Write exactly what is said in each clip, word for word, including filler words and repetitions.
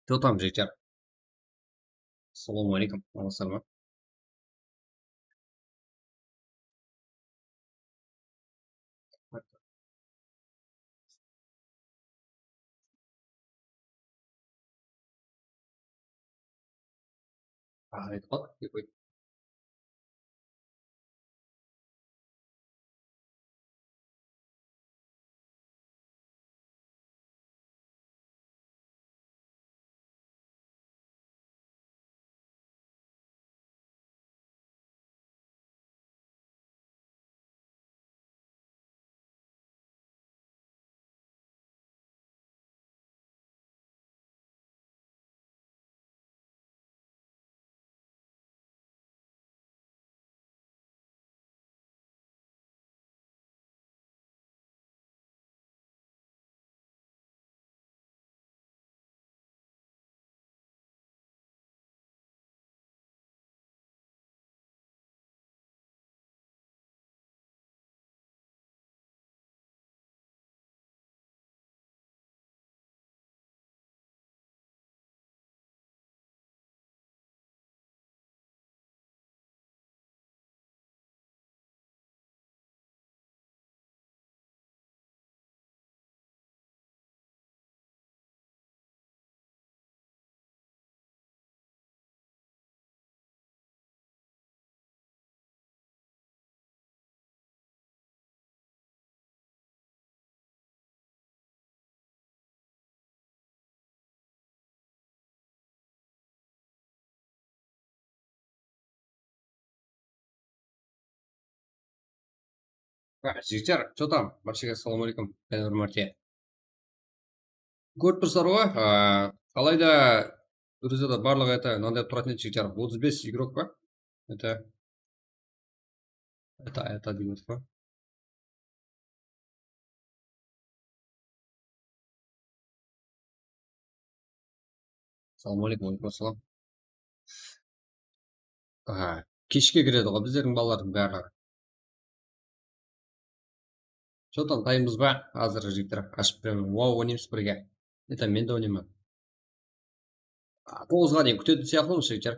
Totam jeter. Assalamu aleykum. Alasarma? Aytqan, dep qoy. Jigitler, что там? Barshege assalamu aleykum. Jáne bir márte. Kórip tursızlar ǵoy, a, alayda, Gruziyada barlıq, это, mınanday turatuın edi, jigitler, otız bes igrok pa? Это, это, это deydi ǵoy. Assalamu aleykum, aleykum assalam. Aha, keshke kiredi ǵoy bizlerdiń balalardıń barlıǵı. Что там, dayınbız ba? Házir, jigitler, ashıp beremen. Wow, oynaymız birge. Это, men de oynayman. A, toǵızǵa deyin kútetuǵın sıyaqlımız, jigitler.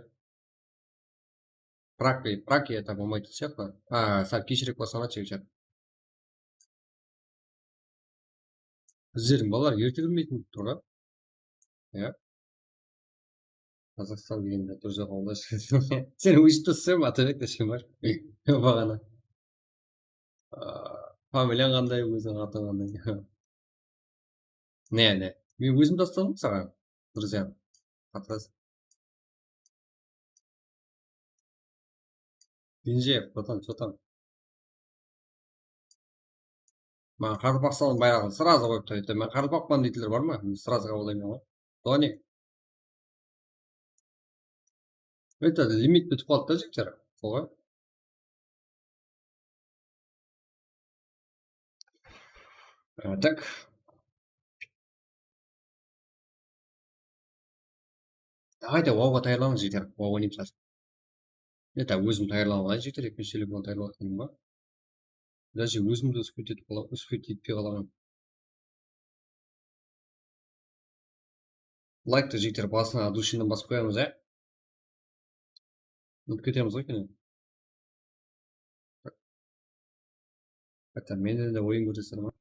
Praki, praki, это, bolmaytuǵın sıyaqlı. A, sál keshirek baslanadı, jigitler. Bizlerdiń balalar erte kirmeytin tur ǵoy. Ya. Qazaqstan degende durıs jaqınlashıp. Sen óship taslaysań, Atabek, desen bar. Baǵana. Aa, familiyań qanday, óziń atıń qanday? Ne, ne? Men ózim tasladım saǵan, друзья. Qatlas. Genjeev, bratан, что там? Maǵan qaraqalpaqstanıń bayraǵın srazı qoyıp qoydı. Men qaraqalpaqpan deytiler bar ma? Men srazı qabıllayman ǵoy. Donik. Это, limit bitip qaldı da, jigitler. Solǵa. Á, tak. Давайте, WoW-ǵa tayarlanıń, jigitler. WoW oynaymız házir. Это, ózim tayarlanıp alayın, jigitler, ekinshi telefon tayarlap atırman ba? Даже ózimdi uspet etip qala-, uspet etpey qalaman. Layktı, jigitler, basına от души-nen basıp qoyamız, ya? Utıp ketemiz ǵoy kene. Hátta menden de oyın kórsetersizler ma?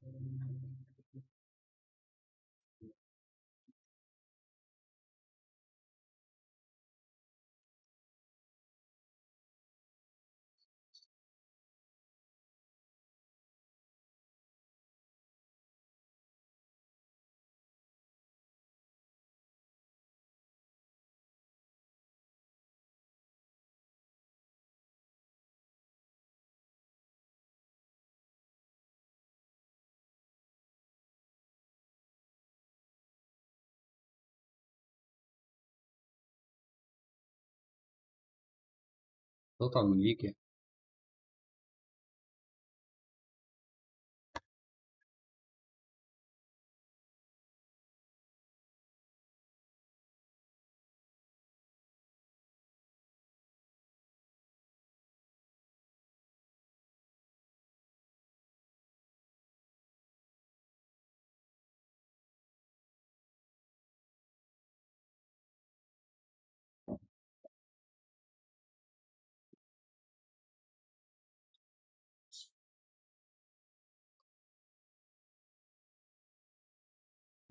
Кто там, Вики?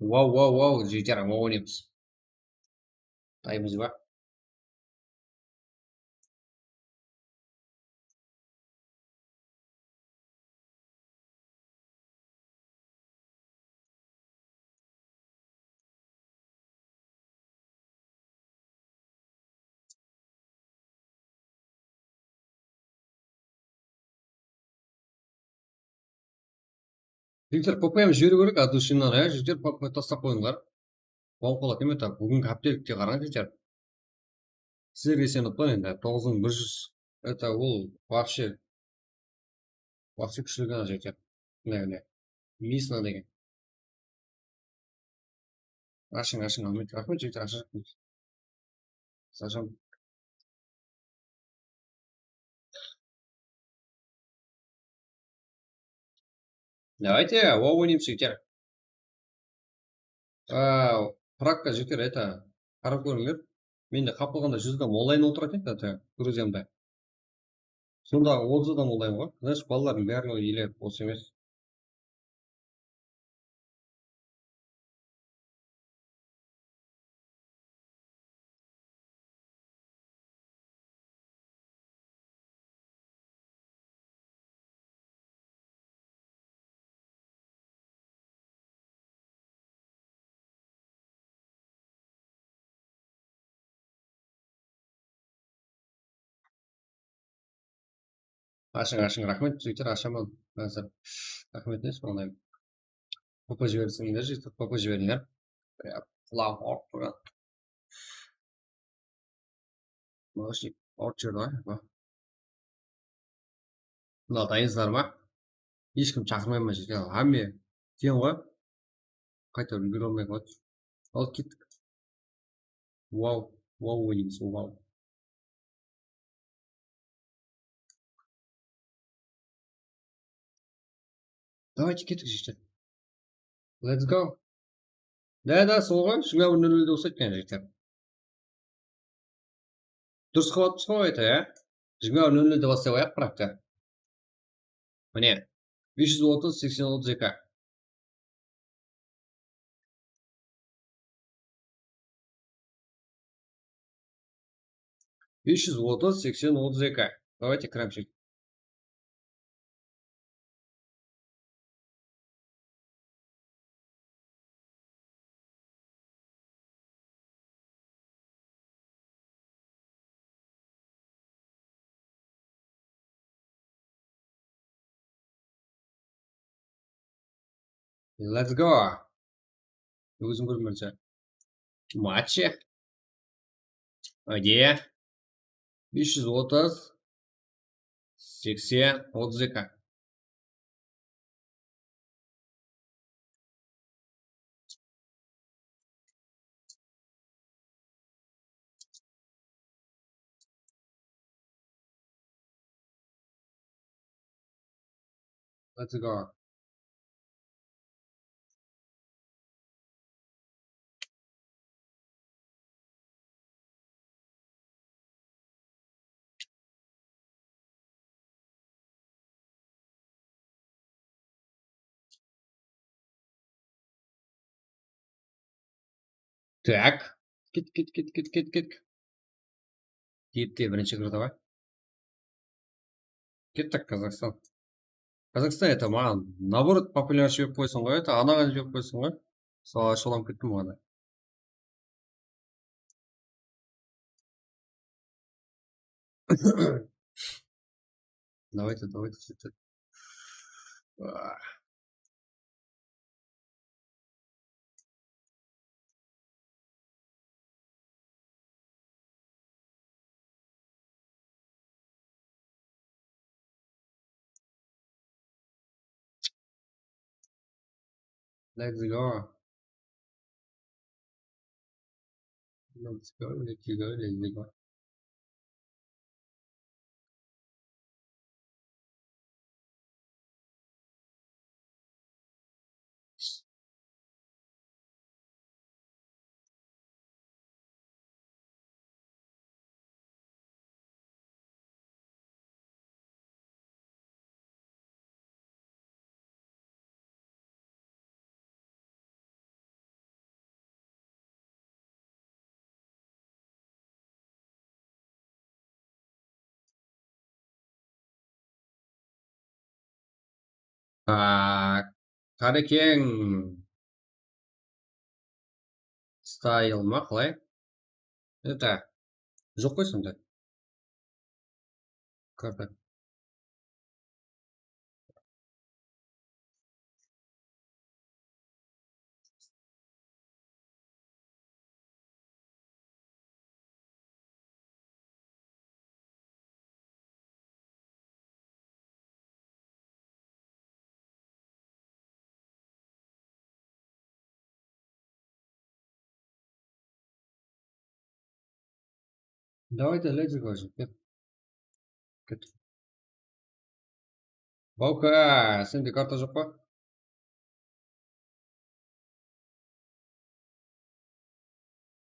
Wow, wow, wow, jigitler, wow oynaymız. Taymız ba? Jigitler, P P M jiberiw kerek, от души надо, ya, jigitler, P P M tastap qoyıńlar. Bolıp qaladı, neme, так, búgingi háptelikte qarań, jigitler. Sizlerge isenip qoyın endi, toǵız mıń bir júz, это, ol вообще, вообще kúshli gana, jigitler. Mine, mine. Misna degen. Ashıń, ashıń, Ahmet, raxmet, jigitler, ashıń. Sashan. Давайте, wow oynaymız, jigitler. A, Pragka, jigitler, это, qarap kórińler. Mende qapalǵanda júz adam onlayn otıratın edi, это, gruziyamda. Sondaǵı otız adam onlayn ǵoy. Значит, balalardıń bári ele bos emes. Ashıń, ashıń, raxmet, jigitler, ashaman házir. Raxmet, ne, sonday. P P jiberseńler, jigitler, P P jiberińler. Прям qulağım awırıp turǵan. Naoshnik awırıp jiberdi ǵoy. Mına, dayınsızlar ma? Hesh kim shaqırmayman, jigitler. Hámme keń ǵoy. Qayta úlgere almay qaldı. Al, kettik. Wow, wow oynaymız, wow. Давайте, kettik, jigitler. Let's go. Da, da, sol ǵoy, jigirma bir nol nolde uslaydı eken, jigitler. Durıs qılıp atırmız ǵoy, это, ya. Jigirma bir nol nolde baslay qoyayıq, Pragka. Mine, bes júz otız, seksen otız eki. Bes júz otız, seksen otız eki. Давайте, кіремsek. Let's go. Ózim kórmeymen. Matchi. Где? Bes júz otız, seksen, otız eki. Let's go. Так. Ket, ket, ket, ket, ket, ket. Deyipti, birinshi kirdi ǵoy. Kettik, Qazaqstan. Qazaqstan, это, maǵan, наоборот, популярный jibep qoysań ǵoy, это, anaǵan jibep qoysań ǵoy. Sol, sol alıp kettim ǵoy. Давайте, давайте, что-то. А. Let's go. Let's go, let's go, let's go. Tak, Qarekeń. Stayl ma, qalay? Это, joq qoy sonda. Karta. Давайте, let's go, ket. Ket. Bauka, sende karta joq pa?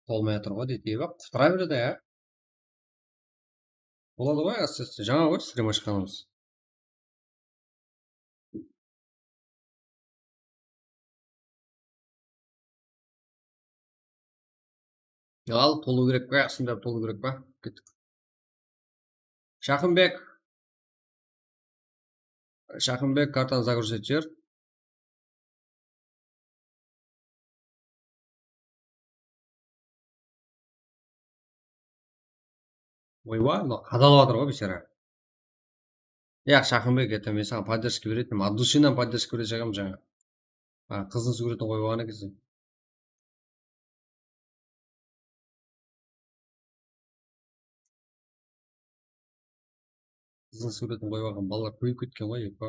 Bolmay atır ǵoy, deydi. Bak, qutara beredi, ya. Boladı ǵoy, asta-asta. Jańa ǵoy strim ashqanımız. Al, tolıw kerek pa? Asında tolıw kerek pa? Kettik. Shaqınbek. Shaqınbek, kartanı загрузить et. Oyba, mına qadalıp atır ǵoy, biyshara. Yaq, Shaqınbek, это men saǵan поддержка beretin, от души-nan поддержка berejaqam jańa. A, qızın súwretin qoyıp alǵan ekensiń. Qızın súwretin qoyıp alǵan balalar kóbeyip ketken ǵoy, ep.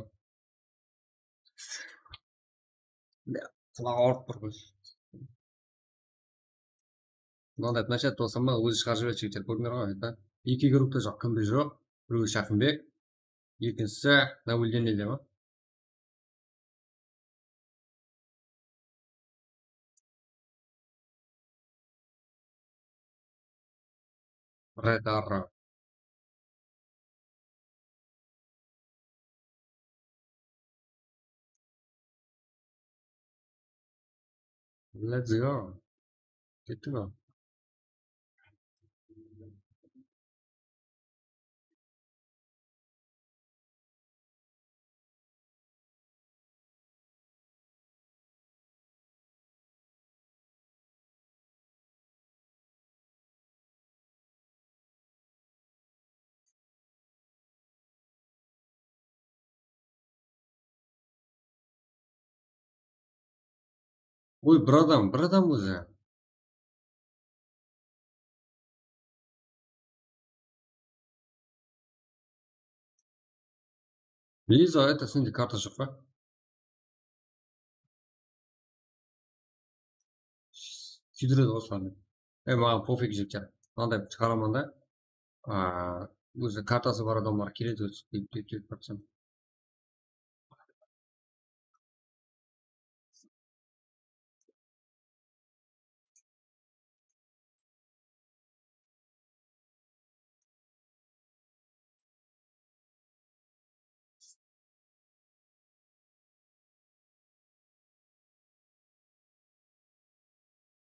Qulaǵı awırıp tur ǵoy. Mınaday площадка bolsa ma, ózi shıǵarıp jiberedi jigitler, kórdińler ǵoy, это. Eki игрокta joq, kimde joq. Birewi Shaqınbek, ekinsisi Nabuldinlerde ma? Red Arrow. Let's go. Kettik ǵoy. Oy, bir adam, bir adam ózi. Liza, это, sende karta joq pa? Kúydiredi ǵoy sonı. E, maǵan pofig, jigitler. Mınaday shıǵaraman da. A, ózi kartası bar adamlar keledi, ózi, dep, dep, dep, dep.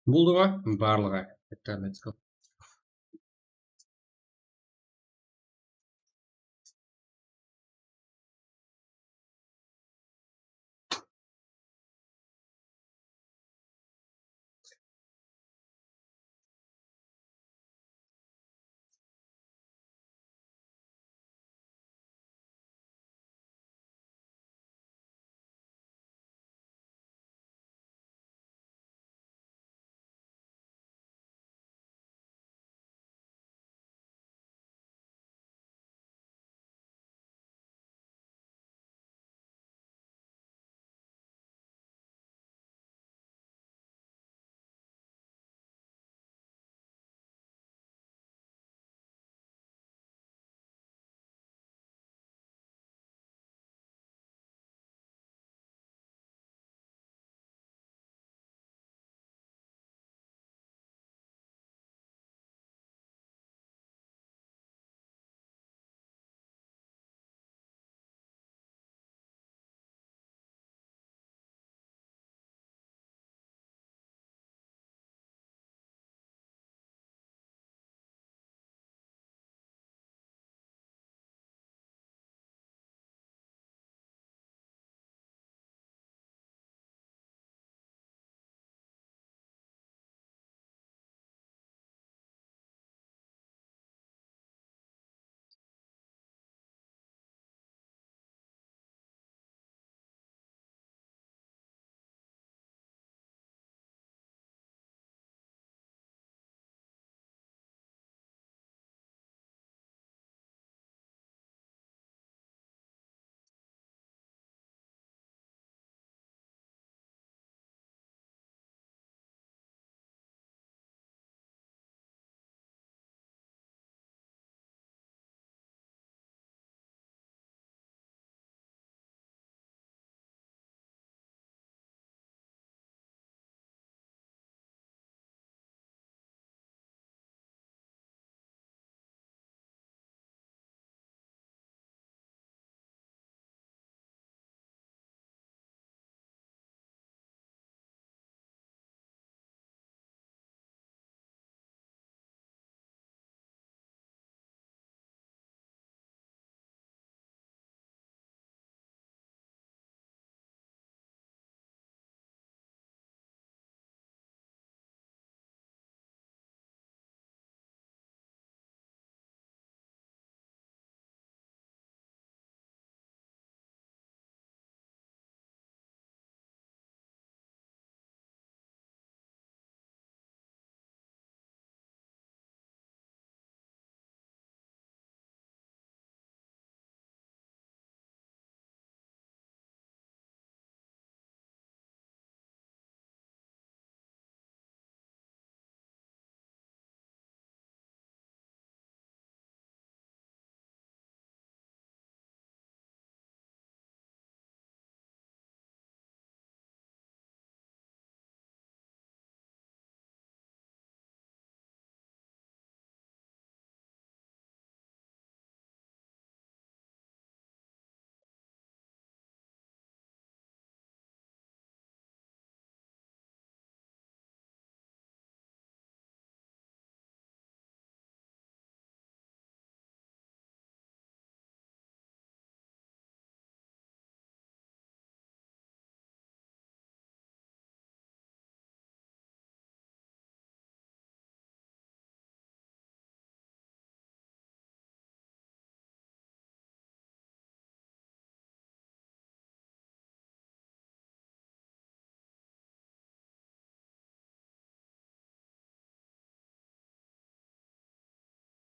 Boldı ǵoy, barlıǵı. Bitta let's go.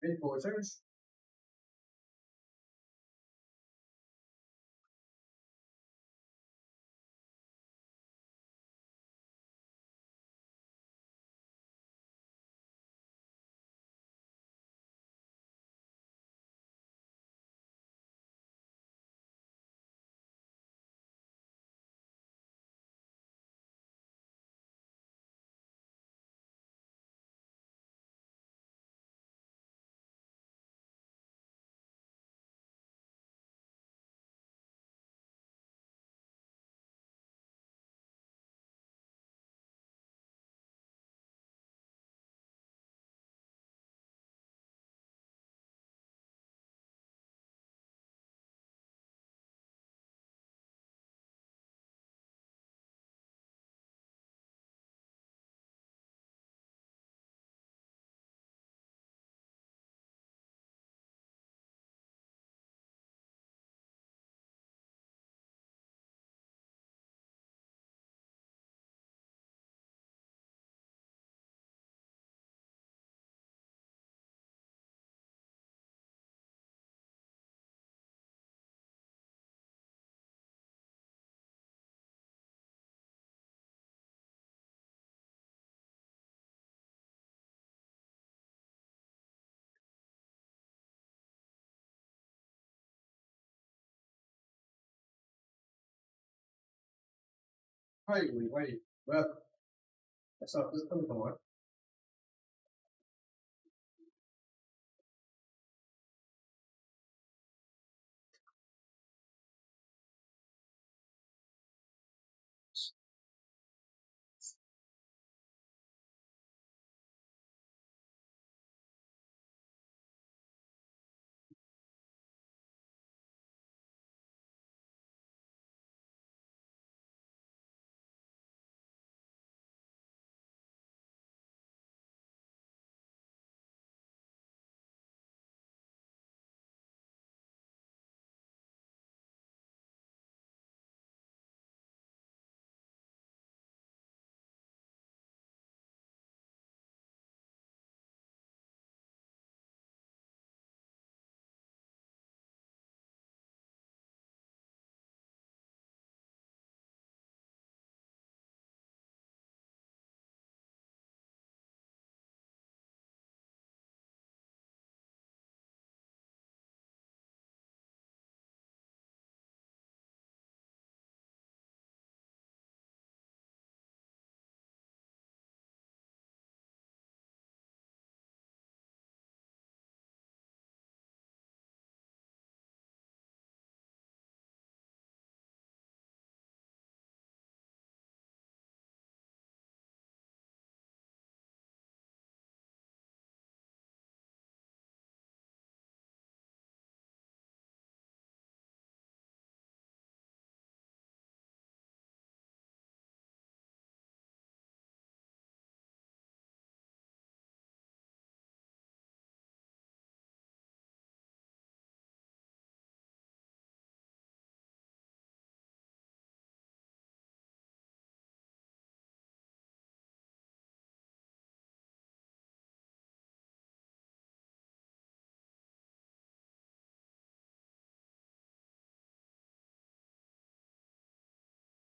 Bek bolsańız. Ay, ay, ay. Bırak. Esapsız tınıqım bar.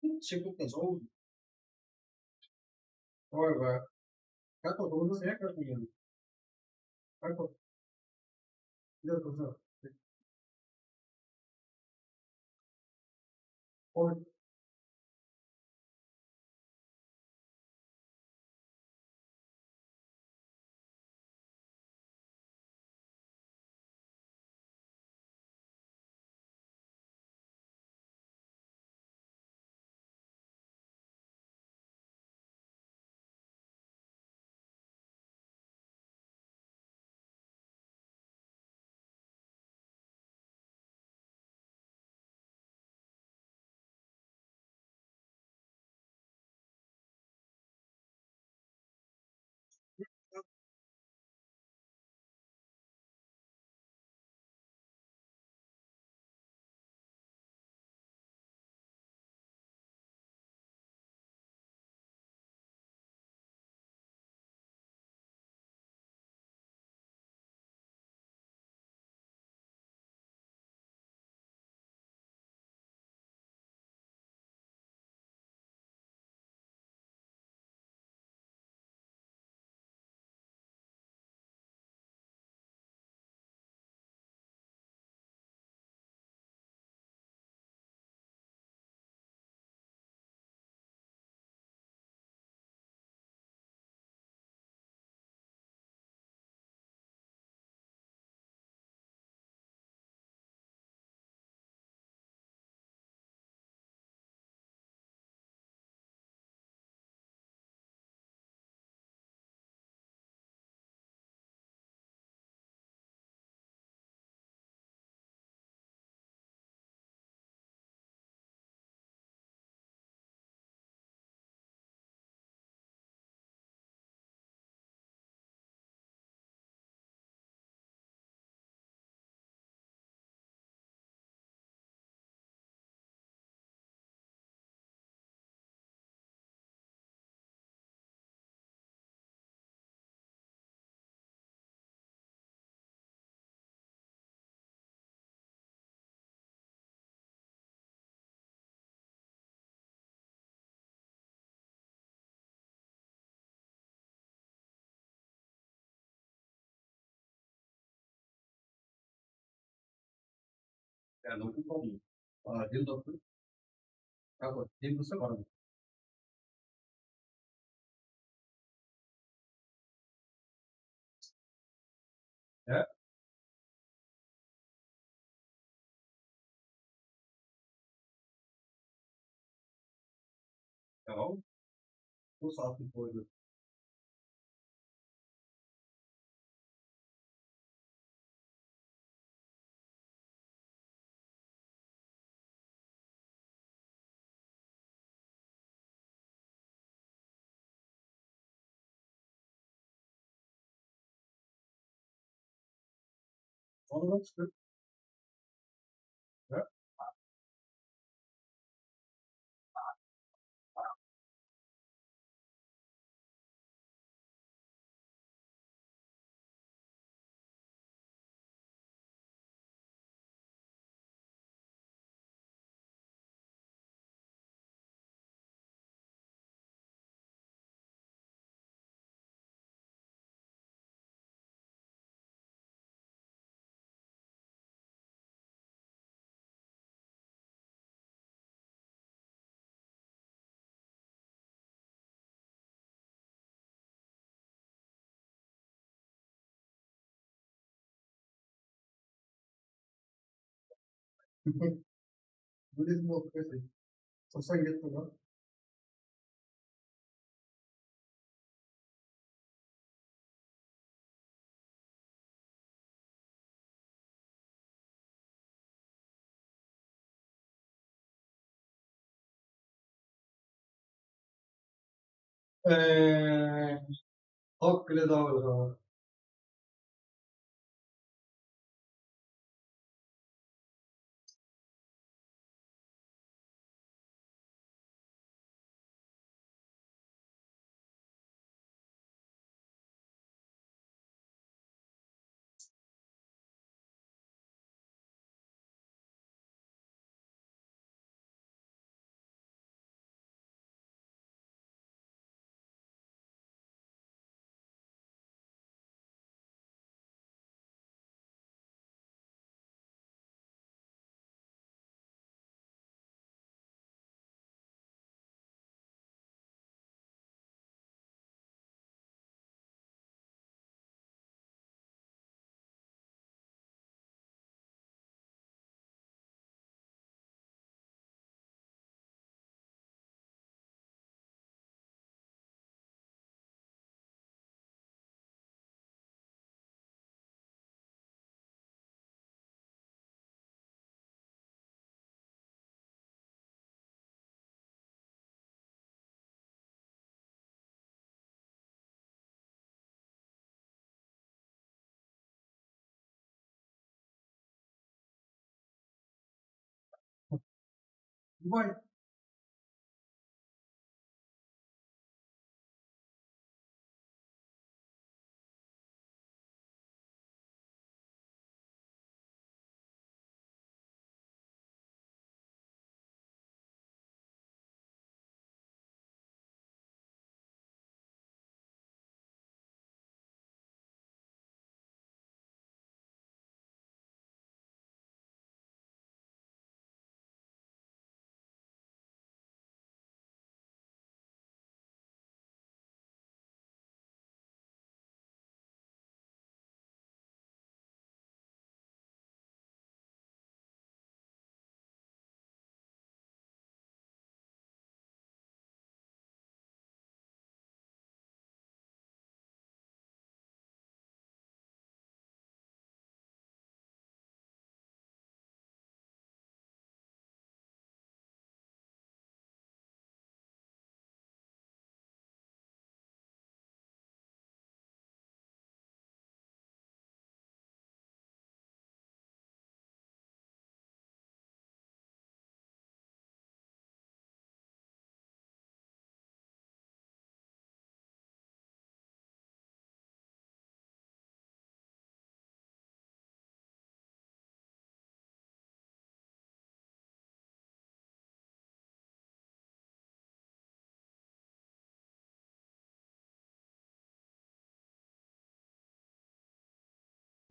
Você botou as ouro? Ora, vai. Tá com dúvida, né, Carolina? Tá com. Não, não, não. Oi. Yani, okul kaldım. Aa, dil doktor. Kako, dil bolsa baraman. Ya? Tamam. Bu saatlik boyunca. Sonınan tústi. Ya? Budizm oqıp kelsin. Toqsan kettim ǵoy. Ee, Xalıq keledi aǵırǵa. Vay.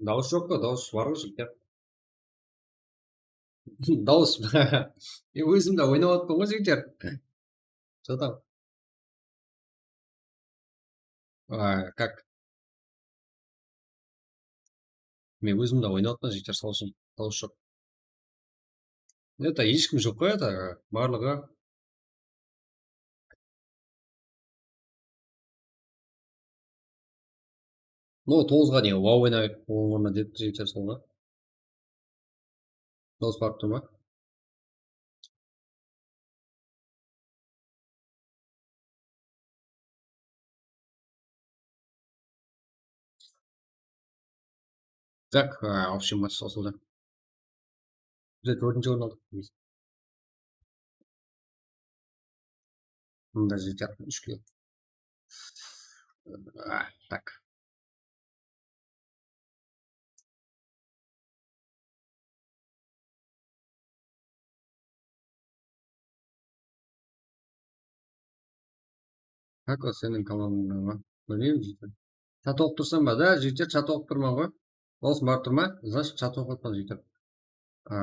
Dawıs joq pa? Dawıs bar ǵoy, jigitler. Dawıs. E, ózim de oynap atırman ǵoy, jigitler. Что там? А, как? Men ózim de oynap atırman, jigitler, sol ushın dawıs joq. Это, hesh kim joq ǵoy, это, barlıǵı. No, toǵızǵa deyin WoW oynayıq, onıń ornına dep jigitler, solǵa. Dawıs barıp tur ma? Так, а, общий match sawsıldı. Bizler tórtinshi orın aldıq. Mında jeti, úshke. А, так. Kako, seniń komandań ma? Bilmeymen, jigitler. Chat oqıp tursań ba? Da, jigitler, chat oqıp turman ǵoy. Dawısım barıp tur ma? Значит, chat oqıp atırman, jigitler. A,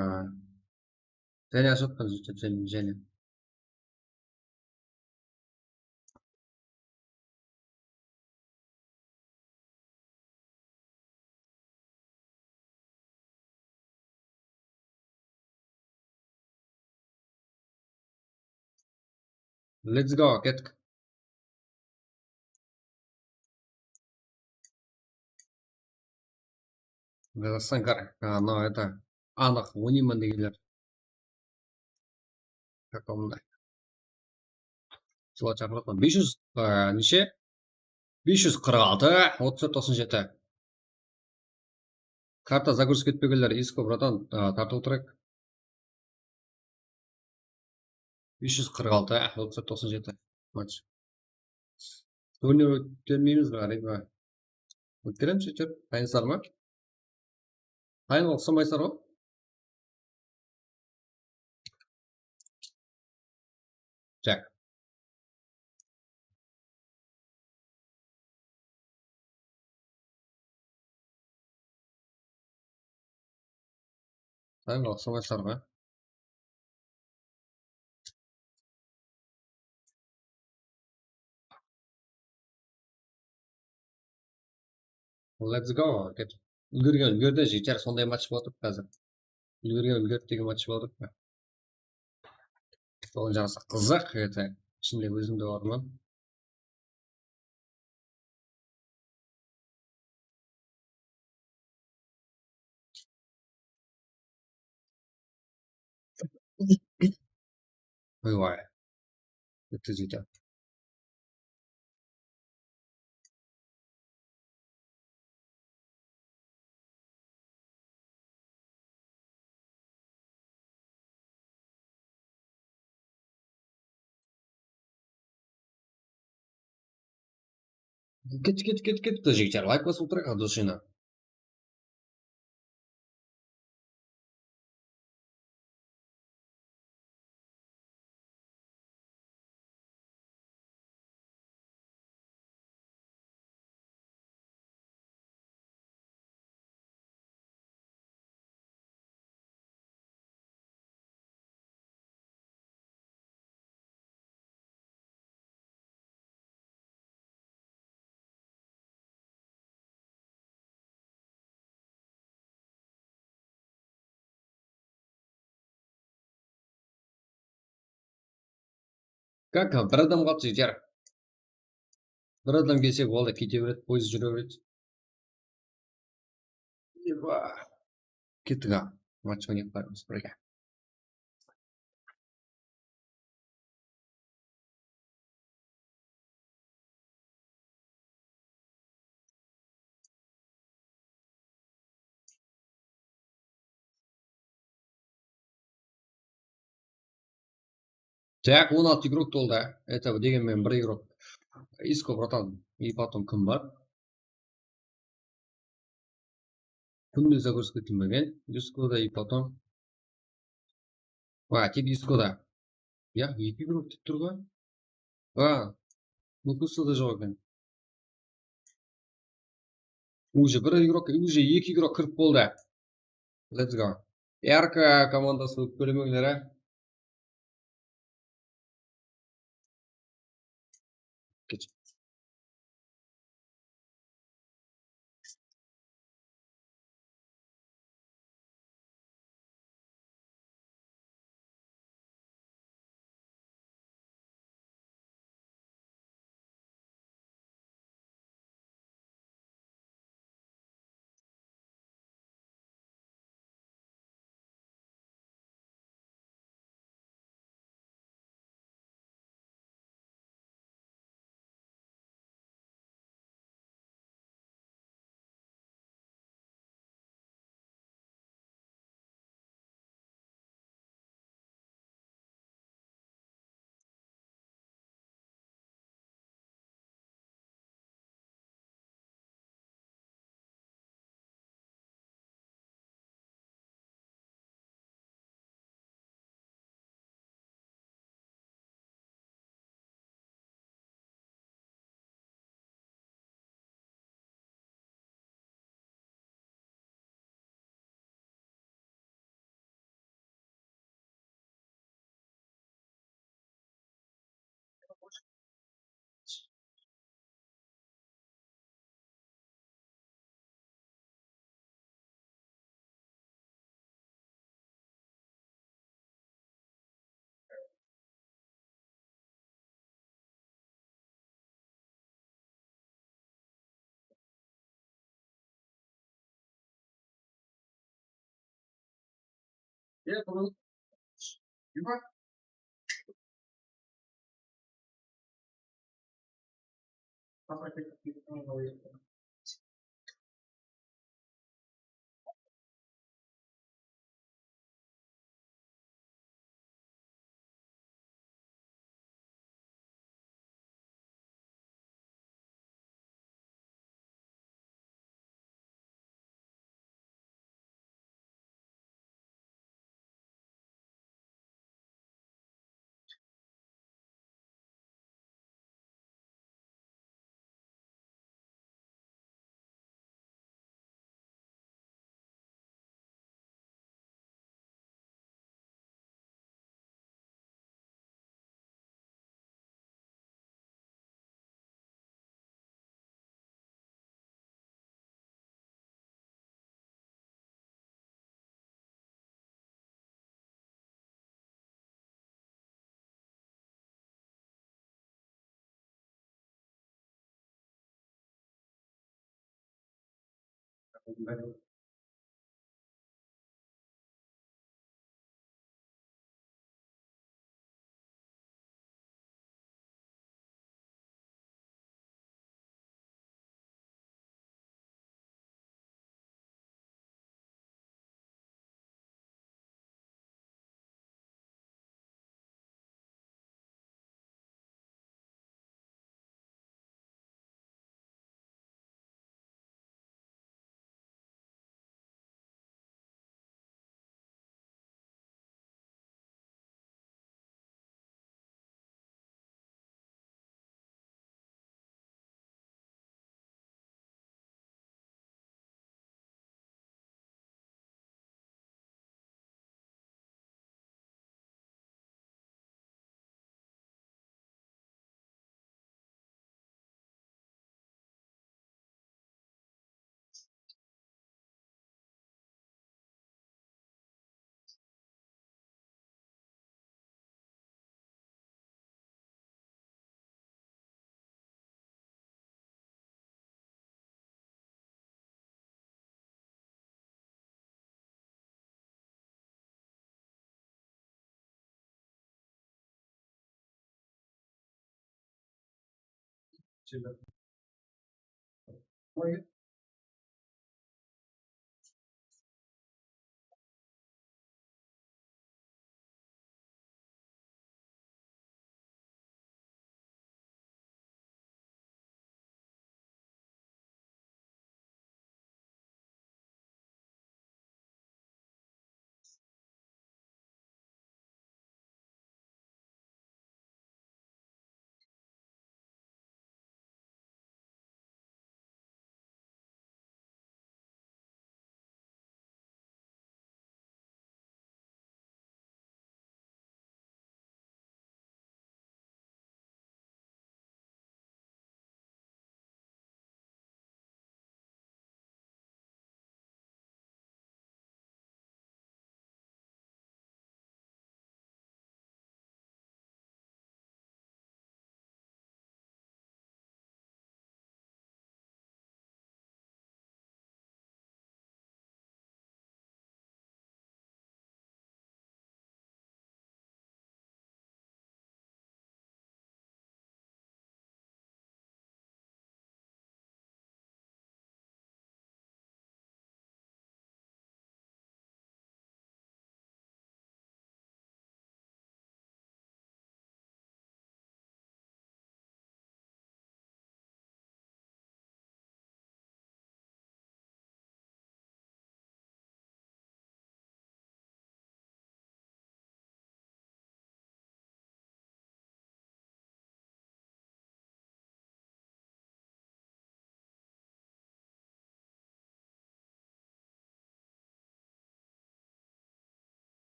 jáne ashıp atırman, jigitler, jáne, jáne. Let's go, kettik. Qazaqstan kar-, a, no, это, anıq, oynayman degenler. Как вам, мынday? Squad shaqırıp atırman. Bes júz, a, neshe? Bes júz qırq altı, otız tórt, toqsan jeti. Karta загрузка etpegenler, Isko, bratan, a, tartıp otırayıq. Bes júz qırq altı, otız tórt, toqsan jeti match. Turnir ótkermeymiz be, Arek be? Ótkeremiz, jigitler. Tayınsızlar ma? Tayınǵan uqsamaysızlar ǵoy. Так. Tayınǵan uqsamaysızlar ǵoy. Let's go. Ket. Úlgergen úlgerdi, jigitler, sonday match bolıp atır házir. Úlgergen úlgerdi degen match bolıp atır. Soǵan jarasa qızıq, это, ishinde ózim de barman. Oy, oy. Bitti jigitler. Ket, ket, ket, ket, jigitler, layk basıp otırayıq, от души. Как, bir adam qaldı, jigitler. Bir adam kelse, boldı, kete beredi, poezd júre beredi. Eba. Kettik, a. Match oynayıq, barımız birge. Так, on altı igrok toldı. Это, degenmen, bir igrok. Isko, bratan, и потом kim bar? Kimde загрузка etilmegen? Iskoda и потом. A, tek Iskoda. Ya, eki igrok dep tur ǵoy. A, Nukusoda joq eken. Уже bir igrok, уже eki igrok kirip boldı. Let's go. Yarko komandasınıń kólemegleri.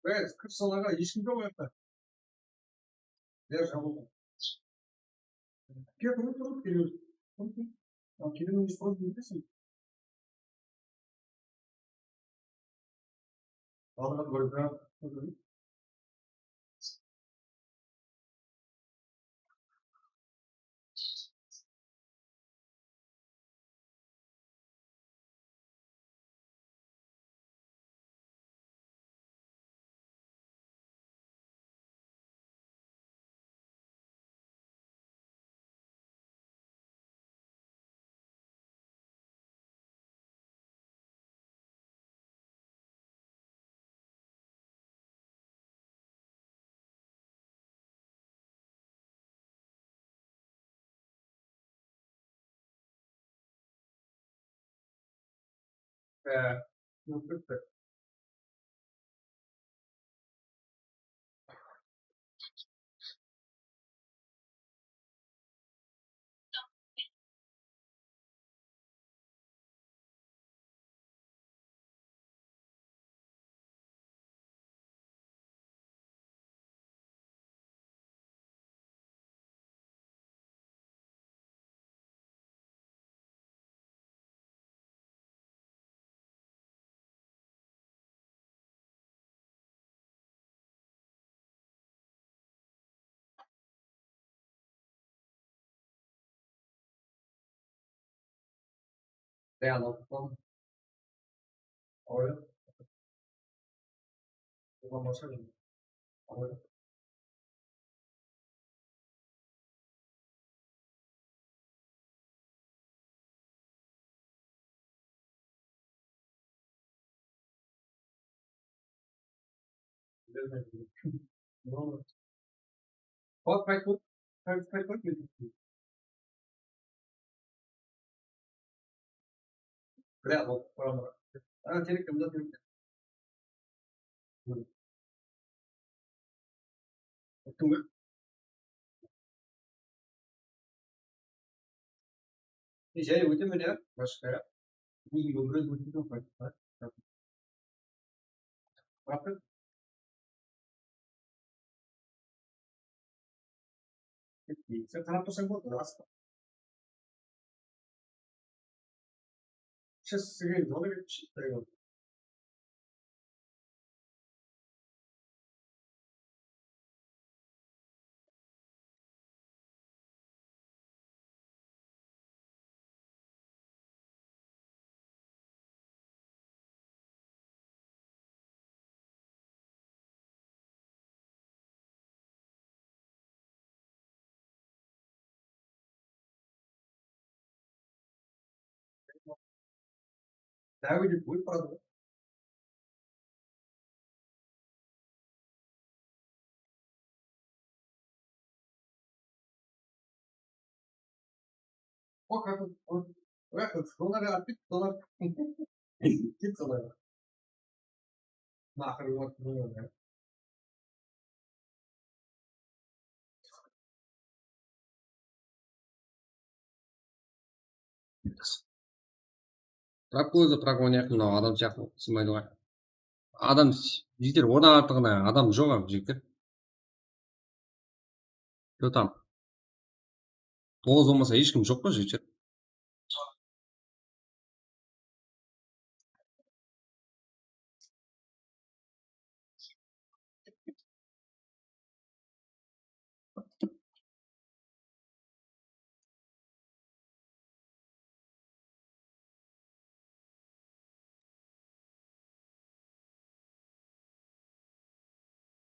Guys, kir salaǵa, hesh kim joq o jaqta. Ber, jabıldı. Kel, turıp, turıp, keliyoruz. Turıp, turıp. Al, keliyoruz, turıp, bilmeysin. Aldım, buyurın. Ee, Realno. Oy. Oǵan basqa. Oy. Bak, qayt, qayt, qayt, qayt. Bля, вот, прямо. А, теректе, мына теректе. Uttım ba? E, jáne ótemen, ya, bashqa, ya. Ózim bir ótip kettim, qaytip, qaytip. Raqmet. Sen qarap tursań boldı, ras pa? Сейчас сыграем, давай, четыре. Dawidi óyip baradı ǵoy. O, o, o, o, dolar attık, dolar. Git dolar. Nahır, dolar. Прокозы, прокон, mınaw adam sıyaqlı sıymaydı ǵoy. Adam s-, jigitler, odan artıǵına adam joq, jigitler. Что там? Toǵız bolmasa hesh kim joq pa, jigitler?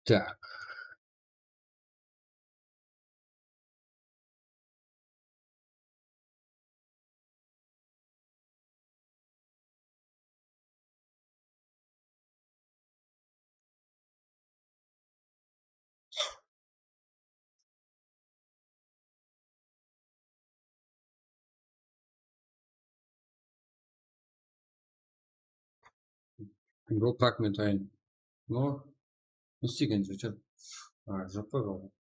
Так. Jol fragment ayın. No, ne istegen júr? A, joq pa, qaldı.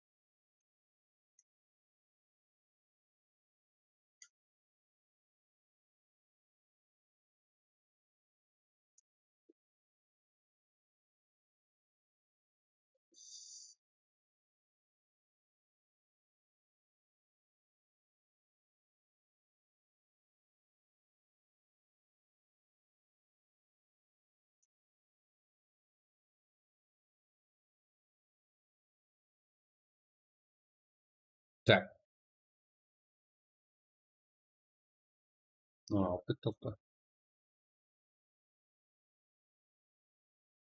Aa, alıp ketti, alıp ketti.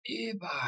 Eba.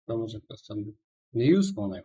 Tamam, dostlar. News oynayıq.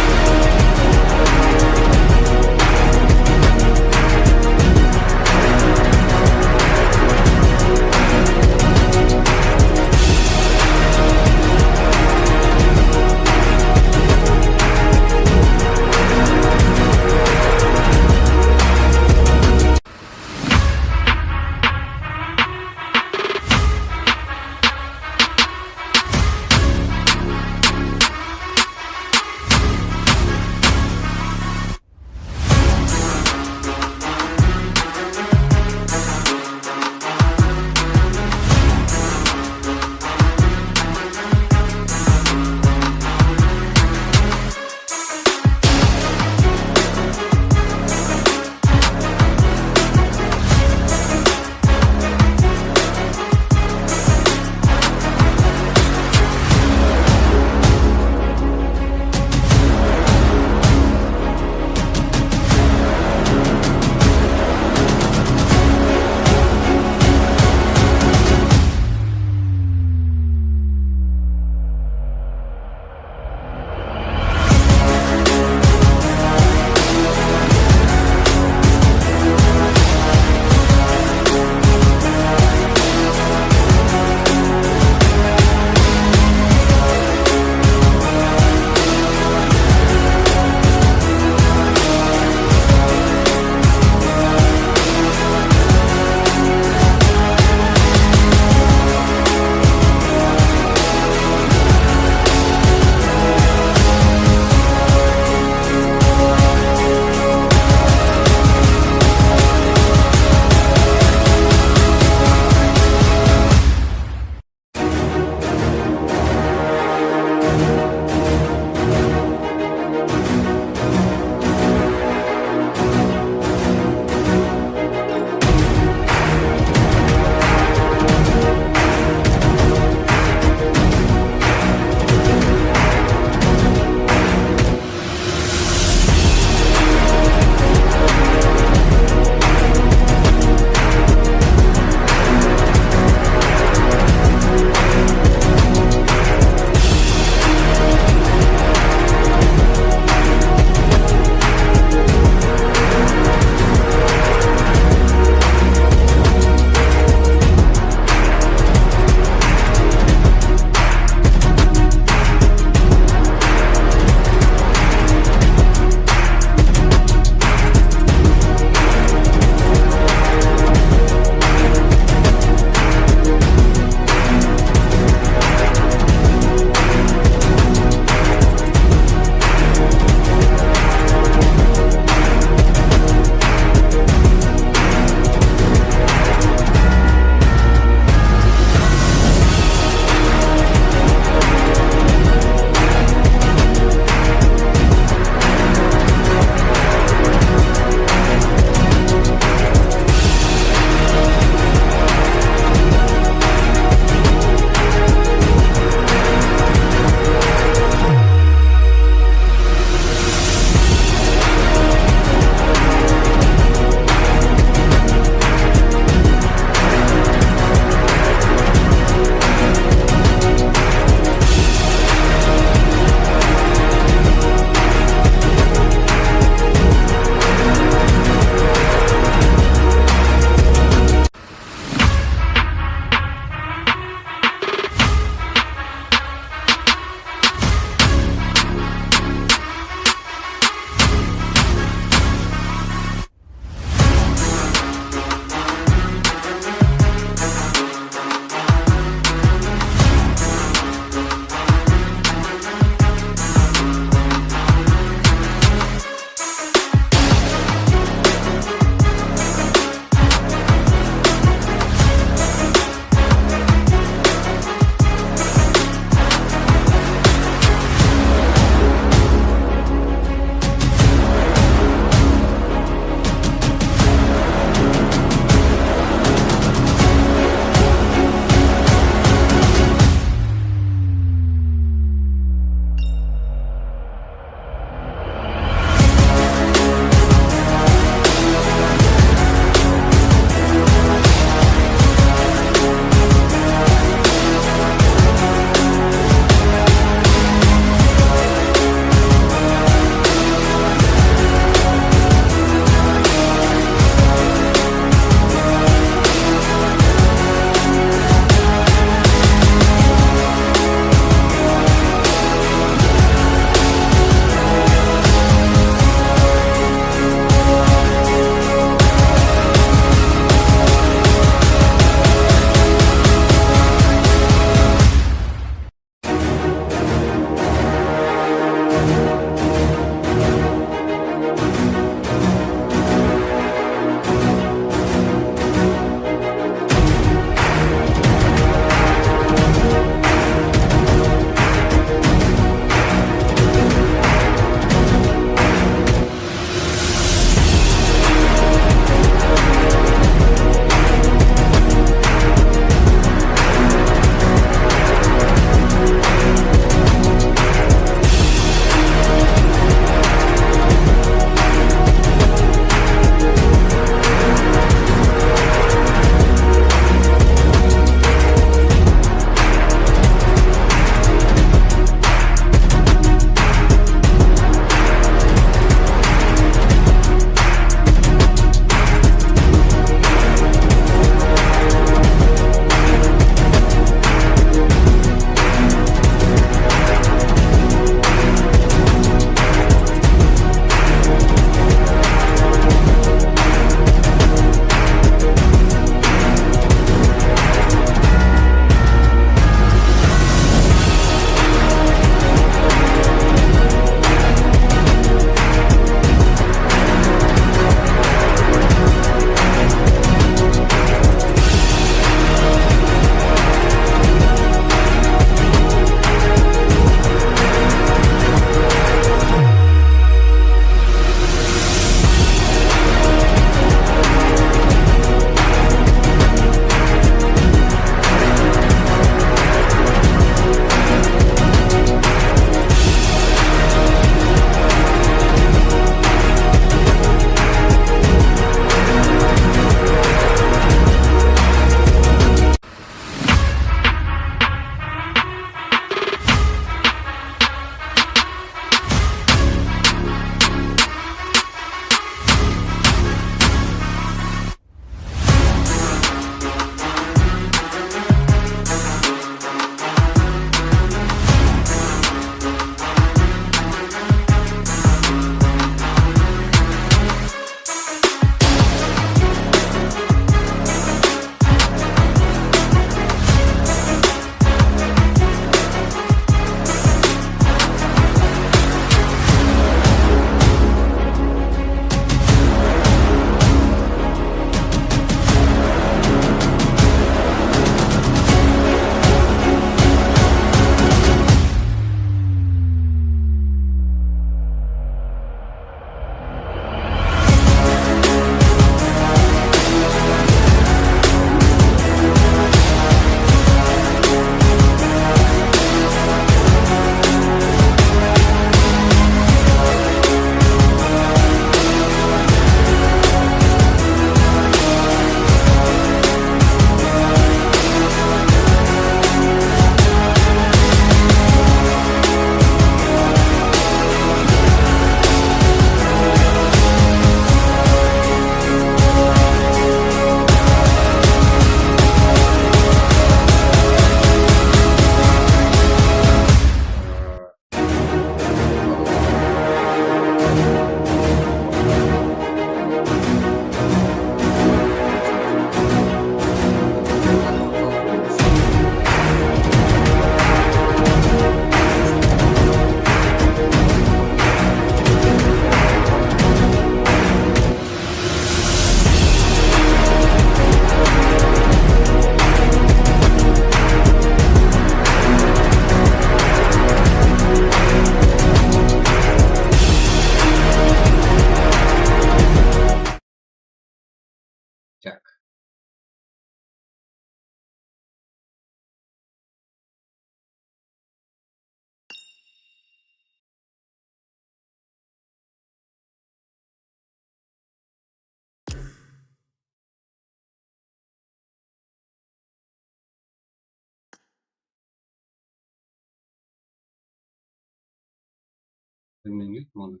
Bilmeymen, onı.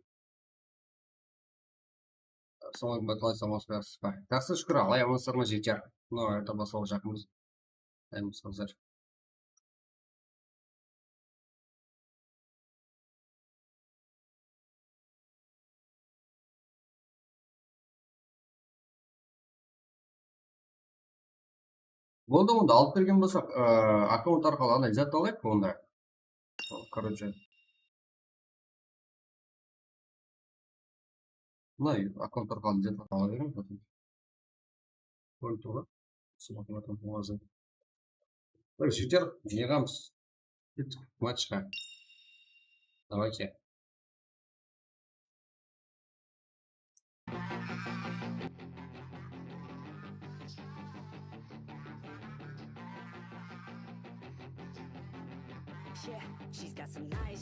Assalawma aleykum, qalaysız, aman-sawsız ba? Jaqsı, shúkir, Alla, aman-sawsız, jigitler. No, erta baslawǵa jaqınbız. Ayımız házir. Boldı, onda alıp bergen bolsaq, ıı, akkaunt arqalı anay zat alayıq onda. Короче. Mına akkaunt arqalı zat ala beremiz. Ko'rinip tur ǵoy. Bir jigitler, jıynaǵanbız. Kettik matchqa. Давайте.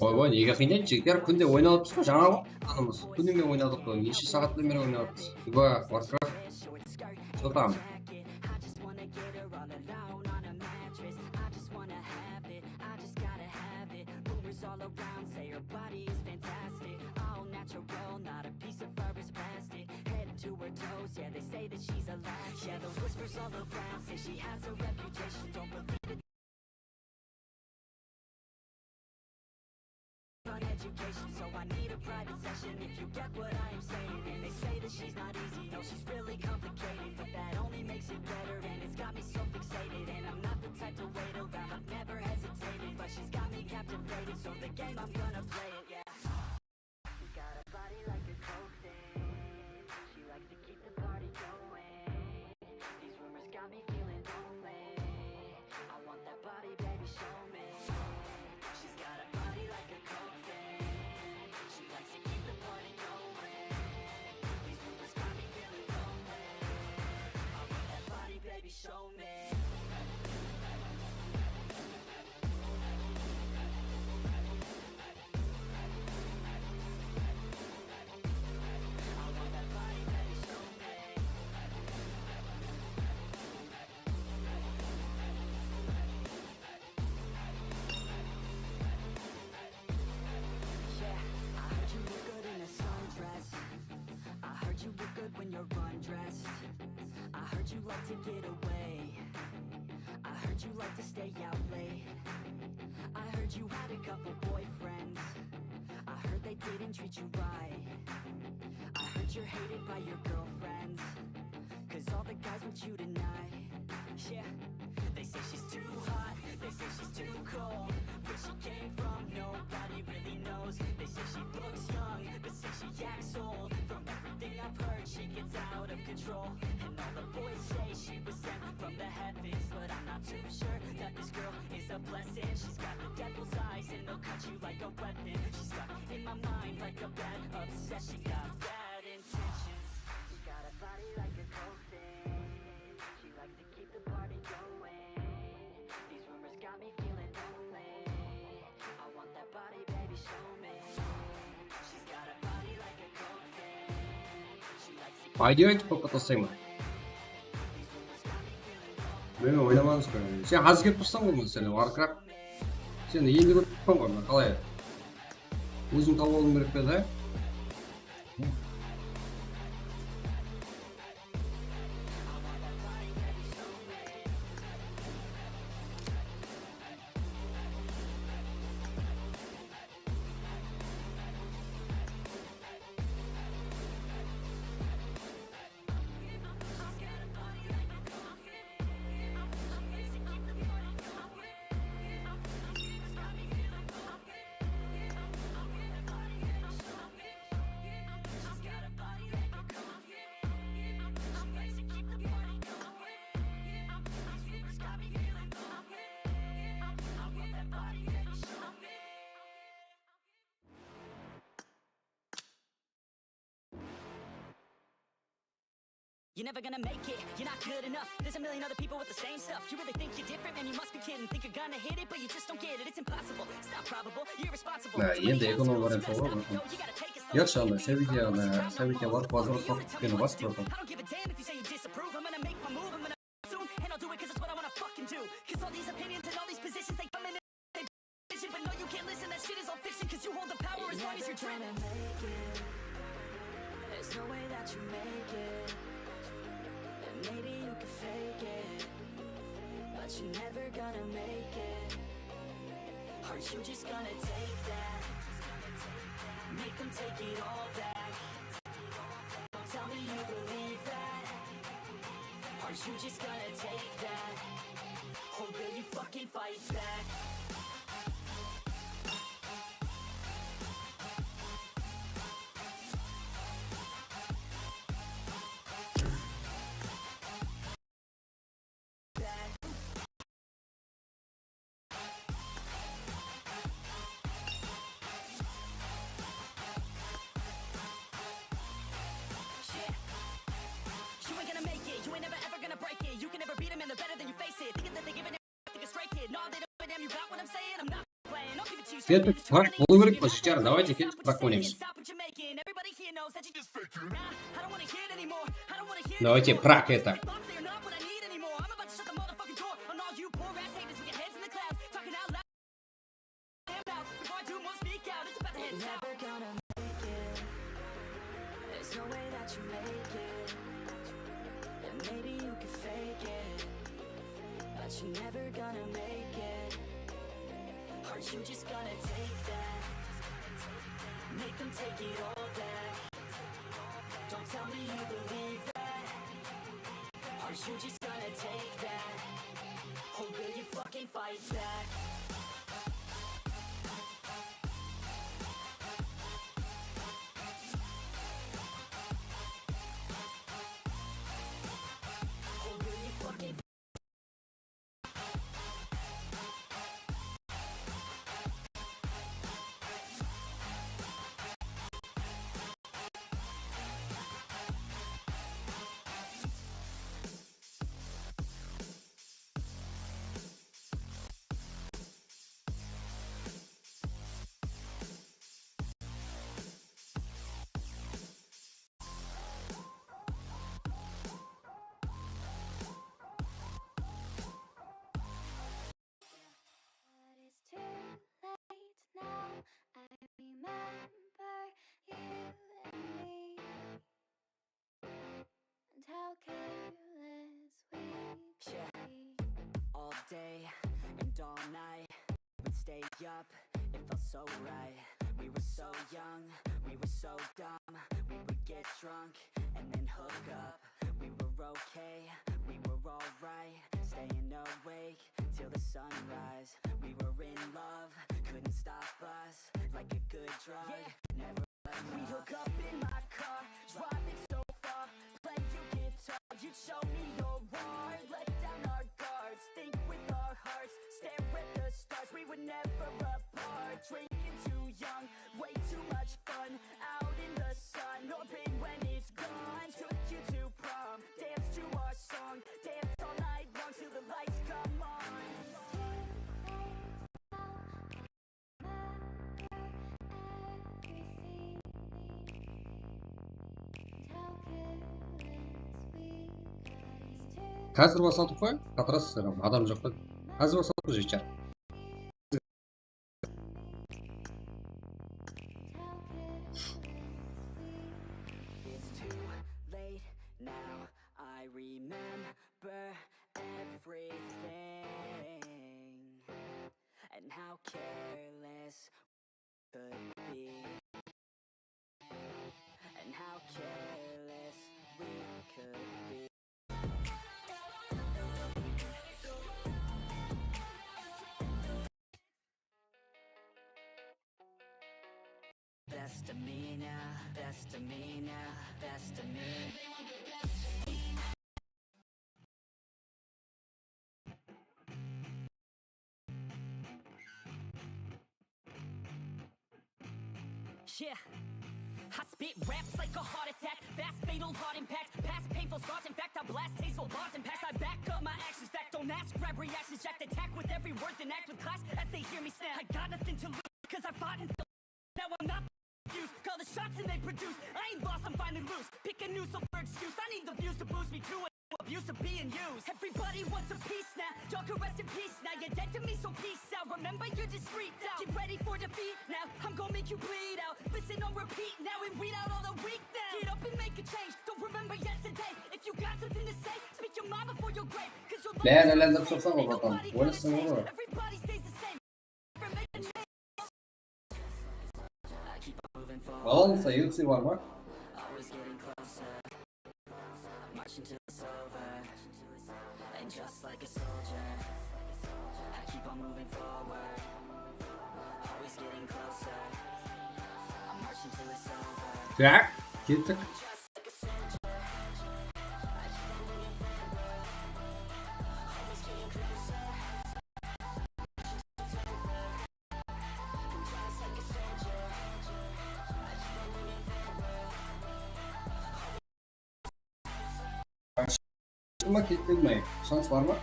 Oy, oy, nege qıynaydı, jigitler, kúnde oynalıppız ǵoy, jańa ǵoy, anamız. Kúnime oynadıq ǵoy, neshe saattan beri oynadıq. Warcraft. Что там? Aydıp aytıp qop taslayman. Meni oynamańız. Sen házir kelip tursań ǵoy, máselen, Warcraft. Sen endi kórip tursań ǵoy, men qalay? Ózim tawıp alıwım kerek pe da? You're never gonna make it, you're not good enough. There's a million other people with the same stuff. You really think you're different? Man, you must be kidding. Think you're gonna hit it, but you just don't get it. It's impossible, it's not probable, you're irresponsible. Há, endi ekonom variant bar ǵoy. Yaqshı, anda Sabitya, anda Sabitya bar, bazar soqıp ketkeni rас, bro. I don't give a damn if you say you disapprove. I'm gonna make my move, I'm gonna soon, and I'll do it 'cause it's what I wanna fucking do. 'Cause all these opinions and all these positions, they come in and they vision, but no, you can't listen, that shit is all fiction, 'cause you hold the power as long as you're dreaming. You make it, and maybe you can fake it, but you're never gonna make it. Are you just gonna take that? Make 'em take it all back. Don't tell me you believe that. Are you just gonna take that? Or will you fucking fight back? You ain't gonna make it, you ain't never ever gonna break it. You can never beat 'em and they're better than you face it. Thinking that they giving it, think it's straight kid. No, they don't give a damn, you got what I'm saying? I'm not playing, I'll give it to you straight. Kettik, prak bolıw kerek, bosıchar, давайте kettik, prak oynaymiz. Stop what you're making, everybody here knows that you just faking. Nah, I don't wanna hear it anymore. I don't wanna hear it anymore. Давайте, пrak это. Thoughts, they're not what I need anymore. I'm about to shut the motherfucking door on all you poor ass haters with your heads in the clouds, talking out loud. Never gonna make it. There's no way that you make it. And maybe you can fake it, but you're never gonna make it. Are you just gonna take that? Make 'em take it all back. Don't tell me you believe that. Are you just gonna take that? Or will you fucking fight back? Or will you fucking But it's too late now. I remember you and me. And how careless we could be. Yeah. All day and all night, we'd stay up, it felt so right. We were so young, we were so dumb. We would get drunk and then hook up. We were okay, we were alright. Staying awake till the sunrise. We were in love, couldn't stop us. Like a good drug, never let up. We hook up in my car, driving so far. Play your guitar, you show me your art. Let down our guards, think with our hearts. Stare at the stars, we were never apart. Drinking too young, way too much fun. Out in the sun, hoping when it's gone. Took you to prom, dance to our song. Dance all night long till the lights come on. Házir basladık qoy, qatıras, adam joq pa? Házir basladık qoy, jetti. It's too late now, I remember everything and how careless could be, and how careless we could be. Best of me now, best of me now, best of me. Yeah. I spit raps like a heart attack. Fast, fatal, hard impact. Past painful scars. In fact, I blast tasteful bars and packs. I back up my actions. Fact, don't ask. Grab reactions. Jacked attack with every word. Then act with class as they hear me snap. I got nothing to lose, 'cause I fought and fell. Now I'm not confused. Call the shots and they produce. I ain't lost, I'm finding loose. Pick a new silver excuse. I need the views to boost me to a abuse of being used. Everybody wants a piece now. Y'all can rest in peace now. You're dead to me, so peace out. Remember, you're discreet now. Get ready for defeat now. I'm gonna make you bleed out. Listen on repeat now and weed out all the weak now. Get up and make a change. Bárin aylandırıp shıqsań ǵoy, bratanım. Oynasań ǵoy. Balansa U C bar ma? Tak, kettik. Shıqtı ma, ketpedi ma? Şans bar ma?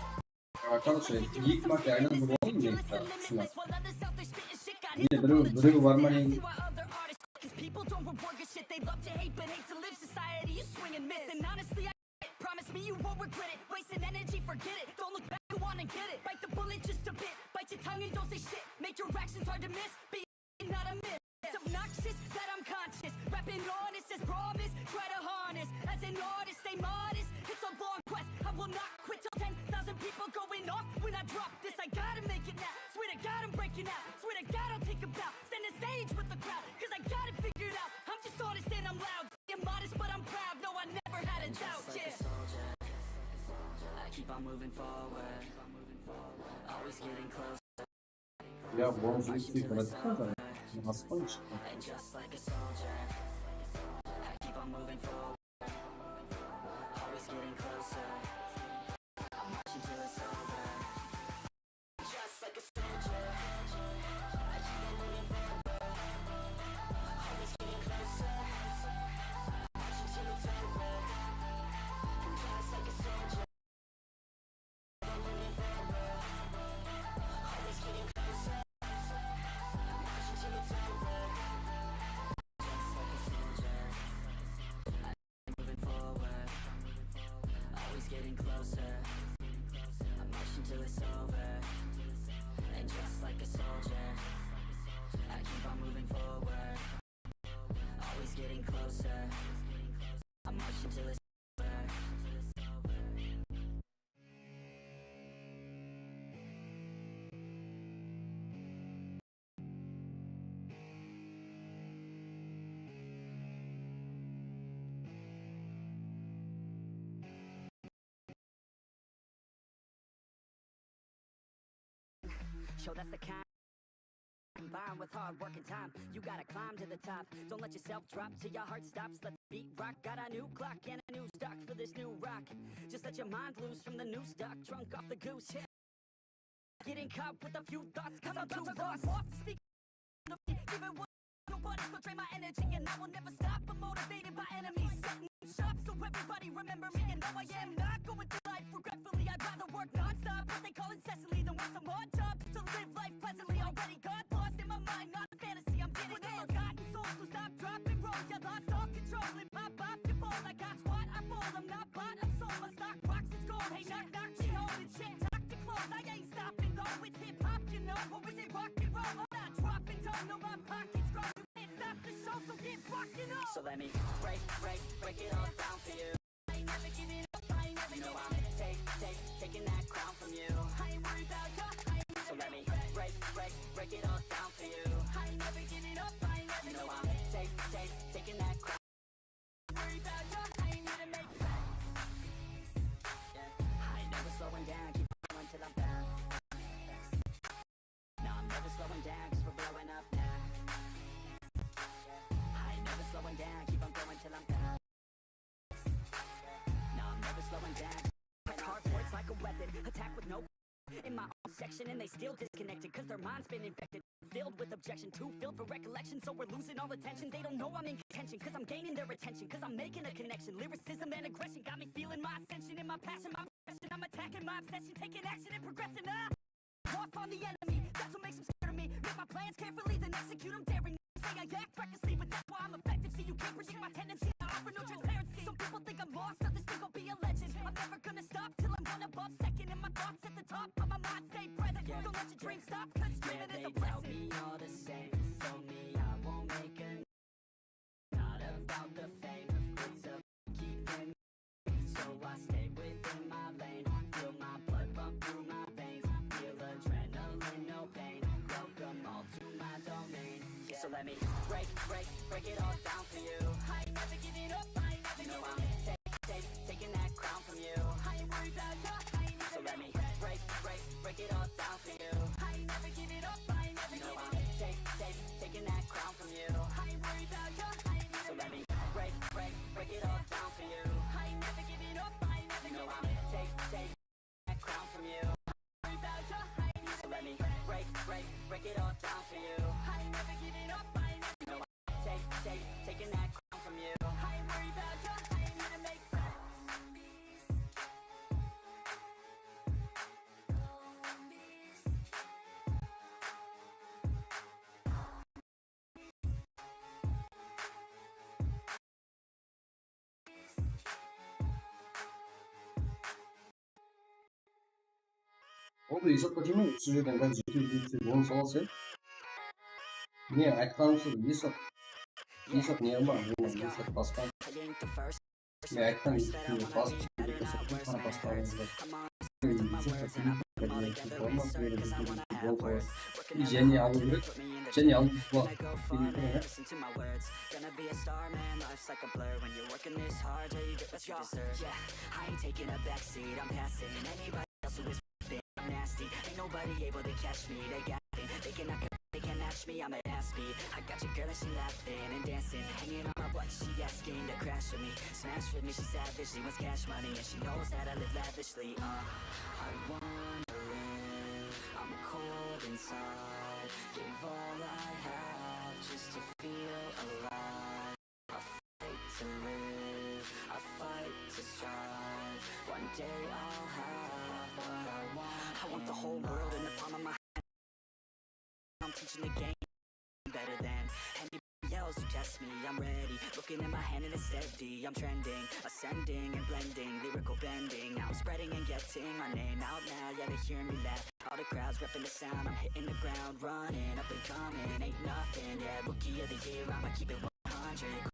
Короче, eki márte aylanıp aldım men, shınar. Mine, birew, birew bar ma deymen. Promise me you won't regret it. Wasting energy, forget it. Don't look back, you wanna get it. Bite the bullet just a bit. Bite your tongue and don't say shit. Make your actions hard to miss. Be not a myth. It's obnoxious that I'm conscious. Rapping honest as promise. Try to harness. As an artist, stay modest. It's a long quest. I will not quit till ten thousand people going off. When I drop this, I gotta make it now. Swear to God, I'm breaking out. Swear to God, I'll take a bow. Stand the stage with the crowd. 'Cause I got it figured out. I'm just honest and I'm loud. I'm modest, but I'm proud. No, I never had a doubt. Yeah. I keep on moving forward. Always getting closer. Ya, bronz üstü kıvırcıkta da, nasıl çıktı? And just like a soldier, I keep on moving forward. Always getting closer. I'm marching till it's over. Just like a soldier, I keep on moving forward. Always getting closer. I'm marching till it's over. I'm just like a soldier. Moving forward, always getting closer. I'm marching till it's over. And just like a soldier, I keep on moving forward. Always getting closer. I'm marching till it's over. Yo, that's the kind combined with hard work and time. You gotta climb to the top. Don't let yourself drop till your heart stops. Let the beat rock. Got a new clock and a new stock for this new rock. Just let your mind loose from the new stock. Drunk off the goose. Yeah. Getting caught with a few thoughts, 'cause I'm too lost. Off, speak, even one, nobody's gonna drain my energy, and I will never stop. I'm motivated by enemies, setting up shop, so everybody remember me. And no, I am not going through life regretfully. I'd rather work non-stop, what they call incessantly, than work some odd job to live life pleasantly. Already got lost in my mind, not a fantasy. I'm getting it. Forgotten souls who stop, drop, and roll. You lost all control and pop off your ball. I got squat, I fall. I'm not bought, I'm sold. My stock rocks, it's gold. Hey, knock, knock, she holding shit. Talk to close, I ain't stopping though. It's hip hop, you know. Or is it rock and roll? I'm not dropping, don't know my pockets grow. You can't stop the show, so get rocking on. So let me break, break, break it all down for you. I ain't never giving up, I ain't never giving up. You know I'm take, take, taking that crown from you. I ain't worried about your, I ain't never. So let me break, break, break it all down for you. I ain't never giving up, I ain't never. You know I'm take, take, taking that crown. Worried about your, I ain't here to make plans. Yeah. I ain't never slowing down, keep going till I'm found. No, I'm never slowing down, 'cause we're blowing up now. I ain't never slowing down, keep on going till I'm found. No, I'm never slowing down. Cardboard's like a weapon, attack with no in my own section, and they still disconnected, 'cause their mind's been infected, filled with objection, too filled for recollection, so we're losing all attention. They don't know I'm in contention, 'cause I'm gaining their attention, 'cause I'm making a connection. Lyricism and aggression got me feeling my ascension, in my passion, my profession. I'm attacking my obsession, taking action and progressing up. Off on the enemy, that's what makes 'em scared of me. Make my plans carefully, then execute 'em daring. Say I act recklessly, but that's why I'm effective. See, you can't predict my tendency. I offer no transparency. Some people think I'm lost, others think I'll be a legend. I'm never gonna stop till I'm one above second. And my thoughts at the top, but my mind stay present. Don't let your dreams stop, 'cause dreaming is a blessing. Yeah, they tell me all the same. Told me I won't make a, not about the fame. It's a keeping me, so I Let me break, break, break it all down for you. I ain't never giving up, I ain't never giving up. Take, take, taking that crown from you. I ain't worried about your, I ain't never. So let me break, break, break it all down for you. I ain't never giving up, I ain't never giving up. Take, take, taking that crown from you. I ain't worried about your, I ain't never. So let me break, break, break it all down for you. I ain't never giving up, I ain't never giving up. Take, take, that crown from you. Worried about your, I ain't never. So let me break, break, break it all down for you. I ain't never giving up, I ain't never. Take, take, taking that crown from you. I ain't worried about your, I ain't gonna make friends. Oldı, esapqa deymen, usı jerden dál jete deyip, sen onı salasań. Ne aytqanımsız, esap, esap ne ma? Esap basqa. Men aytqan esaptı basıp, esaptı basqalarımız bar. Jáne alıw kerek, jáne alıw kerek. Gonna be a star, man, life's like a blur. When you're working this hard, yeah, you get what you deserve. Yeah, I ain't taking a back seat, I'm passing anybody else who is ripping. I'm nasty, ain't nobody able to catch me. They got it, they cannot, they can't match me. I'm at half speed. I got your girl and she laughing and dancing, hanging on my butt. She asking to crash with me, smash with me. She savage, she wants cash money, and she knows that I live lavishly. Uh, I wanna live, I'm cold inside. Give all I have just to feel alive. I fight to live, I fight to strive. One day I'll have what I want. I want the whole world in the palm of my hand. I'm teaching the game better than anybody else who tests me. I'm ready, looking at my hand and it's steady. I'm trending, ascending and blending, lyrical bending. Now I'm spreading and getting my name out now. Yeah, they hearing me laugh. All the crowds repping the sound. I'm hitting the ground running, up and coming, ain't nothing. Yeah, rookie of the year, I'ma keep it one hundred.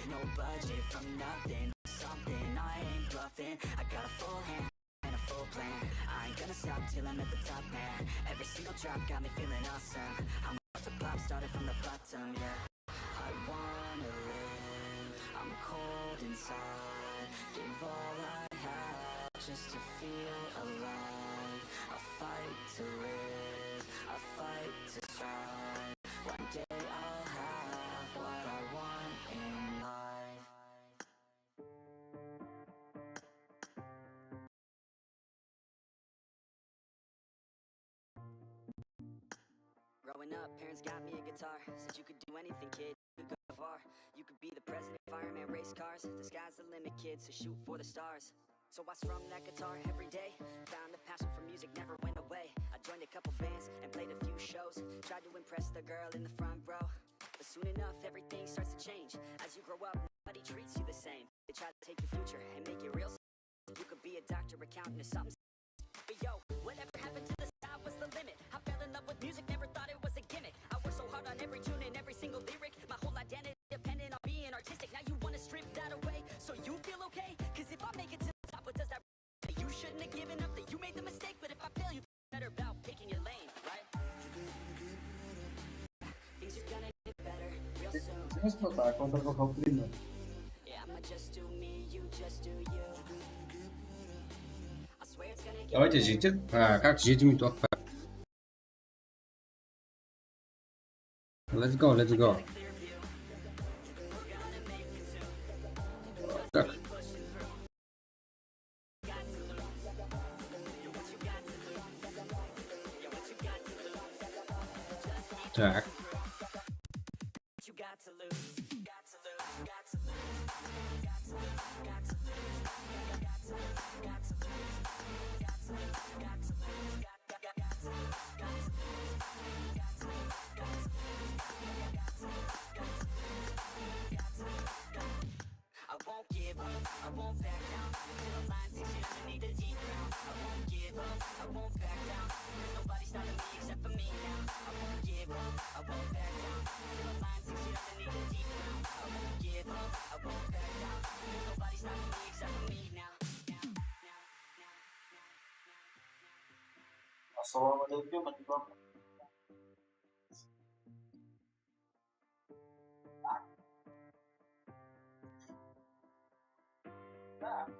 No budget from nothing, something, I ain't bluffing. I got a full hand and a full plan. I ain't gonna stop till I'm at the top, man. Every single drop got me feeling awesome. I'm about to pop, started from the bottom, yeah. I wanna live, I'm cold inside. Give all I have just to feel alive. I fight to live, I fight to strive. One day I'll have what I want in life. Growing up, parents got me a guitar, said you could do anything, kid, you could go far. You could be the president, fireman, race cars. The sky's the limit, kid, so shoot for the stars. So I strummed that guitar every day, found a passion for music, never went away. I joined a couple bands and played a few shows, tried to impress the girl in the front row. But soon enough, everything starts to change. As you grow up, nobody treats you the same. They try to take your future and make it real. You could be a doctor, accountant, or something. But yo, whatever happened to the sky was the limit? I fell in love with music, never thought it was a gimmick. I worked so hard on every tune and every single lyric. My whole identity dependent on being artistic. Now you wanna strip that away so you feel okay? 'Cause if I make it to the top, what does that? You shouldn't have given up, that you made the mistake. But if I fail, you better about picking your lane, right? Things are gonna get better real soon. Tienes que notar cuánto cojo primo. Yeah, I'ma just do me, you just do you. I swear it's gonna get. Давайте жетер. А, как жеті минут уақыт бар. Let's go, let's go. Так. Так. I won't give up, I won't back down. Till I'm lying six feet underneath the deep ground. I won't give up, I won't back down. There's nobody stopping me except for me now. I won't give up, I won't back down. Till I'm lying six feet underneath the deep ground. I won't give up, I won't back down. There's nobody stopping me except for me now. Assalamu alaikum. And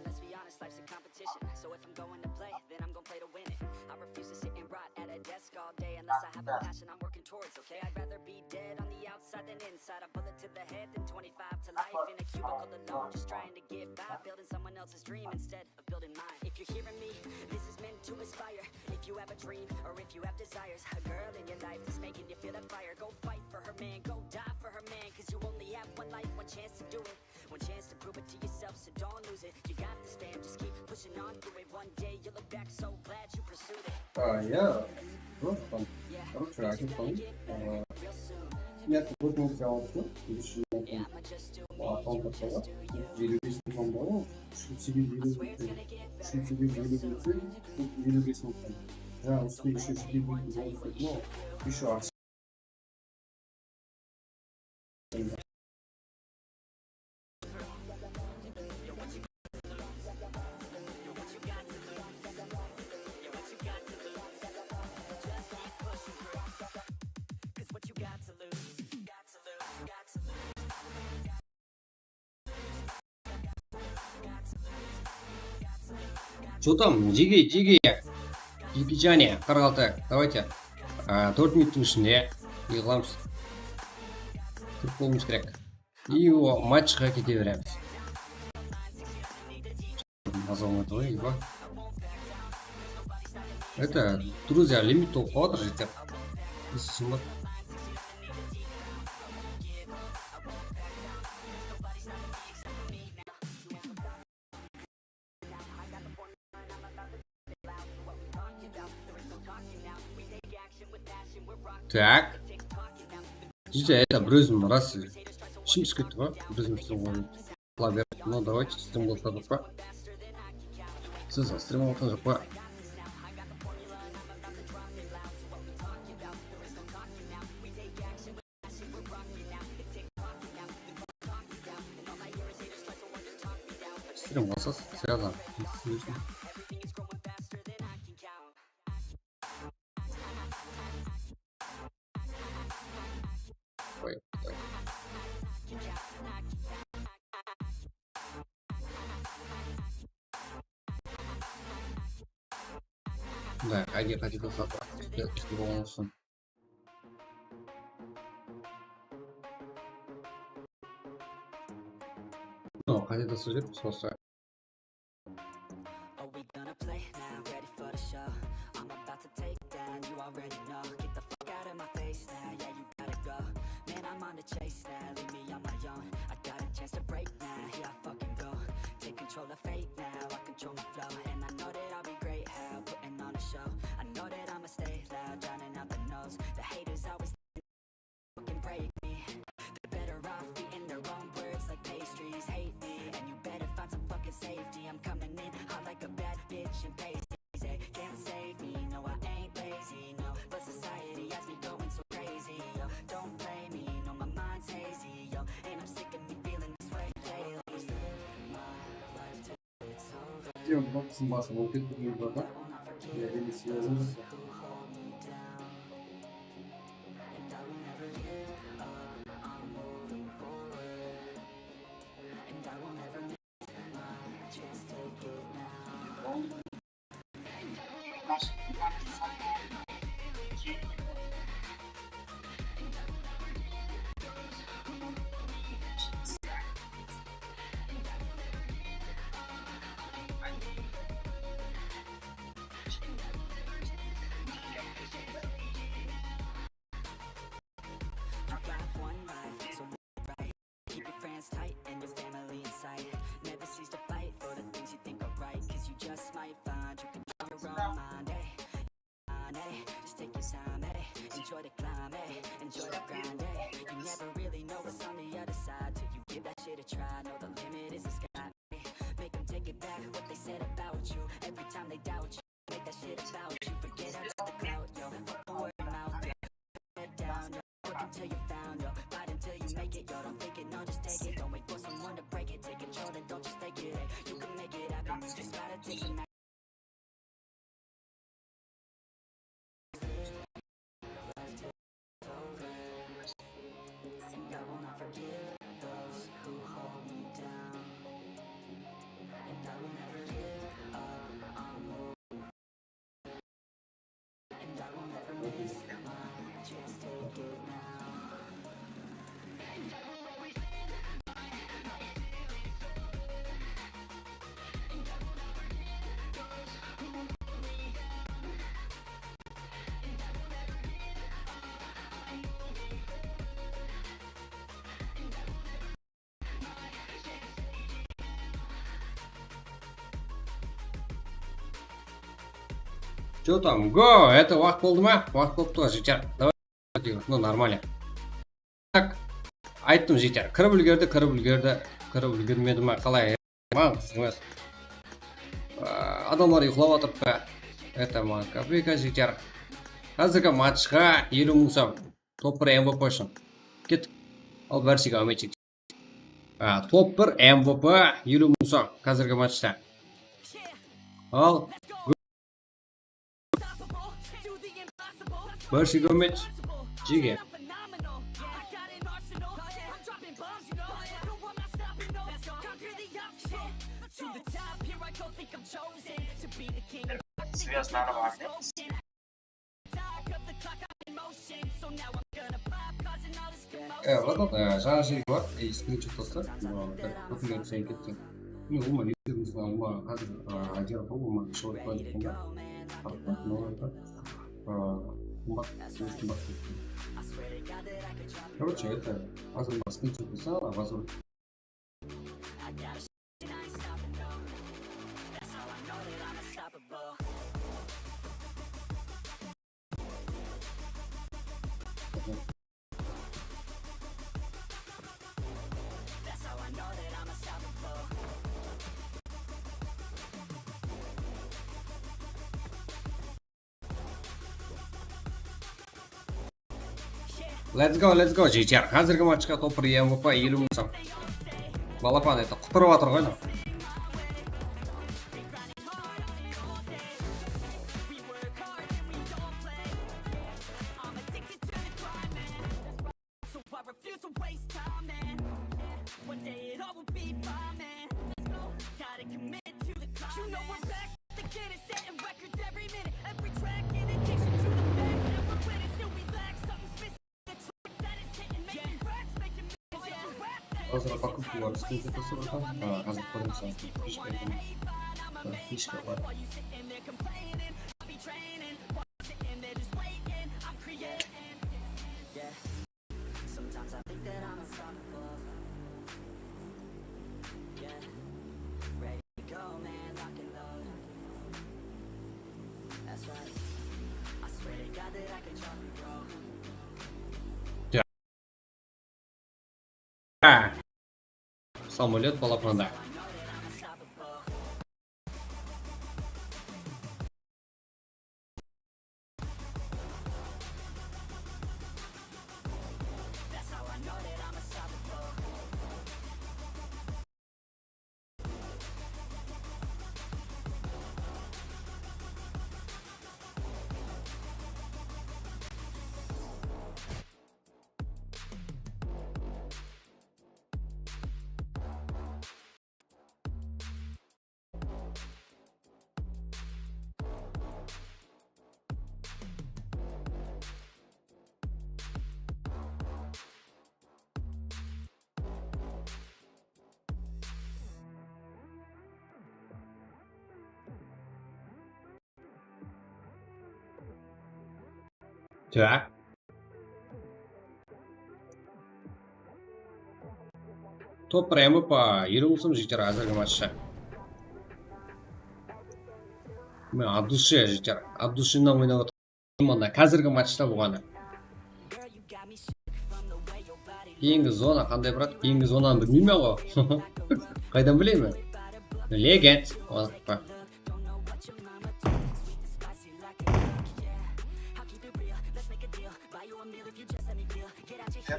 let's be honest, life's a competition. So if I'm going to play, then I'm gonna play to win it. I refuse to sit and rot at a desk all day unless I have a passion I'm working towards, okay? I'd rather be dead on the outside than inside. A bullet to the head than twenty-five to life in a cubicle alone, just trying to get by, building someone else's dream instead of building mine. If you're hearing me, this is meant to inspire. If you have a dream or if you have desires, a girl in your life is making you feel that fire. Go fight for her, man. Go die for her, man. 'Cause you only have one life, one chance to do it. One chance to prove it to yourself, so don't lose it. You got this, fam, just keep pushing on through it. One day you'll look back so glad you pursued it. А, я, ну, там, короче, один там, а, нет, вот он взял, что, короче, я там, а, там такого, елу бес миллион бар, ol, úsh esege elli, úsh esege elli, elli bes mıń. Jańa ústine úsh esege elli, ну, еще Что там, jege, jege. Jigijane, qaraqaltay, давайте. А, tórt minuttıń ishinde yıǵılamız. Turıp bolıwımız kerek. И o matchqa kete beremiz. Mazalamadı ǵoy, Ivo. Это, друзья, limit bolıp qalıp atır, jeter. Esisinde. Так. Júdá, это, bir ózim ras. Ishim túsip ketti ǵoy, bir ózim strim qoyıp. Qıla ber. Ну, давайте, strim qılıp atırıq pa? Siz strim qılıp atırıq pa? Strim qılsız, сразу. Qoy, qoy. Mına, qáne, qáne, qáne, qáne. No, qáne, qáne, qáne. Are we gonna play now? Ready for the show? I'm about to take down, you already know. Get the fuck out of my face now, yeah, you gotta go. Man, I'm on the chase now, leave me on my own. I got a chance to break now, here I fucking go. Take control of fate now, I control my flow. And I know that I'll be great, how? Putting on a show. I know that I'ma stay loud, drowning out the noise. The haters always fucking break me. They're better off eating their own words like pastries. Hate me, and you better find some fucking safety. I'm coming in hot like a bad bitch in Pacey. Can't save me, no, I ain't lazy, no. But society has me going so crazy, yo. Don't play me, no, my mind's hazy, yo. And I'm sick of me feeling this way daily. Live my life till it's over. Всё, бокстың bası bolıp ketti, buyırlarda. Я, Денис, я, You got one life, so live it right. Keep your friends tight and your family in sight. Never cease to fight for the things you think are right, 'cause you just might find you can change your own mind, eh? Mind, eh? Just take your time, eh? Enjoy the climb, eh? Enjoy the grind, eh? You never really know what's on the other side till you give that shit a try. Know the limit is the sky, eh? Make 'em take it back, what they said about you. Every time they doubt you, make that shit about you. Forget about the clout, yo. Fuck the word of mouth, yo. Head down, yo. Work until you found, yo. Fight until you make it, yo. Don't think it, no, just take it. Don't wait for someone to break it. Take control, then don't just take it, eh. You can make it happen, you just gotta take some action. And I will not forget. Что там? Go! Это waqıt boldı ma? Waqıt bolıptı ǵoy, jigitler. Давай. Ну, нормально. Так, ayttım, jigitler. Kirip úlgerdi, kirip úlgerdi. Kirip úlgermedi ma, qalay? Maǵan qızıq emes. Aa, adamlar uyıqlap atır pa? Это maǵan kopeyka, jigitler. Házirgi matchqa eliw mıń som. Top bir M V P ushın. Kettik. Al, bárshege áwmet, jigitler. A, top bir M V P eliw mıń som házirgi matchta. Al. Bárshege áwmet, jigitler. Связь nari bar. E, ладно, e, jańa jerge bar, e, скриншот tasta. Populярный sen ketken. Mine, ulıwma, eski, mısalı, ulıwma, házir, e, Adiyar bar, ulıwma, shıǵıp qoydı. Qarap, no, e, qımbat, qımbat ketken. Короче, это, házir скриншот tasta, házir Let's go, let's go, jigitler. Házirgi matchqa top bir M V P eliw mıń som. Balapan, это, qutırıp atır ǵoy, mına. Házir покупкалар скриншот tasta, baratar. A, házir koremen, fishka, fishka bar. Samolyot balapanda. Так. Top bir M V P eliw mıń som, jigitler, házirgi matchta. Mine, от души, jigitler, от души-nen oynap atır. Mında házirgi matchta bolǵanı. Keyingi zona qanday brat? Keyingi zonanı bilmeymen ǵo. Qaydan bileymen? Legend.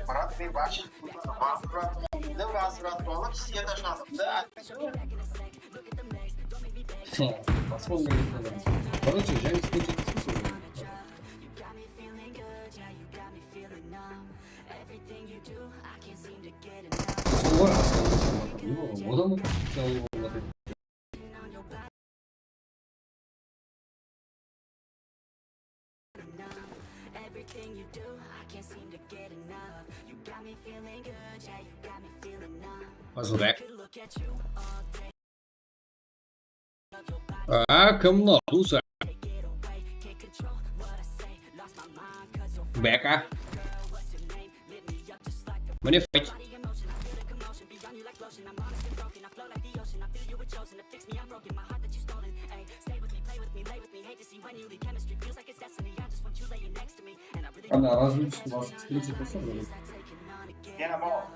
Brat, men вообще, возврат, возврат alıp, свет ashasın da. Короче, James Bond. Solar asıl. Odan da. Azurek. A, kim mınaw? Dusa. Beka. Mine fight. Ana, razı olsun, razı olsun. Yana bak.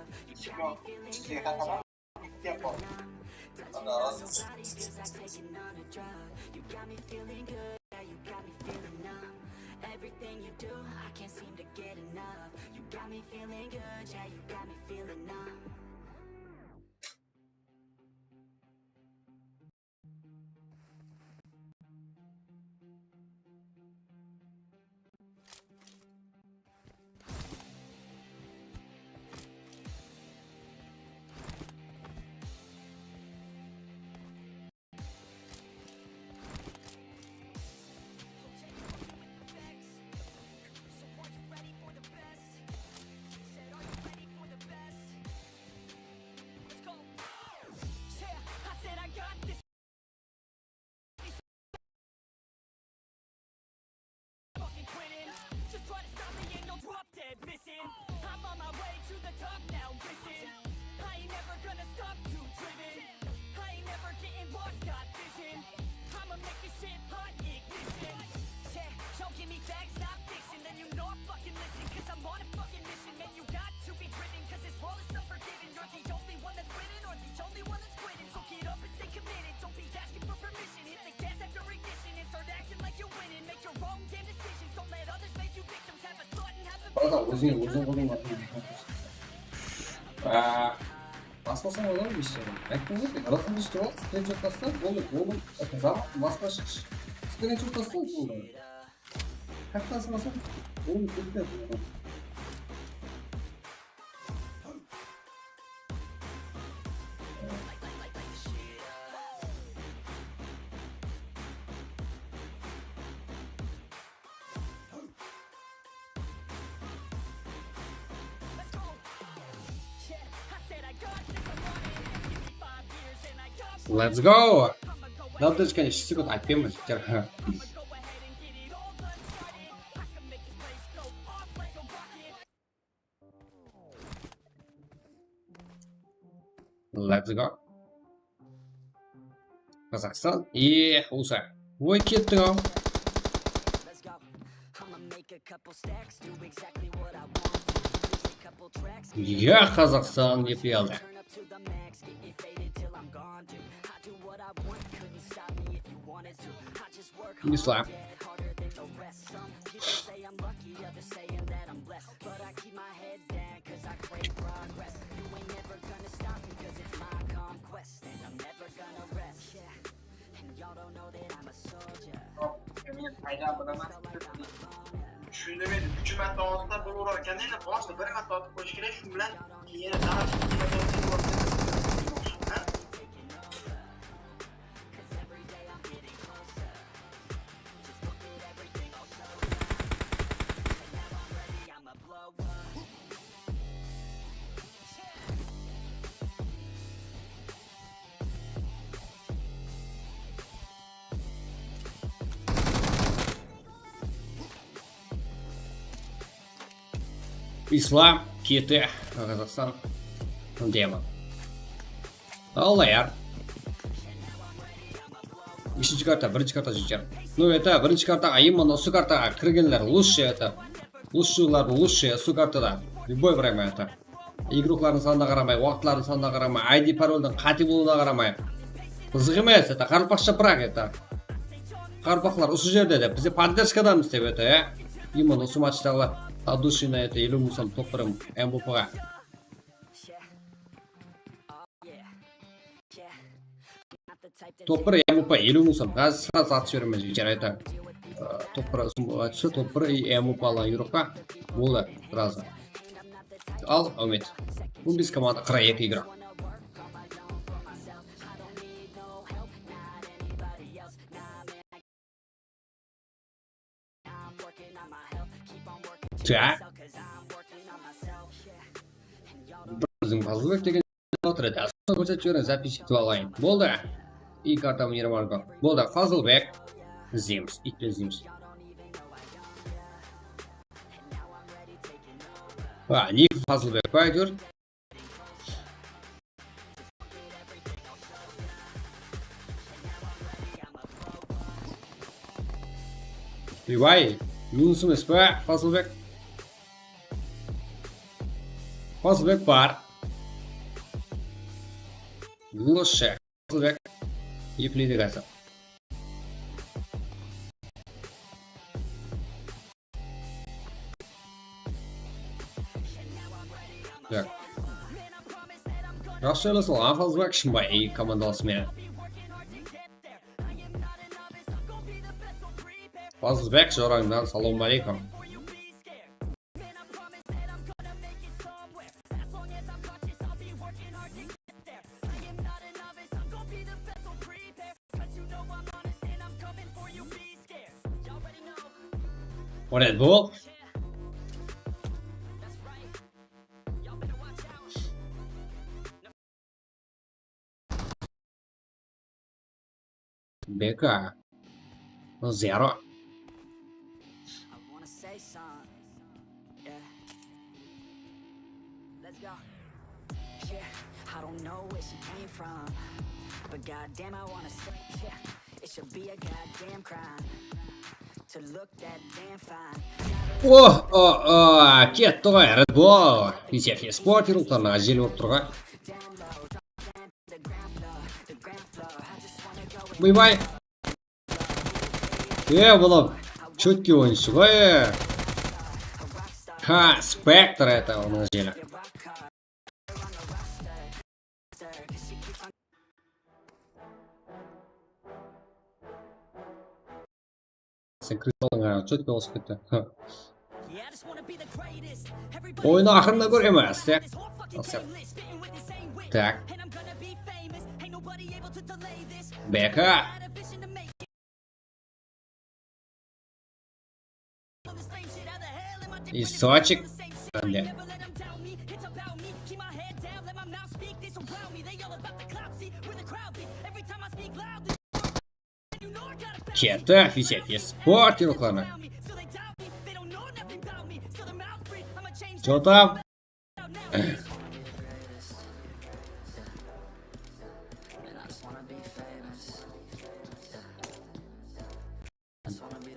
Bala, ózińe óziń qoldan atın. Aa, baslasam olar eshte. Ayttım ǵoy, tek adasın eshte bol, skrinshot tasta, boldı, boldı. Zaman basqa shıqshı. Skrinshot tasta, boldı. Kartasın basam, boldı, ketti. Let's go! Daldırıcı, конечно, секунд, aytpayman. Let's go. Qazaqstan. Ih, usa. Oy, kettiń-aw. Ya, Qazaqstan, epley aldı. Islam. Túsindi men, úsh márte otsa bul urar eken, endi boshqa bir márte otib qo'yish kerak, shu bilan keyin yana tag'in ikki márte otsa bul urar eken. Islam, kete, Qazaqstan, dema. Allayar. Ekinshi karta, birinshi karta jiyjar. Ну, это, birinshi kartaǵa, именно usı kartaǵa kirgenler лучше, это. Лучшийlar лучше, usı kartada. Любой время, это. Igroklardıń sanına qaramay, waqıtlardıń sanına qaramay, I D paroldıń qáte bolıwına qaramay. Qızıq emes, это, qaraqalpaqsha, biraq, это. Qaraqalpaqlar usı jerde de, bizde поддержкадамыз dep, это, ya. Именно usı matchtaǵılar от души на это, eliw mıń som top bir M V P ǵa. Top bir M V P eliw mıń som. Házir srazı atıp jiberemen, jigitler, ayta. Aa, top bir, top bir M V P alǵan igrokqa boldı, srazı. Al, áwmet. On bes komanda, qırq eki igrok. I'm working on my health, keep on working, Biziń Fazılbek degen otır edi. Sonı kórsetip jiberiń, zapis etip alayın. Boldı. I karta Mirmanko. Boldı, Fazılbek. Izleymiz, iytle izleymiz. Ha, nik Fazılbek pa, áytewir? Oybay, minus emes pa, Fazılbek? Fazılbek bar. Lúshe. Fazılbek. Epleydi házir. Tak. Jaqsı jaylasılǵan Fazılbek, Shımbay komandası menen. Fazılbek, jorańnan salawma aleykum. Red Bull. B K. Zero. Oh, oh, oh, ketti ǵoy, Red Bull. P C F Sport yurıqlarına jel bolıp turǵan. Bıybay. E, bunı chotki oyınshı ǵoy. Ha, Spectre, это onıń jeli. Sen kiristalıńa chotki basıp ketti. Oyını aqırında kóremiz. Tak. Tak. B K. Isochik. Mende. Ketti, P C F Sport yurıqlarına. Чё там?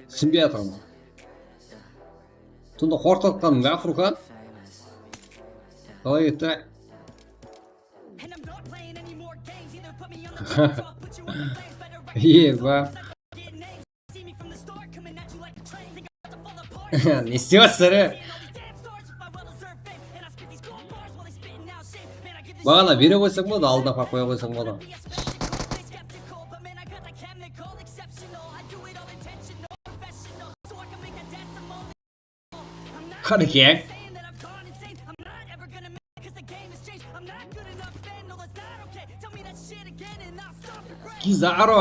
Túsinbey atırman. Sonda qorqıtqanıń ba, Furqan? Qalay ketti? Iye, ba. Ne islep atır, e? Baǵana bere qoysań boladı, aldına aparıp qoya qoysań boladı. Qanekeń. Kizaru.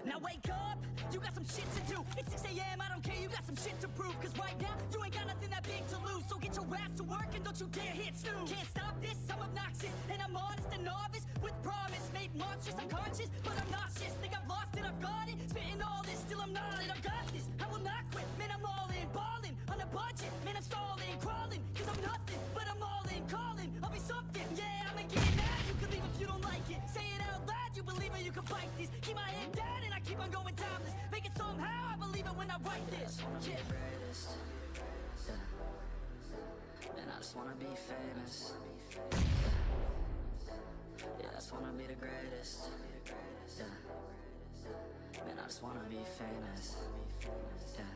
Now wake up, you got some shit to do. It's six a m, I don't care, you got some shit to prove. 'Cause right now, you ain't got nothing that big to lose. So get your ass to work and don't you dare hit snooze. Can't stop this, I'm obnoxious. And I'm honest, a novice with promise. Made monstrous, unconscious, but I'm nauseous. Think I've lost it, I've got it. Spitting all this, still I'm not it. I've got this, I will not quit. Man, I'm all in, ballin' on a budget. Man, I'm stalling, crawling, 'cause I'm nothing, but I'm all in, calling. I'll be something, yeah, I'ma get mad. You can leave if you don't like it. Say it out loud, you believe it, you can fight this. Keep my head down and I keep on going timeless. Make it somehow, I believe it when I write this. Yeah. Man, I just wanna be famous. Yeah, I just wanna be the greatest. Yeah. Man, I just wanna be famous. Yeah.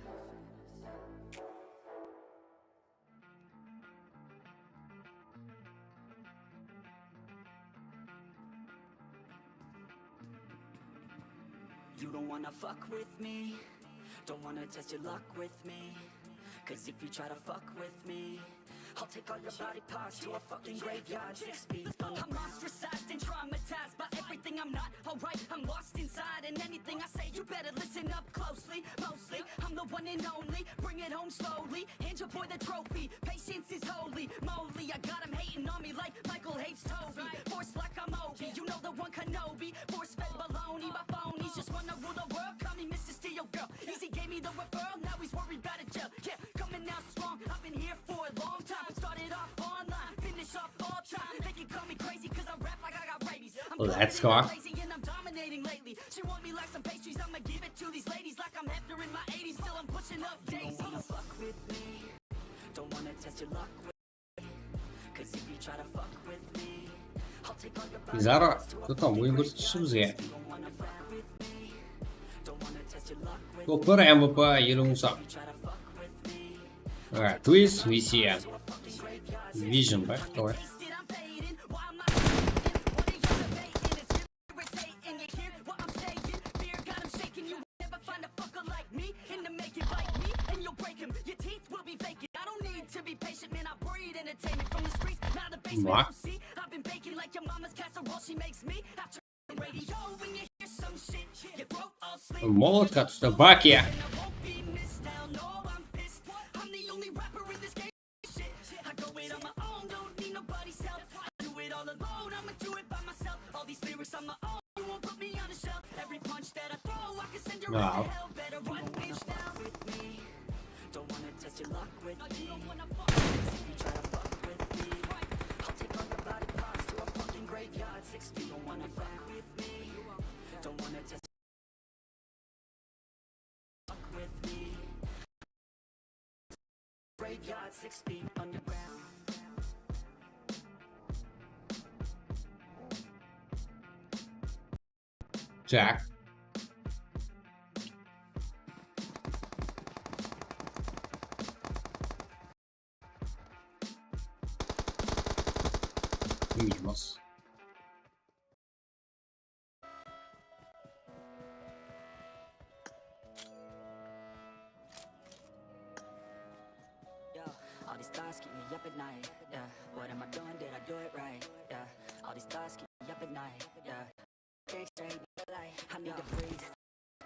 You don't wanna fuck with me. Don't wanna test your luck with me. Cause if you try to fuck with me, I'll take all your body parts to a fucking graveyard, six feet under. I'm ostracized and traumatized by everything. I'm not alright. I'm lost inside, and anything I say, you better listen up closely. Mostly, I'm the one and only. Bring it home slowly. Hand your boy the trophy. Patience is holy. Moly, I got 'em hating on me like Michael hates Toby. Force like I'm Obi. You know the one Kenobi. Force fed baloney by phonies. Just wanna rule the world. Call me Mister Steel Girl. Easy gave me the referral. Now he's worried about a jail. Yeah, coming out strong. I've been here for a long time. Started off online. Finish off all time. They can call me crazy 'cause I rap like I got rabies. I'm Let's go. Lazy and I'm dominating lately. She want me like some pastries. I'ma give it to these ladies like I'm Hefner in my eighties. Still I'm pushing up daisies. Don't wanna fuck with me. Don't wanna test your luck with me. 'Cause if you try to fuck with me, I'll take all your body Zara, parts to a totam oyın kórsetshi bizge. Don't wanna fuck with me. Don't wanna test your luck with me. Super M V P eliw mıń. If you try to fuck with me, Alright, quiz, V C M. Vision, right? Alright. What? Molotka tústi, Bakiya. Wow. Jack. Minus. Yo, all these thoughts keep me up at night. Yeah, what am I doing? Did I do it right? Yeah, all these thoughts keep me up at night. Yeah, think straight, no lie. I need to breathe.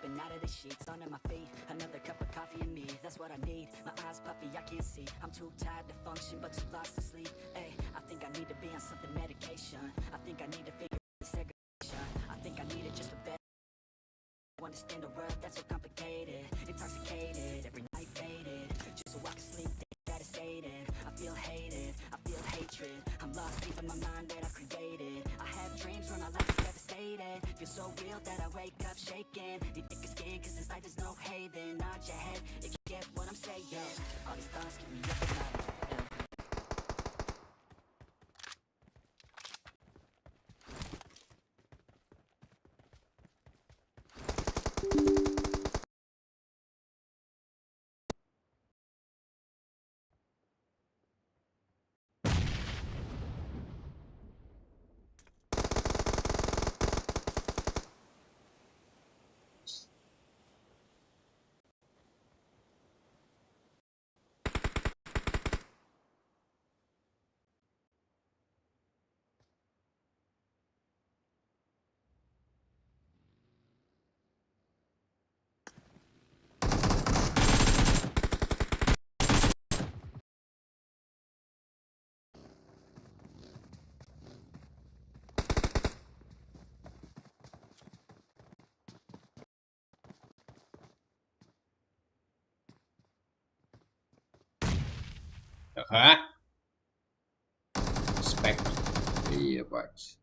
Been out of the sheets, under my feet. Another cup of coffee and me, that's what I need. My eyes puffy, I can't see. I'm too tired to function, but too lost to sleep. Ay, I think I need to be on something medication. I think I need to figure out segregation. I think I need it just a bit. Understand the world that's so complicated. Intoxicated, every night faded. Just so I can sleep, think that it's hated. I feel hated, I feel hatred. I'm lost, even my mind that I created. I have dreams when my life is devastated. Feel so real that I wake up shaking. Need thicker skin, 'cause this life is no haven. Nod your head if you get what I'm saying. All these thoughts keep me up at night. Yeah. Aha. Spectre. Ебать.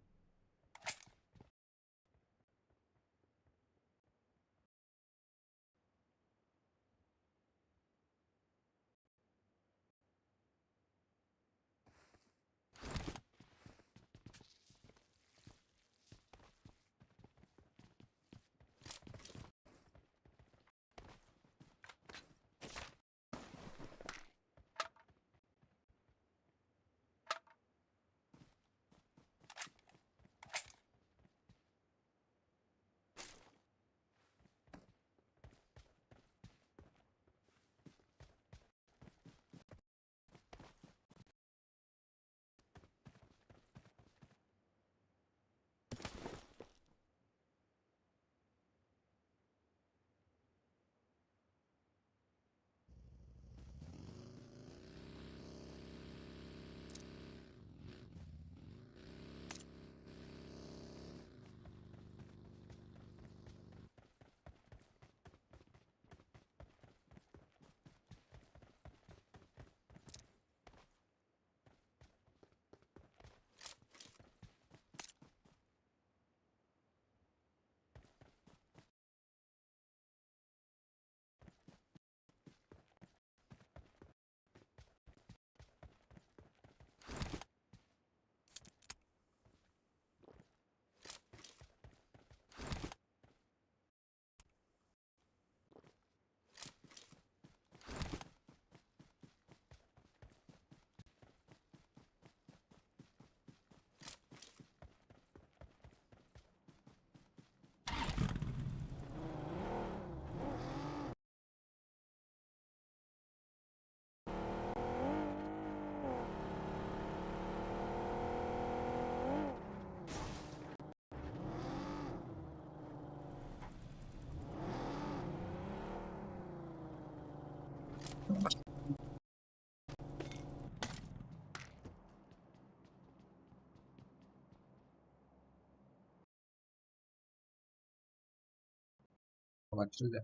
Qanat shildi.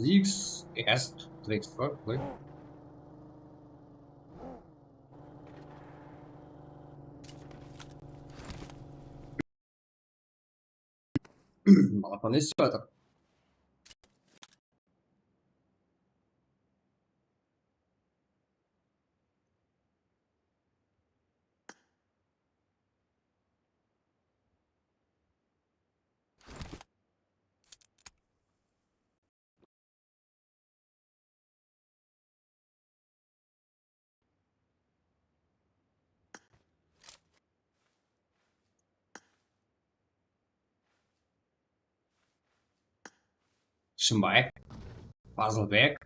Zix, Est, Trix, Rock, Play. Balapan ne islep atır? Shımbay, Fazılbek.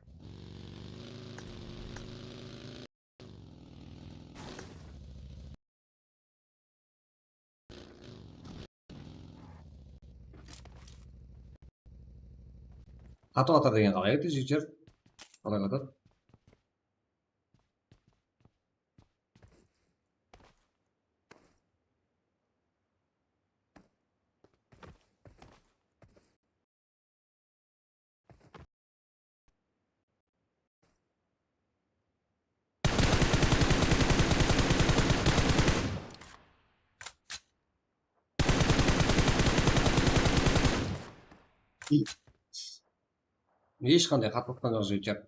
Qatıp atır degen qalay edi, jigitler? Qalay qatıp? Hesh qanday qatlıqtan joq, jigitler.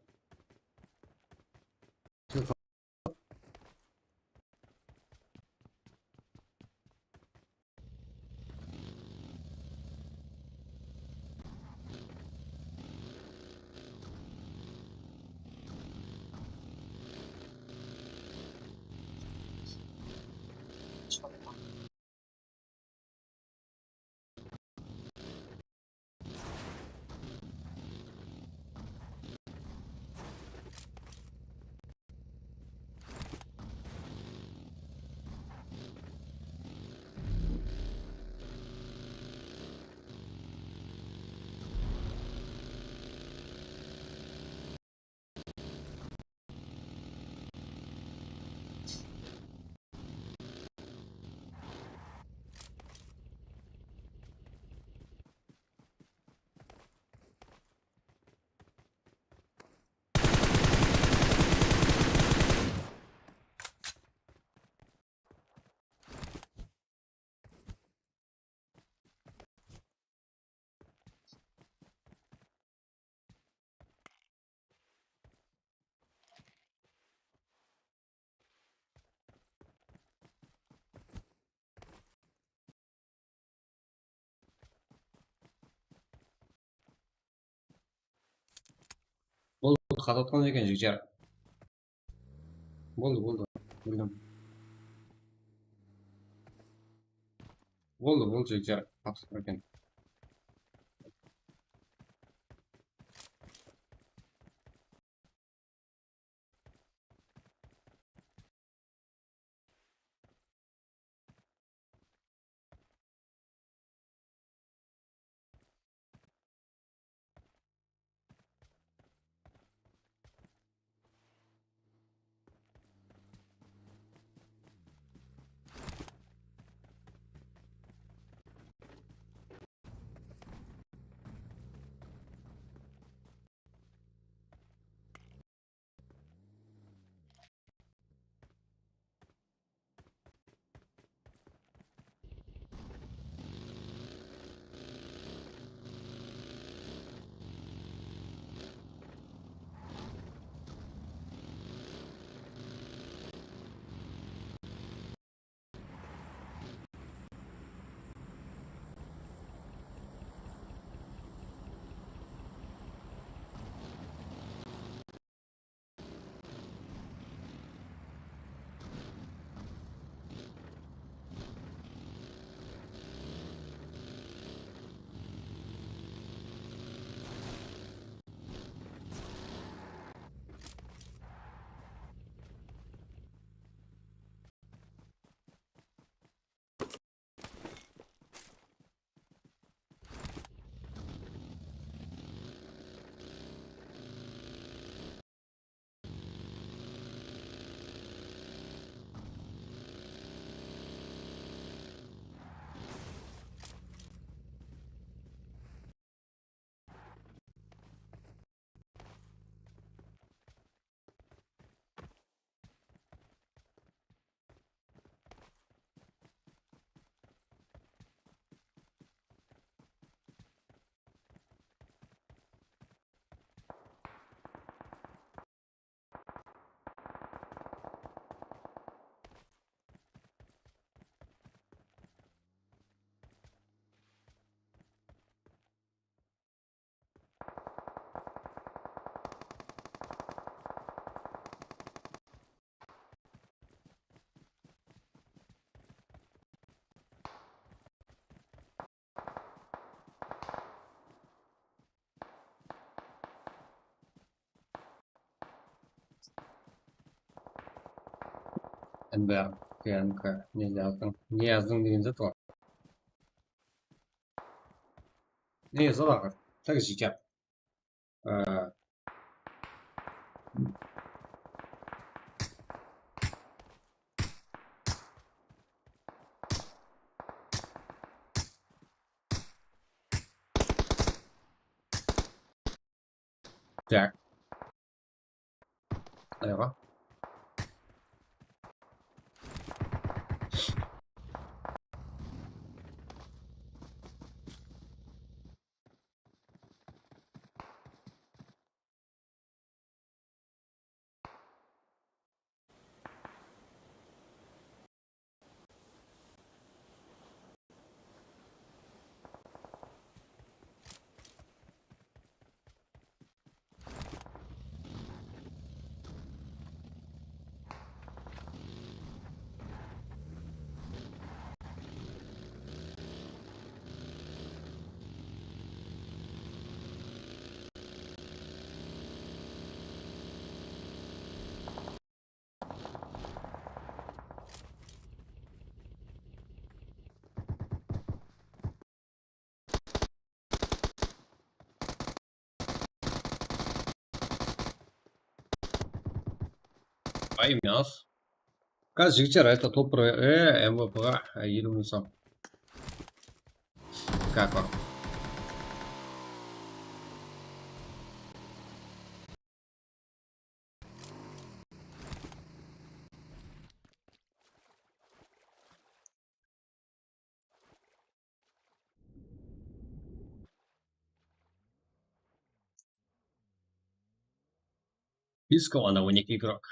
Boldı, qatıp atqan eken, jigitler. Boldı, boldı. Bildim. Boldı, boldı, jigitler. Qatıp atqan eken. Bárin, K N K, ne jazdıń? Ne jazdıń degen zat bar. Ne jazdı axır? Tak, jeter. Á, Tak. Ayaǵa. Ay, minus. Házir jigitler, это top bir, e, M V P ǵa, e, eliw mıń som. Как вам? Писка, ана он eki игрок.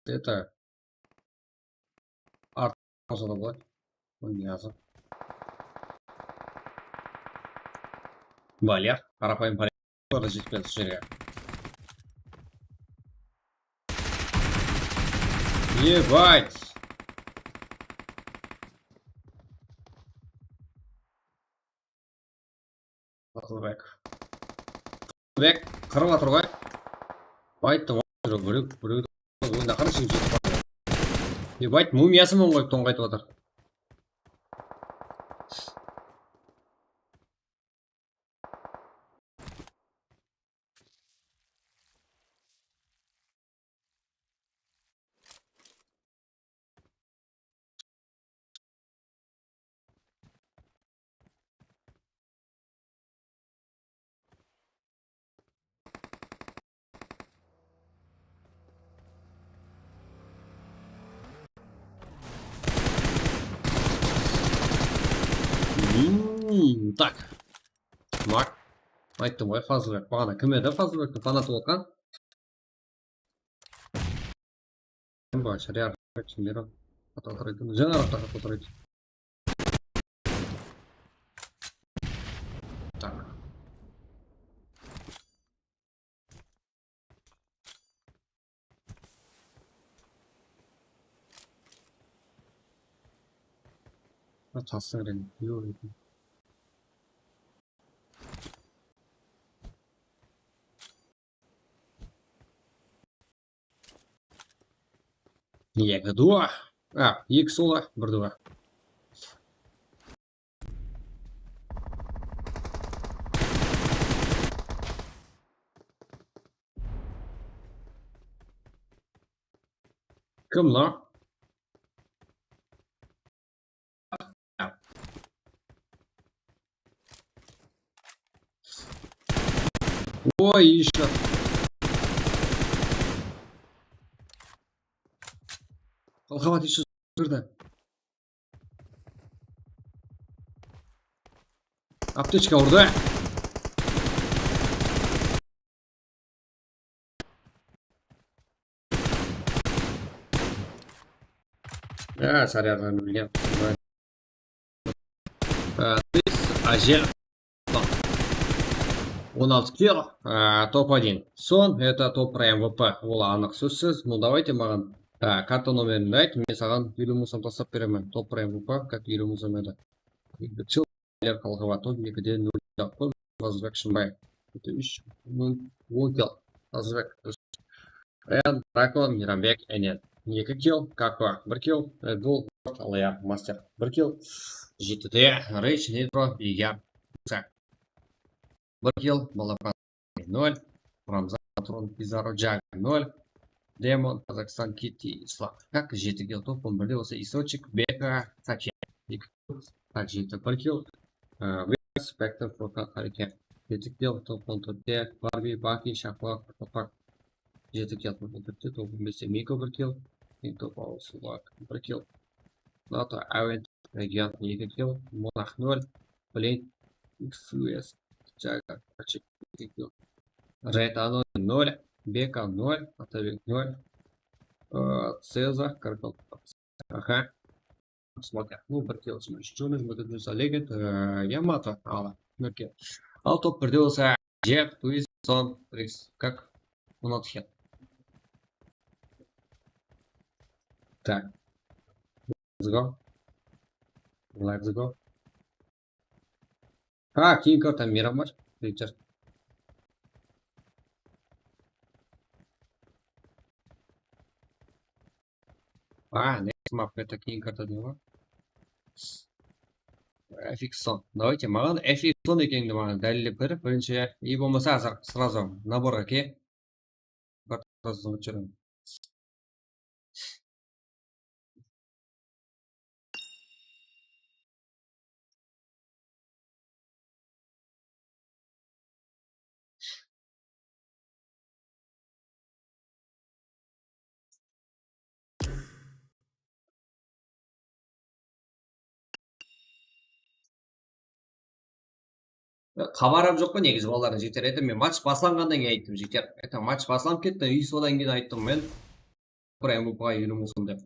Это art olsa da boladı. Oyın yazı. Balya, qarapayım, balya. Orada jetpedi usı jerge. Ебать! Fazlbek. Fazlbek, qırıp atır ǵoy. Ayttım ǵoy, birew, birew, oyında qara, jetip atır. Ебать, mumiyası mıń qoyıp tońǵaytıp atır. Hmm, tak. Mak. Ayttım ǵoy, Fazlbek. Baǵana kim edi Fazlbektiń fanatı bolǵan? Kim bu? Shariar, kimler o? Xato taraydı. Jańaraqta xato taraydı. Tak. Tasın reng. Eki duo. A, eki solo, bir duo. Kim lan? Oy, ещё. Qalqabat ещё kirdi. Aptechka urdı. Ya, sarıyaǵan bilgen. Á, biz Ajer. On altı kill, á, top один. Son, это top bir M V P. Ol anıq sózsiz. Ну, давайте maǵan, á, karta nomerin ayt, men saǵan eliw mıń som taslap beremen. Top bir M V P, как eliw mıń som edi. Sil Qalqıba top ekide nol, Fazlbek Shımbay. Úsh, on kill. Fazlbek. Rayan, Rakon, Mirambek, Enen. eki kill, Kako bir kill, Red Bull, Alaya, Master bir kill, jetide Rage, Nitro, Big Up, bir kill, Balapan nol, Ramzan, Patron, Bizarro, Jaga nol, Demon, Kazakstan, Kitty, Islam. Kak jeti kill, top on birde bolsa Isochik, Beka, Satya eki kill, Tak jeti bir kill, Vegas, Spectre, Furkan, Hariken jeti kill, top on tórtte Barbie, Baki, Shaqlaq, Topak jeti kill, top on tórtte, top on beste Miko bir kill, Top House, Sulak bir kill, Nato, Aven, Region eki kill, Monarx nol, Blink, X U S, Jaga, Paçik eki kill, Red Anon nol, Beka nol, Atabek nol, Cezar, Karkal. Aha. Смотря. Ну, bir kill, úshınshı Jonas, Mutadus, Legend, Yamato, ala, bir kill. Al top birde bolsa Jeff, Twist, Son, Trix, как? Unatxen. Так. Let's go. Let's go. Ha, keyin karta Mirabar, Richard. Ha, next map, это keyin karta deyman. F X son. Давайте, maǵan F X son ekeningdi maǵan dálillep ber. Birinshi, и bolmasa, azır, сразу naborǵa ke. Bir sızıp júriń. Xabarım joq pa negizi balalar, jigitler? Это men match baslanǵannan keyin ayttım, jigitler. Это match baslanıp ketti, и sodan keyin ayttım men. Bir M V P-ǵa úyrenip alsam dep.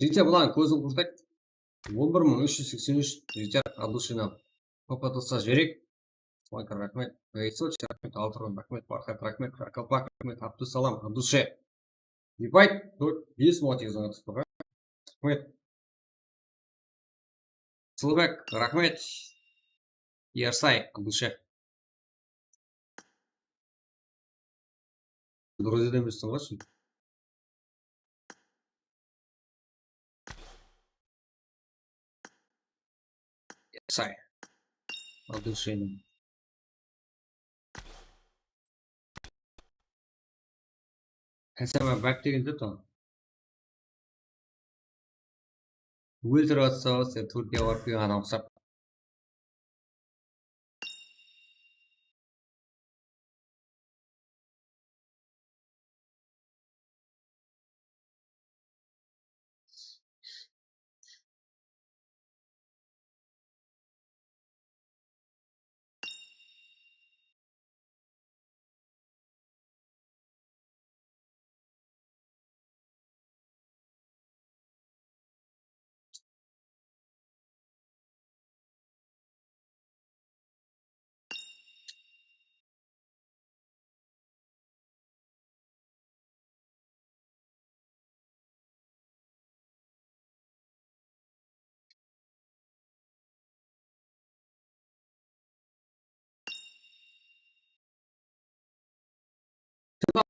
Jigitler, bulardıń kózin qurtayıq. On bir mıń úsh júz seksen úsh, jigitler, от души. Qopatısa jibereyik. Slayker, raxmet. Gaysoch, raxmet. Altırın, raxmet. Farxat, raxmet. Qaraqalpaq, raxmet. Abdusalam, от души. Ебать, тут есть мотив за это. Raxmet. Sılbek, raxmet. Ersay, от души. Durıs emesseń ǵoy sen. Ersay. От души. Kasama bak degende tuǵın. Óltirip atsa, sen Turkiyaǵa barıp kelgen adam uqsap.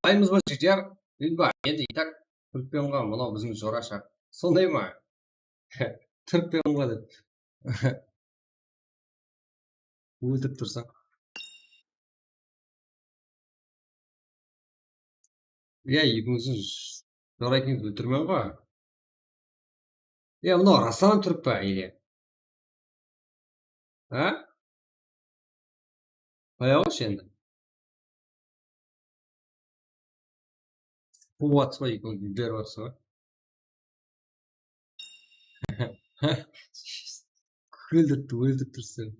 Aymız ba, jigitler? Bilba, endi и так turpengǵa mınaw biziń jorasha. Sonday ma? Turpengǵa dep. Óltirip tursań. Iya, ekińizdi jora ekeńizdi óltirmen ǵoy. Iya, mınaw rastan turıp pa, ele? Ha? Bayaǵı endi. Quwwat pa, ekewi berip atsa. Kúldirip tur, óltirip tursań.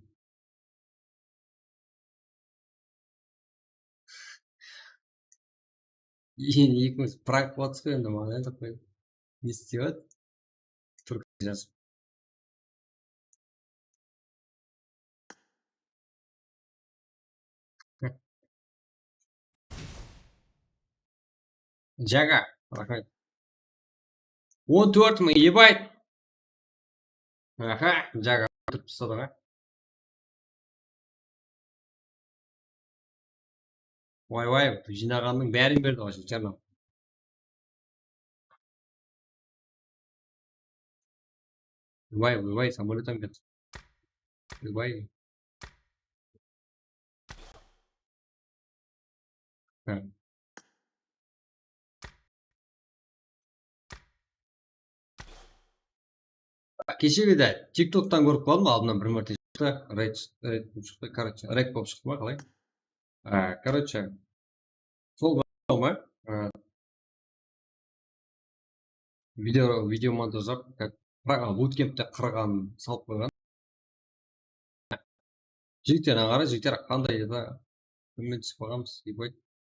Endi ekimiz prank qılıp atırmız ǵoy, endi maǵan da qoy. Ne istep atır? Turk jazıp. Jaga, raxmet. On tórt mıń, ебать. Aha, Jaga turıp tasladıń a. Way, way, jıynaǵannıń bárin berdi ǵoy, jigitler. Oybay, oybay, samolyotam ketip. Oybay. Ha. Keshegide TikToktan kórip qaldım, aldımnan bir márte shıqtı, red, red bolıp shıqtı, короче, red bolıp shıqtı ma, qalay? Á, короче, sol ma? Á, video, video montajlap, как, qıraǵan, bootcampte qıraǵan salıp qoyǵan. Jigitlerge qara, jigitler qanday edi? Kúnmen túsip qalǵanbız, ебать,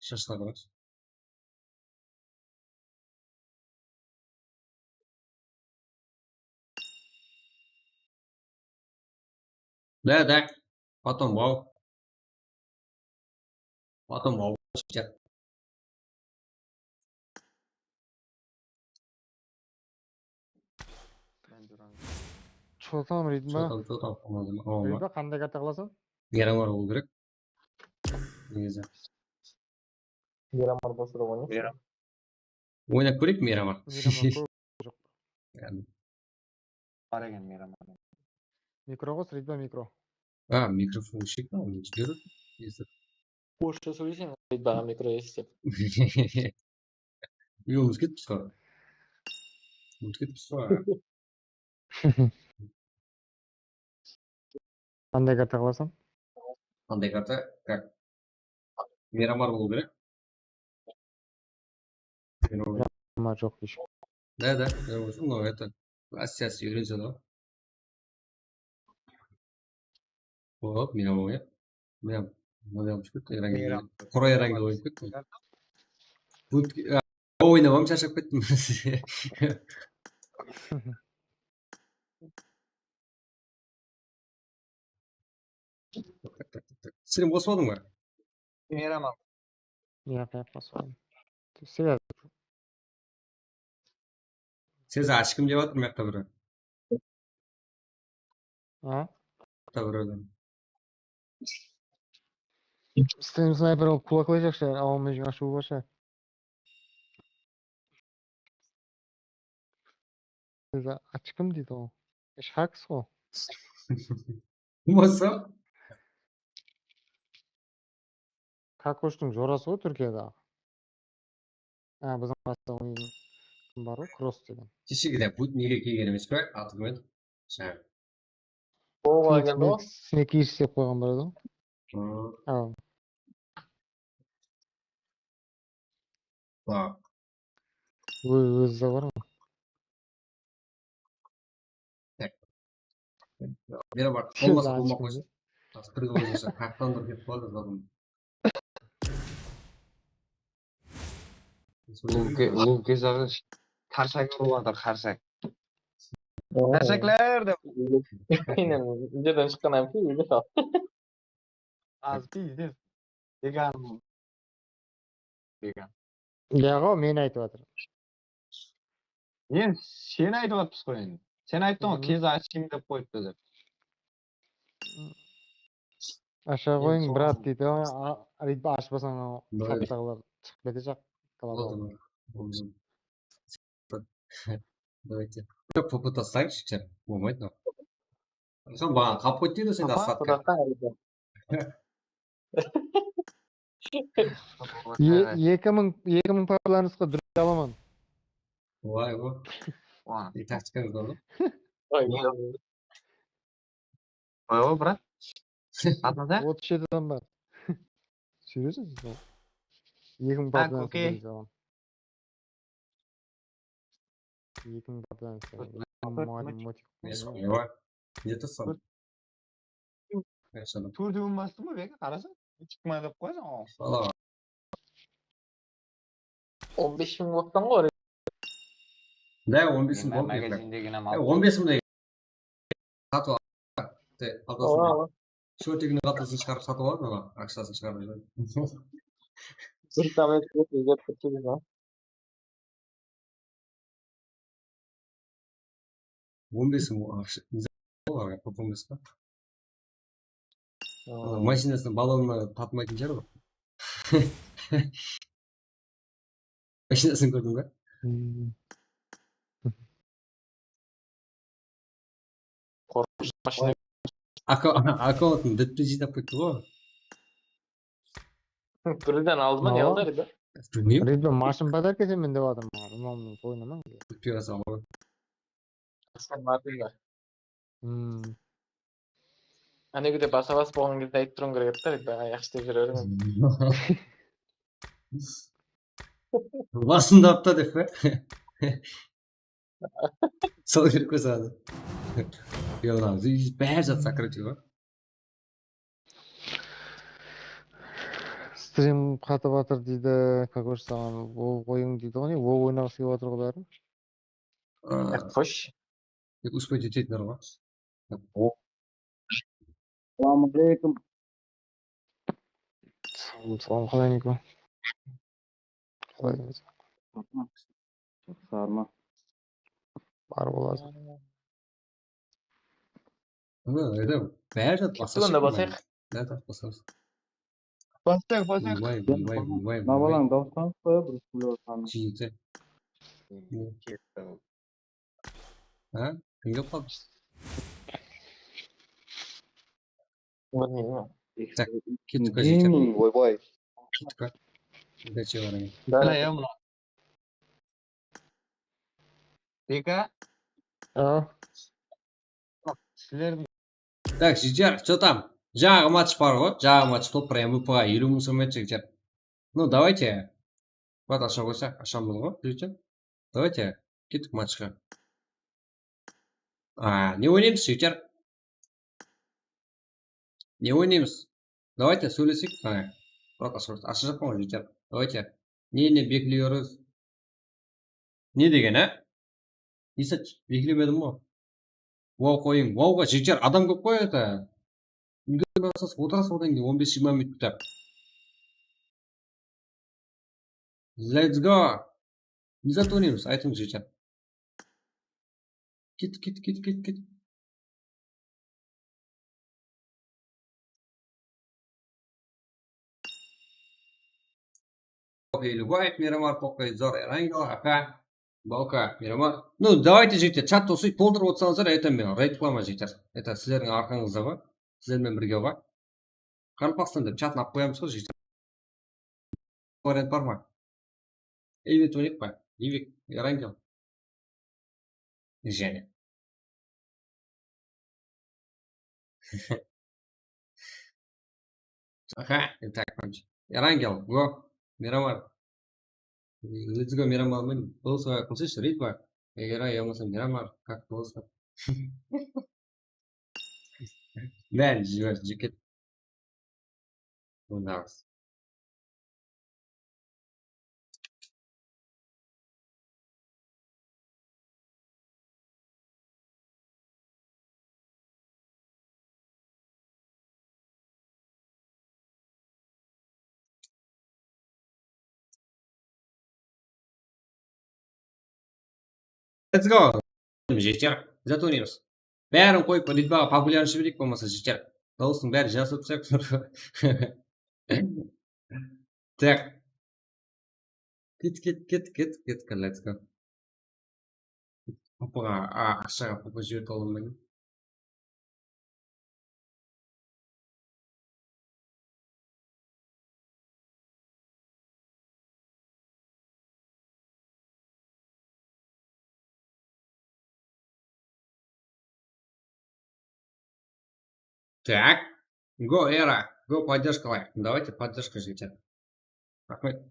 shashlarına qarash. Да, да. Потом вау. Потом вау. Что там, Ridma? Что там, что там, Ridma? Ridma, qanday karta qılasań? Miramar bolıw kerek. Negizi. Miramar bolsa da oynaydı. Oynap kóreyik, Miramar. Miramar kóp joq. Yani, Bar eken Miramar. Mikro qos, Ridma, mikro. A, mikrofon óshik pa, onı jiberip. Esip. Orıssha sóyleseń, Ridma mikro esitedi. Uy, umıt ketipsiz ǵoy. Umıt ketipsiz ǵoy. Qanday karta qılasań? Qanday karta? Как? Miramar bolıw kerek. Miramar joq deyshi. Да, да, я уже, ну, это, Rossiyası úyrense de. Hop, Miramar ya. Miram, Miram túsip ketti, Erangel. Qora Erangel oyıp ketti. Oynaman, sharshap kettim. Strim qospadıń ba? Miramar. Yaq, yaq, qospadım. Seza. Seza, ashkim dep atır mıyaqta biri. A? Mıyaqta biri. Stream snayper alıp kulaklay jaqshı, awamın ashıwı barsha. Seza, ashkim deydi ol. Ish haks ǵo. Bolsa? Kakoshtıń jorası ǵo Túrkiyada. A, biziń qasımızda oynaytuǵın kim bar ǵo, Kross degen. Keshegide but nege kelgen emes pe? Atı kómen. Jańa. Oǵo, eken ǵo. Snake islep qoyǵan bar edi ǵo. Hmm. Awa. Bak. Ózi de bar ǵo. Bere bar. Bolmasa bolmay qoysın. Astırıp qoysa, kartlandırıp ketip qaladı zaten. Luke, Luke saǵısh. Qarsaq urıp atır, qarsaq. Qarsaqlar dep. Menen, jerden shıqqan ayım ki, úyge sal. Az bizde. Vegan. Vegan. Yaǵo, men aytıp atırman. Endi sen aytıp atpız ǵoy endi. Sen ayttıń ǵoy, kezi ashayın dep qoyıptı dep. Asha qoyıń, brat, deydi. Ritmi ashpasań, saptaǵılar shıǵıp ketecek. Boldı. Boldı. Давайте. P P taslańshı, bolmaydı mınaw. Sen maǵan qalıp qoydı deydi, sen asxatqa. Eki mıń, eki mıń podplanıska dúrip alaman. Vay, o. Taktikanız bar ma? Vay, o, brat. Atladı. Otız jeti adam bar. Seriózno? Eki mıń podplanıska dúrip alaman. Eki mıń podplanıska. Muǵallim motik. Ne soqıya bar? Ne tursań? Tórtewin bastım ǵoy, beki, qarasań. Shıqpay dep qoyasań ǵoy. Bala. On bes mıń bopsań ǵoy. Da, on bes mıń boldı. Magazindegin ham al. On bes mıń da satıp al. Shortiginiń qaptasın shıǵarıp satıp al, aqshasın shıǵarıp. Bir tamet izlep turıpsız ba? On bes mıń aqsha, olarǵa kóp emes pa? Mashinasın balonına tatmaytın shıǵar ǵoy. Mashinasın kórdiń be? Mashina. Akka-, akkauntın dep te jıynap ketti ǵoy. Birden aldı ma, ne aldı Ridva? Bilmeymen. Ridva, mashın podarka etemen dep atırman, Rumamnıń toyına ma? Bilmey atırman ǵoy. Asqar Martinge. Hmm. Áne, kúde basa-bas bolǵan gezde aytıp turıwıń kerek edi da, Ridva, yaqshı dep júre bermeń. Basında apta dep pe? Sol kerek pe saǵan? Yoq, bári zat sokratilla. Strim qatıp atır deydi, Kokosh saǵan WoW qoyıń deydi ǵoy, ne? WoW oynaǵısı kelip atır ǵoy bári. Aa, Qosh. Dep uspay etetinler ǵoy. Assalawma aleykum. Salam, salam, qalayıńız? Qalayıńız? Sarma. Bar bolasız. Mına, aytam, bári zat basqa onda, basayıq. Bári zat basqa. Basayıq, basayıq. Oybay, oybay, oybay, oybay. Mına balań dawıslanıp qoya, bir kúlip atqanı. Jigiti. Ha? Kimge qaldı? Bilmeymen. Tak, kettik, jigitler. Oybay. Kettik, ha? Удачи, барайын. Bále, ya, mına. Beka. A. Sizlerdiń. Tak, jigitler, что там? Jańaǵı match bar ǵoy, jańaǵı match top bir M V P ǵa eliw mıń som edi, jigitler. Ну, давайте. Brat, asha qoysaq, ashamız ǵoy, jigitler. Давайте, kettik matchqa. A, ne oynaymız, jigitler? Ne oynaymız? Давайте, sóyleseyik. Qáne. Brat, asha, asha jappan ǵoy, jigitler. Давайте. Neni bekliyorız? Ne degen, á? Isa, beklemedim ǵoy. Wow qoyıń. Wowǵa jeter, adam kóp ǵoy, это. Úlgirmey qalsaz, otırasız odan keyin on bes jigirma minut kútip. Let's go. Ne zat oynaymız? Aytıń, jeter. Ket, ket, ket, ket, ket. Okey, Любовь, Miramar, Poqay, Zor, Erangel, Aka, Bauka, Miramar. Ну, давайте, jigitler, chattı usıyıp toltırıp otsańızlar, это men, reyd qılaman, jigitler. Это sizlerdiń arqańızda ǵoy. Sizler menen birge ǵoy. Qaraqalpaqstan dep chatın alıp qoyamız ǵoy, jigitler. Variant bar ma? Eybek oynayıq pa? Eybek, Erangel. Jáne. Aha, так, короче. Erangel, go. Miramar. Let's go, Miramar. Men голосовой qılsayshı, reyd pa? Eger ya bolmasa Miramar, как голосовой? Bárin jiber, jeket. Oynaǵız. Let's go. Jeter. Zat oynaymız. Bárin qoyıp, Ritvaǵa populyarnıy jibereyik, bolmasa jeter. Dawıstıń bári jazılıp tastayıq. Tak. Ket, ket, ket, ket, ket, let's go. P P ǵa, a, aqshaǵa P P jiberip aldım men. Так. Go, Era. Go, поддержка лайк. Давайте поддержка, жігіттер. Рахмет.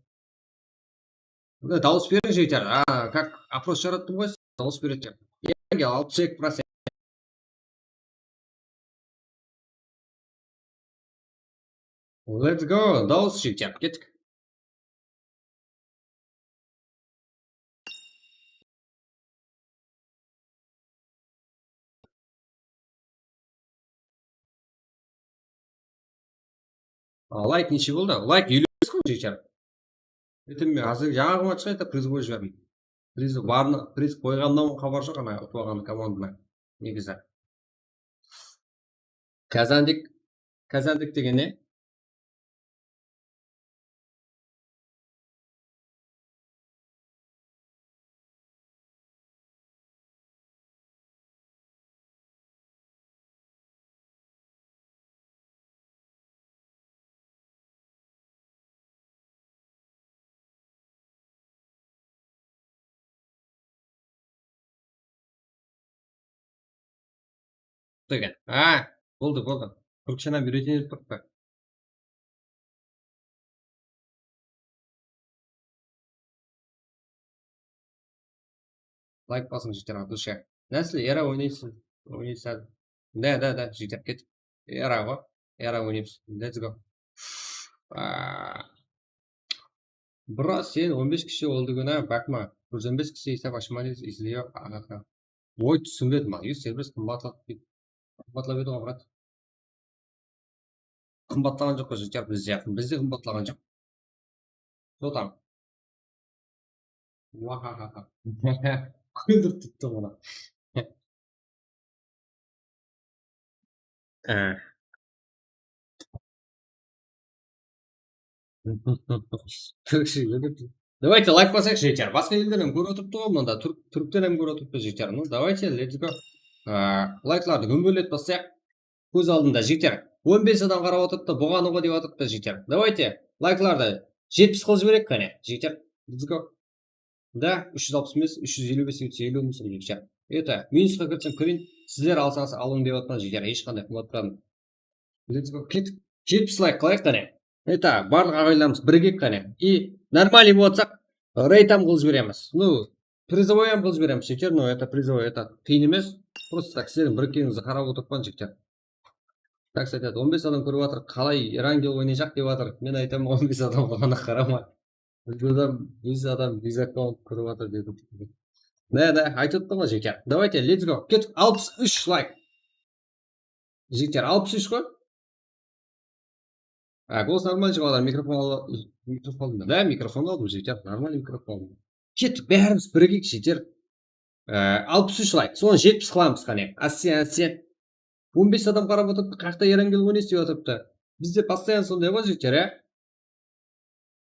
Mine, dawıs beriń, jigitler. A, как опрос jarattım ǵoy, dawıs beredi dep. Yangi alpıs eki procent. Let's go, dawıs, jigitler, kettik. A, layk neshe boldı? Layk eliw bes ǵoy, jigitler. Erteń men házir jańaǵı matchqa это призовой jiberdim. Priz barına, priz qoyǵanınan xabar joq, ana, utıp alǵan komandana. Negizi. Kazandik, Kazandik degen ne? Eken. A, boldı, boldı. Turkshanam úyreteyin dep turıptı. Layk basıń, jigitler, atılısha. Násil, Era oynaysız, oynaysız. Da, da, da, jigitler, ket. Era ǵo. Era oynaymız. Let's go. Aa. Bro, sen on bes kishi oldigina bakma. Yuz on bes kishi esap ashmalıyız, izliyor. Aha. Oy, túsinbedim. Yuz servis qımbatlap, qımbatlap edi ǵo, brat. Qımbatlaǵan joq qo, jigitler, bizde, bizde qımbatlaǵan joq. Sotam. Wahahaha. Kúldirip turıptı bunı. Á. Давайте layk basayıq, jigitler. Basqa elden hám kórip otırıptı ǵo mında. Túrk, túrkten hám kórip otırıptı, jigitler. Ну, давайте, let's go. Á, layklardı gómbelet basayıq. Kóz aldında, jigitler. On bes adam qarap otırıptı, buǵan oǵo dep atırıptı, jigitler. Давайте, layklardı jetpis qılıp jibereyik, qáne, jigitler. Let's go. Da, úsh júz alpıs emes, úsh júz eliw bes, eliw bes, jigitler. Это, minusqa kirsem kireyin, sizler alsańız alıń dep atırman, jigitler, hesh qanday qımbatlanbay. Let's go, kettik. Jetpis layk qılayıq, qáne. Это, barlıq aǵaylarımız birigeyik, qáne. И нормальный bolıp atsaq, reytam qılıp jiberemiz. Ну, призовой hám qılıp jiberemiz, jigitler, но это призовой, это qıyın emes. Просто так, sizlerdiń birikenińizdi qarap otırıppan, jigitler. Так, aytadı, on bes adam kórip atır, qalay Erangel oynayjaq dep atır. Men aytaman, on bes adam ǵana qarama. Biz adam, biz adam, biz akkaunt kórip atır, dedim. Ne, ne, aytıp atırman ǵo, jigitler. Давайте, let's go. Kettik, alpıs úsh layk. Jigitler, alpıs úsh ǵoy. A, голос нормальный shıǵıp atır, mikrofon al-, mikrofon aldım. Da, mikrofon aldım, jigitler, нормальный mikrofon aldım. Kettik, bárimiz birigeyik, jigitler. Á, alpıs úsh layk, sonı jetpis qılamız, qáne. Áste, áste. On bes adam qarap otırıptı, qayaqta Erangel oynayız dep atırıptı. Bizde постоянно sonday ǵoy, jigitler, á?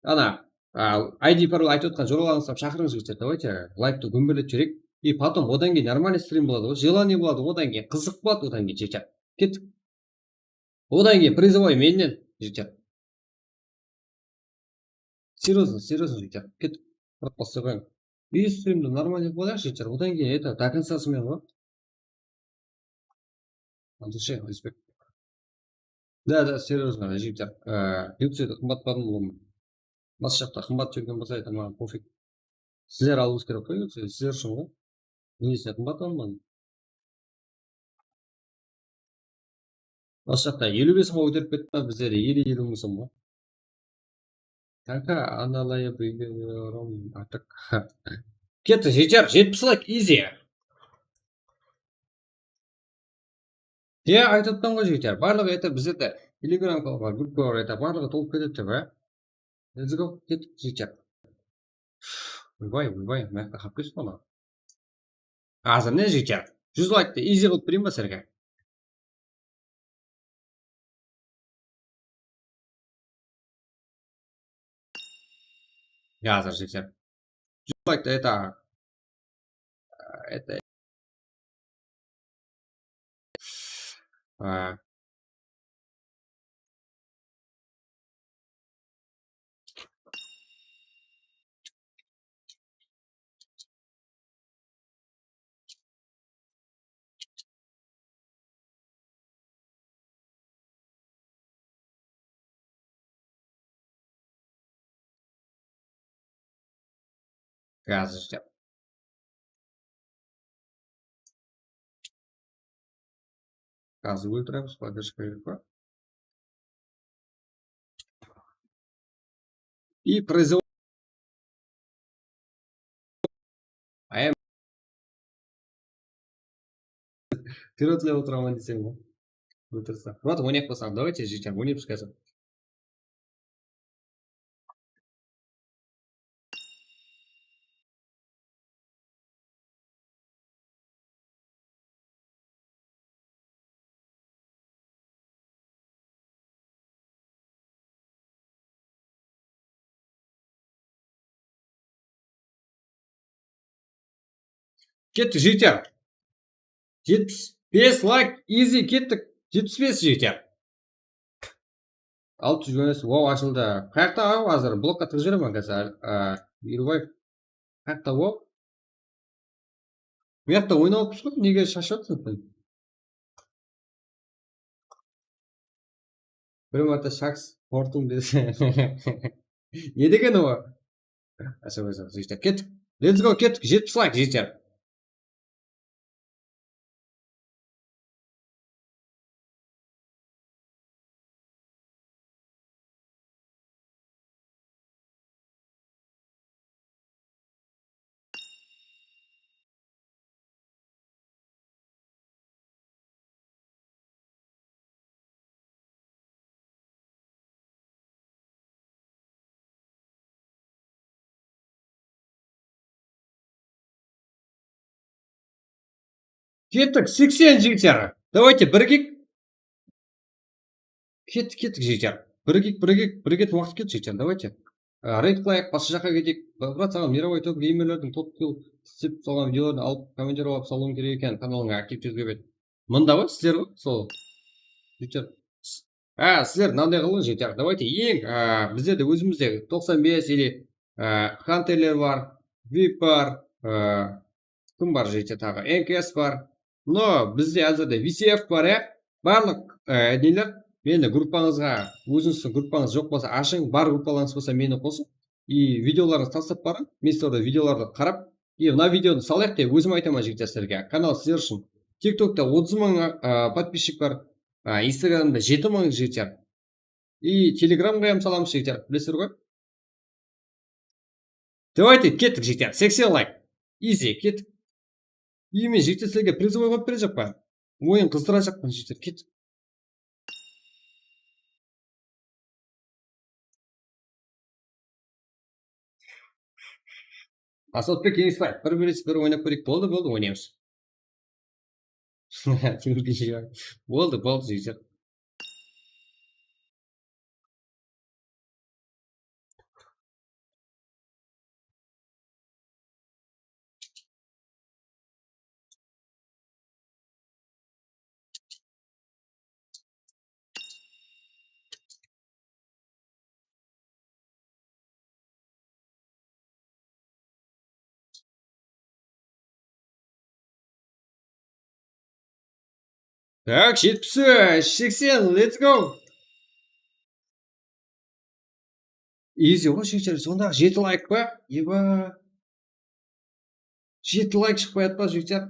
Ana, a, I D, parol aytıp atqan joralarıńızdı shaqırıń, jigitler, давайте, layktı gómberletip júreyik. И потом odan keyin нормальный strim boladı ǵoy, желание boladı, odan keyin qızıq boladı, odan keyin, jigitler. Kettik. Odan keyin призовой mennen, jigitler. Серьёзно, серьёзно, jigitler. Kettik. Qurıp basıp qoyıń. И strimdi нормальный qılayıq, jigitler. Odan keyin, это, до концасы menen ǵoy. От души, respekt. Да, да, серьёзно, jigitler. Á, Yurtsedi qımbatladım ǵoy. Bas jaqta qımbat júrgen bolsa, aytaman, maǵan pofig. Sizler alıwıńız kerek ǵoy, Yurtsedi, sizler ushın ǵoy. Negesine qımbatladım ǵoy. Bas jaqta eliw bes mıń kóterip ketti, bizde de eliw, eliw mıń sum ǵoy. Kanka, analayabiliyorum artık. Ketti, jeter, jetpis layk, easy. Ya, aytıp atırman ǵoy, jeter. Barlıǵı, это, bizde de Telegram kanalǵa, gruppaǵa, это, barlıǵı tolıp ketedi dep, á. Let's go, kettik, jeter. Oybay, oybay, mına jaqta qalıp ketipti ǵoy. Házir ne, jigitler? Júz layktı easy qılıp bereyin ba sizlerge? Ya, házir, jigitler. Júz layktı, это, это, а, Gazı jep. Gazı óltiremiz, podderjka berip qoy. И производ-, I am. Вперёд, лево, трава, не тема. Óltirse. Вот, oynayıq bolsań, давайте, jigitler, oynaymız házir. Kettik, jigitler. Jetpis bes layk, easy, kettik. Jetpis bes, jigitler. Altı júz on bes, wow, ashıldı. Qayaqta, aw, házir blokqa tıǵıp jiberemen házir. A, Elbay. Qayaqta, wow. Buyaqta oynap atırmız ǵoy, nege shashıp atırsań sen? Bir márte shaks portım dese. Ne degen o? Ashıp aytsam, jigitler, kettik. Let's go, kettik. Jetpis layk, jigitler. Kettik, seksen, jigitler. Davayte, birigeyik. Kettik, kettik, jigitler. Birigeyik, birigeyik, birige waqıt kettik, jigitler. Davayte. A, reyd qılayıq, basqa jaqqa keteyik. Brat, saǵan Mirovoy top geymerlerdiń top kill islep salǵan videoların alıp, kommentar alıp salıwıń kerek eken, kanalıńa aktiv túzip et. Mında ba, sizler ba? Sol. Jigitler. S-, a, sizler mınanday qılıń, jigitler. Davayte, eń, a, bizlerde ózimizde toqsan bes ili, a, Hunterler bar, vip bar, a, kim bar, jigitler, taǵı? N K S bar. No, bizde házirde V C F bar, ya. Barlıq, e, neler, meni gruppańızǵa, ózińizdiń gruppańız joq bolsa, ashıń, bar gruppalarıńız bolsa, meni qosıń. I videolarıńızdı taslap barıń. Men sizlerge videolardı qarap, e, mına videonı salayıq dep ózim aytaman, jigitler, sizlerge. Kanal sizler ushın. TikTokta otız mıń, e, podpischik bar. E, Instagramda jeti mıń, jigitler. I Telegramǵa hám salamız, jigitler. Bilesizler ǵoy. Давайте, kettik, jigitler. Seksen layk. Easy, kettik. I men, jigitler, sizlerge prizovoy qoyıp berejaqpan. Oyın qızdırajaqpan, jigitler, kettik. Asatbek Keńesbaev, bir versus bir oynap kóreyik. Boldı, boldı, oynaymız. Timur Kenshibaev. Boldı, boldı, jigitler. Так, jetpis úsh, seksen, let's go. Easy ǵoy, jigitler, sonda jeti layk pa? Eba. Jeti layk shıqpay atpa, jigitler?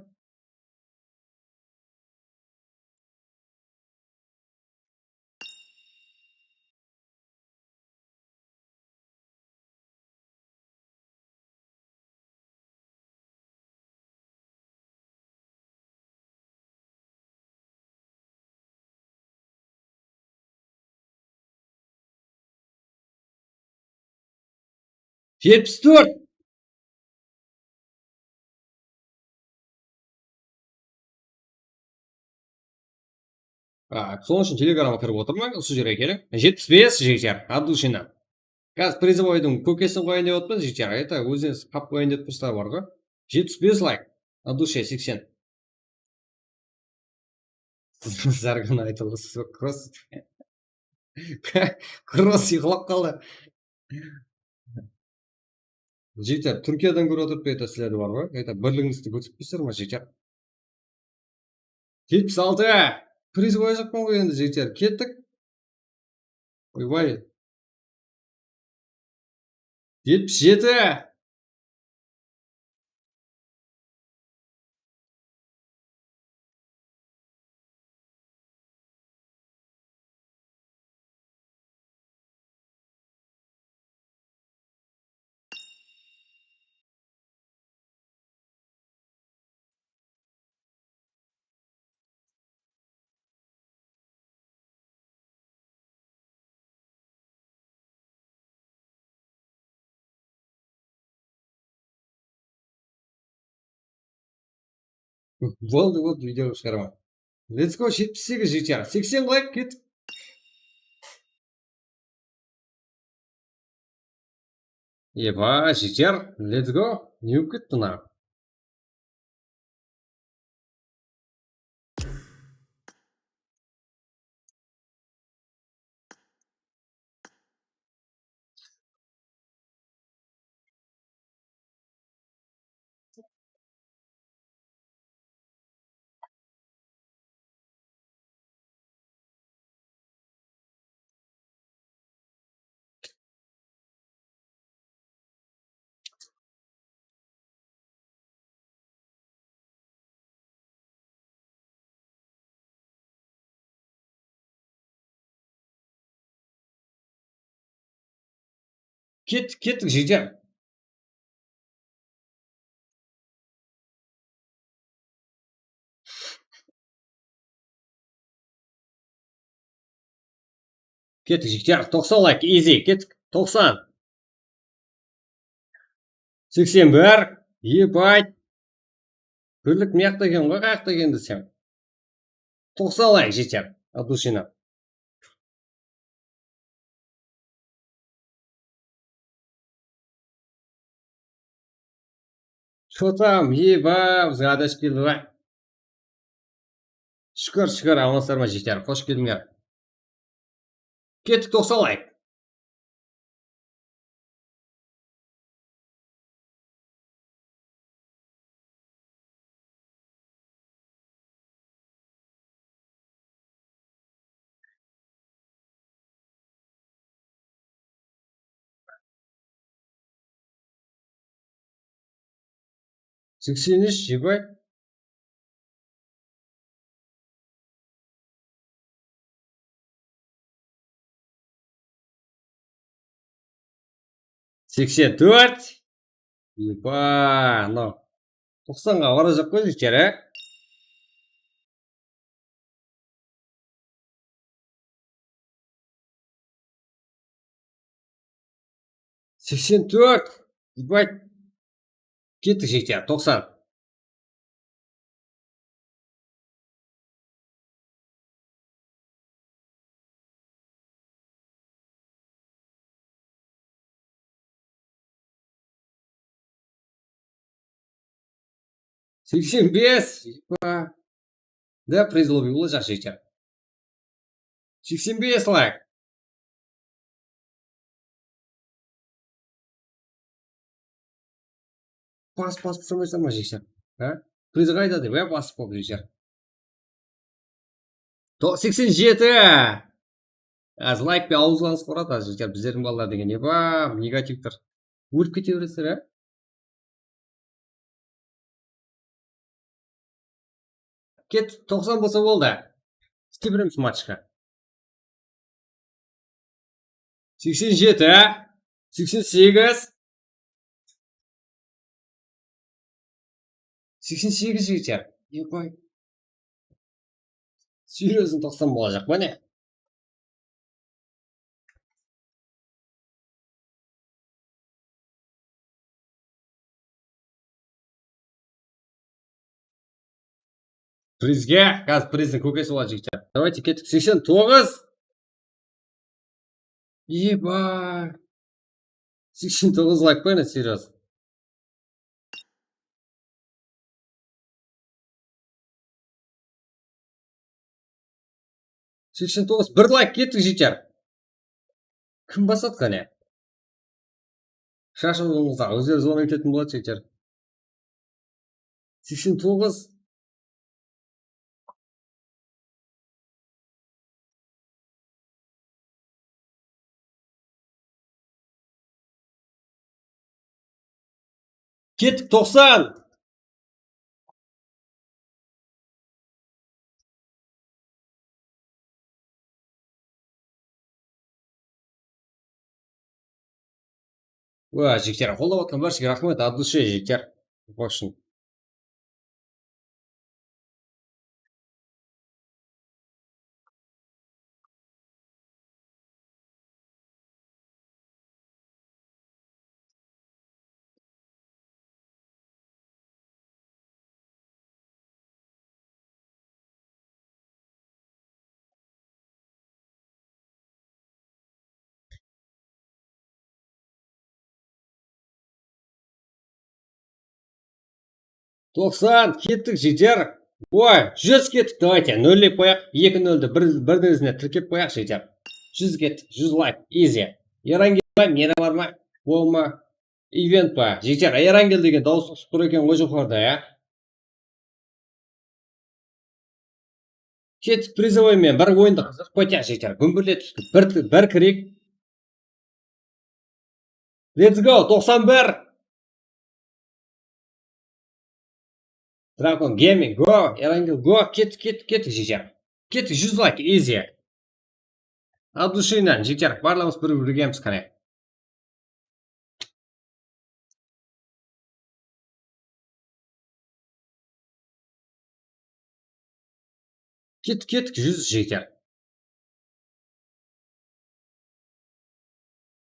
Jetpis tórt. A, sonıń ushın Telegramǵa kirip otırman, usı jerge keliń. Jetpis bes, jigitler, от души. Házir prizovoydıń kókesin qoyayın dep otırman, jigitler. Это, ózińiz qap qoyayın dep tursızlar bar ǵoy. Jetpis bes layk, от души seksen. Zargan aytıldı, kross. Kross uyqılap qaldı. Jigitler, Túrkiyadan kórip otırıp, это, sizlerdi bar ǵoy. Это, birligińizdi kórsetpeysizler ma, jigitler? Jetpis altı. Priz qoyajaqpan ǵoy endi, jigitler. Kettik. Oybay. Jetpis jeti. Boldı, boldı, video shıǵaraman. Let's go, jetpis segiz, jeti jarım, seksen qoyayıq, kettik. Eba, jeti jarım, let's go. Ne bolıp ketti mına? Kettik, kettik, jigitler. Kettik, jigitler. Toqsan layk, easy. Kettik. Toqsan. Seksen bir. Ебать. Birlik mıyaqta eken ǵoy, qayaqta eken desem. Toqsan layk, jigitler. От души. Что там, eba, bizge adashıp keldi ǵoy. Shúkir, shúkir, amansızlar ma, jigitler, xosh keldińler. Kettik, toqsan layk. Seksen úsh, ебать. Seksen tórt. Epa, no. Toqsanǵa barajaq ǵoy, jigitler, á? Seksen tórt. Ебать. Kettik, jigitler, toqsan. Seksen bes. Epa. Da, призовой bolajaq, jigitler. Seksen bes layk. Bas, bas, bas, bas, bas, jigitler. Ha? Priz qayda dep, ya, basıp qoyıp, jigitler. To-, seksen jeti. Az layk pe awızlarıńız quradı, az, jigitler, bizlerdiń balalar degen, eba, negativler. Ólip kete beresizler, ya? Ket, toqsan bolsa boldı. Kete beremiz matchqa. Seksen jeti, á? Seksen segiz. Seksen segiz, jigitler. Ебать. Серьёзно, toqsan bolajaq, mine. Prizge, házir prizdin kókesi boladı, jigitler. Давайте, kettik. Seksen toǵız. Eba. Seksen toǵız layk pa, ene, серьёзно. Seksen toǵız, bir layk, kettik, jigitler. Kim basadı, qáne? Shashıp alıńızlar, ózleri звонить etetin boladı, jigitler. Seksen toǵız. Kettik, toqsan. Wa, jigitler, qollap atqan bárshege raxmet, от души, jigitler. Qoshın. Toqsan, kettik, jigitler. Oy, júz kettik, давайте, nóllep qoyaq. Eki nóldi bir, birdiń izine tirkep qoyaq, jigitler. Júz kettik, júz layk, easy. Erangel ba, Miyra bar ma? Bolma. Event pa? Jigitler, Erangel degen dawıs usıp tur eken ǵoy joqarıda, ya. Kettik, prizovoy men bir oyındı qızıq, potyaq jigitler, gúmbirletip bir, bir kirik. Let's go, toqsan bir. Dragon Gaming, go, Erangel, go, kettik, kettik, kettik, jigitler. Kettik, júz layk, easy. От души, jigitler, barlamız bir birgemiz, qáne. Kettik, kettik, júz jigitler.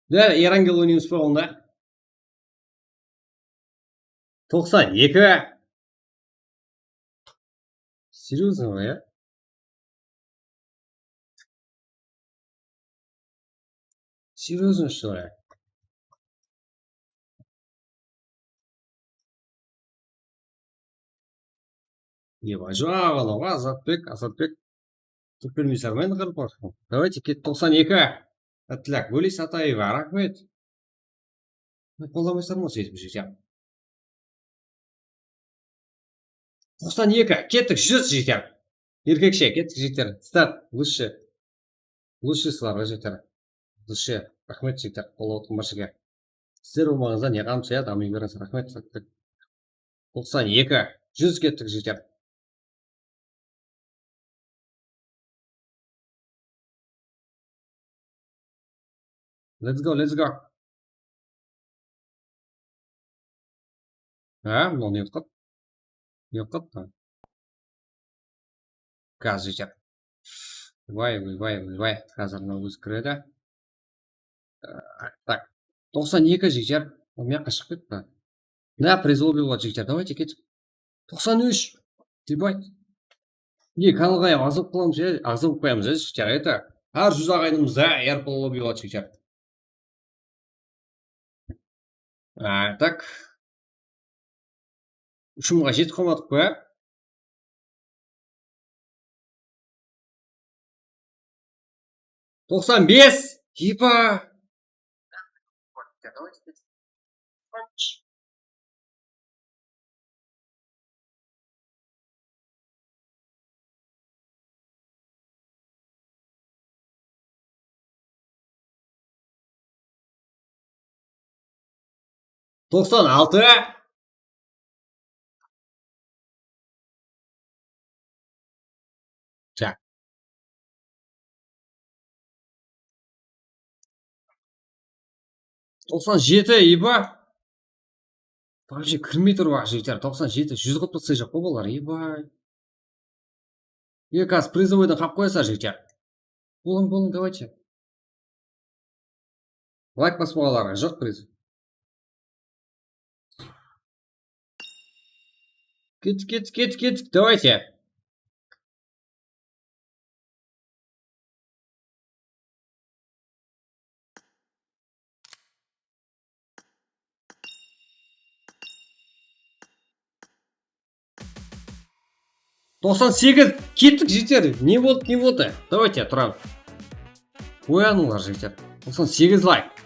Ya, Erangel oynaymız ba onda? Toqsan eki. Серьёзно ba, ya? Серьёзно, что ли? Eba, joq, anaǵa Azatbek, Azatbek. Túpirmey sarmaydı qırpar. Давайте, ket, toqsan eki. Attilak, bóli sataeva, raxmet. Qollamay sarma, seytip júrseń. Toqsan eki, kettik, júz jigitler. Erkekshe, kettik, jigitler. Start, лучше. Лучше sizlarǵa, jigitler. Лучше. Raxmet, jigitler, qollap atqan barshege. Sizler bolmaǵanıńızda ne qamsıya, damıy berińiz. Raxmet, raxmet. Toqsan eki, júz kettik, jigitler. Let's go, let's go. Ha, mınaw ne qıp? Ne qıp? Gaz jeter. Vay, vay, vay, vay, vay. Házir mınaw ózi kiredi. Ee, tak. Toqsan eki jeter. Ol mıyaqqa shıǵıp ketti. Mına, призовый bolar, jigitler, давайте ketik. Toqsan úsh. Ебать. Ne, kanalǵa ham aǵza bolıp qalamız, ya, aǵza bolıp qoyamız, ya, jigitler, это. Hár júz aǵaynımızda er pul bolar, jigitler. A, tak. Úsh mıńǵa jetip qalmadıq pa? Toqsan bes! Epa! Toqsan altı. Tak. Toqsan jeti, eba. Вообще kirmey tur, jigitler, toqsan jeti, júz qılıp tursa joq pa bular, eba. Eka, prizovoydan qap qoyasızlar, jigitler. Bolıń, bolıń, давайте. Layk baspaǵanlarǵa joq priz. Kettik, kettik, kettik, kettik, давайте. Toqsan segiz, kettik, jeter. Ne boldı, ne boldı? Давайте, turam. Oyanıńlar, jeter. Toqsan segiz layk.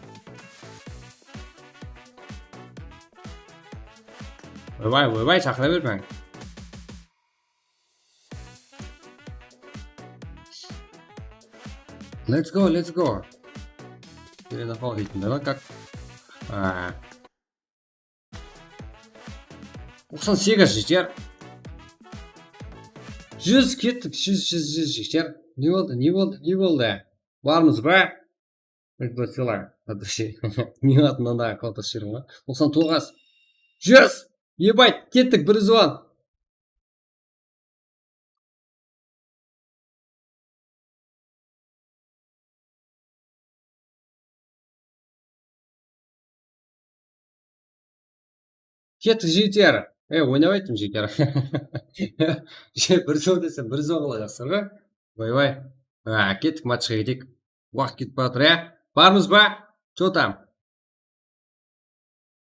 Oybay, oybay, shaqıra bermeń. Let's go, let's go. Перенапал deytin, давай как. A. Toqsan segiz jeter. Júz kettik, júz, júz, júz jeter. Ne boldı, ne boldı, ne boldı? Barmız ba? Пригласила. Подожди. Ne atınnan da konta shırma. Toqsan toǵız. Júz! Ебать, kettik, bir júz on. Kettik, jigitler. E, oynap ayttım, jigitler. Bir júz on desem, bir júz on qıla jaqsızlar ǵoy. Oy, oy. A, kettik, matchqa keteyik. Waqıt ketip baratır, ya. Barmız ba? Chё tam?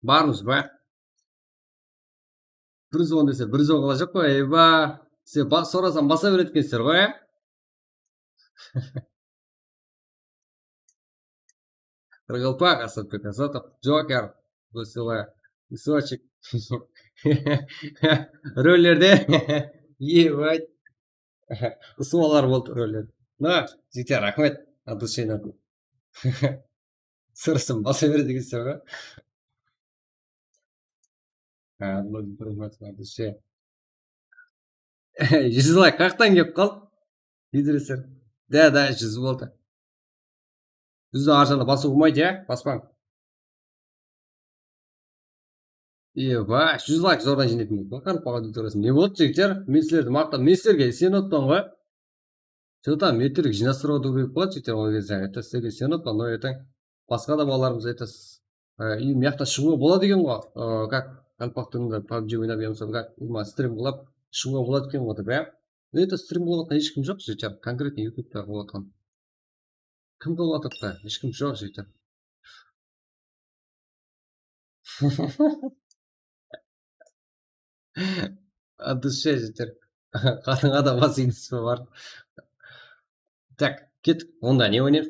Barmız ba? Bir júz on dese, bir júz on qılajaq ǵoy, eyba. Sen bas sorasań, basa beredi ekensizler ǵoy, ya? Qaraqalpaq, Asadbek Azatov, Joker, Gúlsila, Isochik. Rollerde. Ебать. Usınlar boldı roller. Na, jigitler, raxmet. От души. Sırısın basa beredi ekensizler ǵoy. Ha, Vladimir Matov, от души. Júz layk qayaqtan kelip qaldı? Videoreser. Da, da, júz boldı. Júzdi arjanda basıw bolmaydı, ya? Baspań. Eba, júz layk zordan jıynadım. Baqar, paǵa auditorisın. Ne boldı, jigitler? Men sizlerdi maqtap, men sizlerge isenip otpan ǵoy. Что-то metr jıynastırıw da kerek boladı, jigitler, ol gezde. Это sizlerge isenip atırman, но ертең basqa da balalarımız, это s-, e, и mıyaqta shıǵıwǵa boladı eken ǵoy. E, как, qalpaq tilinde PUBG oynap, ya bolmasa, как, ulıwma, strim qılıp shıǵıwǵa boladı eken ǵoy dep, ya. Это strim qılıp atırǵan hesh kim joq, jigitler, конкретно YouTubeta qılıp atırǵan. Kim qılıp atırdı? Hesh kim joq, jigitler. От души, jigitler. Qatınǵa da bas iydisi bar. Так, kettik. Onda ne oynayıq?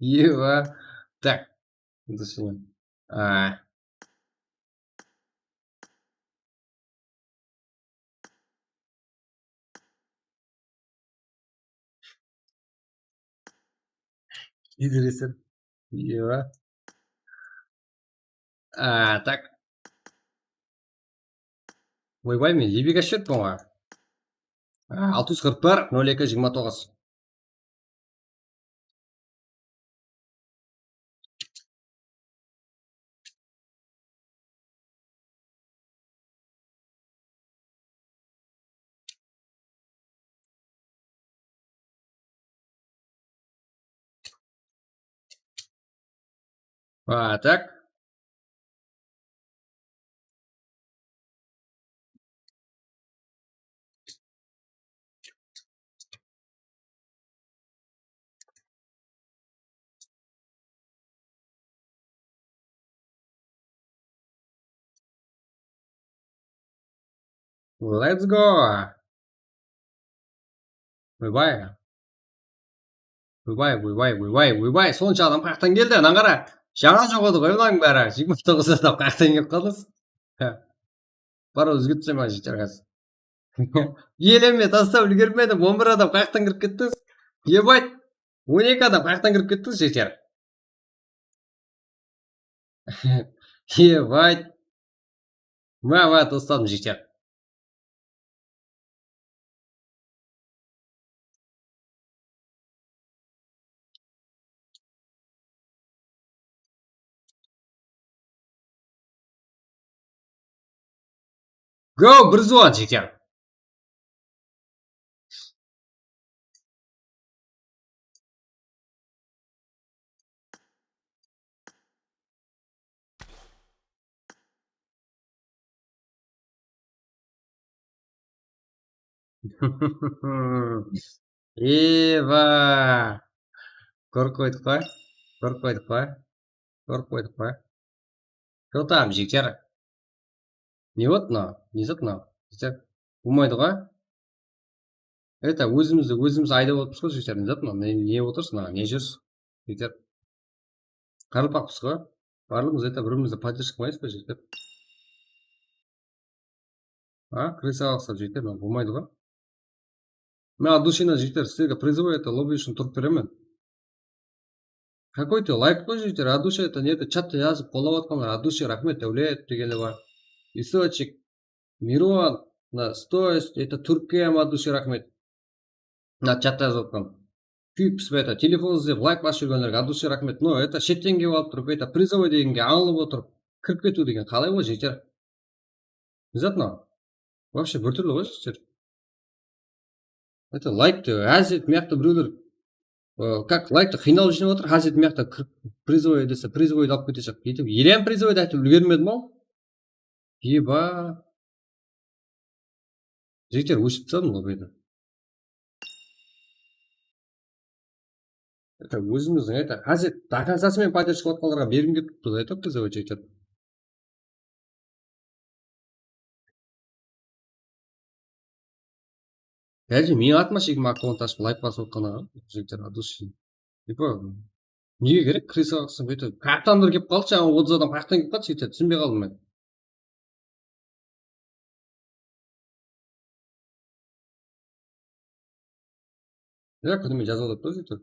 Ewa. Так. Dusınan. A. Ewa. A, так. Oybay, men Libiyge shıqtıp ǵoy. A, altı júz qırq bir, nol eki, jigirma toǵız. А, так. Let's go! Oybay. Oybay, oybay, oybay, oybay. Sonsha adam qayaqtan keldi, anan qara. Jańa joq edi ǵoy bulardıń bári. Jigirma toǵız adam qayaqtan kelip qaldı. Bar, ózgertsem, jigitler, házir. Eleme, tastap úlgermedim. On bir adam qayaqtan kirip ketti. Ебать. On eki adam qayaqtan kirip ketti, jigitler. Ебать. Má, má, tostadım, jigitler. Go, bir zıwan, jigitler. Ewa! Kórip qoydıq pa? Kórip qoydıq pa? Kórip qoydıq pa? Что там, jigitler? Ne boldı mınaw? Ne zat mınaw? Jigitler, bolmaydı ǵoy. Это, ózimizdi ózimiz aydap otırmız ǵoy, jigitler. Ne zat mınaw? Ne, ne otırsız mınaw? Ne júrsiz, jigitler? Qaraqalpaqpız ǵoy. Barlıǵımız, это, bir-birimizdi поддержка qılmaysız ba, jigitler? A, крысаǵa uqsap, jigitler, mına bolmaydı ǵoy. Mına, от души-nan, jigitler, sizlerge призовой, это, lobby ushın turıp beremen. Какой-то лайк qoy, jigitler, от души, это, не, это, chatta jazıp qollap atqanlar, от души, raxmet, Dáwlet, degeni bar. Источник, Miron, mına, сто, это, Túrkiyam, от души, raxmet. Mına, chatta jazıp atqan. Kúyip pisip ayta, telefon izlep, layk basıp júrgenlerge от души raxmet. No, это, shetten kelip alıp turıp, это, призовой degenge ańlap otırıp, kirip ketiw degen qalay ǵoy, jigitler? Ne zat mınaw? Вообще bir túrli ǵoy, jigitler. Это, layktı, házir mıyaqta birewler, ı, как layktı qıynalıp jıynap atır, házir mıyaqta kirip, призовой dese, призовойdı alıp ketecek. Eytip, elem призовойды aytıp úlgermedim-aw. Eba. Jigitler, óshirip tasladım ǵoy bu jerdi. Это, ózimizdiń, это, házir до концасы menen поддержка qılıp atqanlarǵa bergim kelip turıptı, это, призовой, jigitler. Házir meniń atıma shekem akkaunt ashıp layk basıp atqanlarǵa, jigitler, от души. Типа, nege kerek крысаǵa uqsap, это, qayaqtandır kelip qaldı, jańa otız adam qayaqtan kelip qaldı, jigitler, túsinbey qaldım men. Ya, kúnime jazıp atır da, jigitler.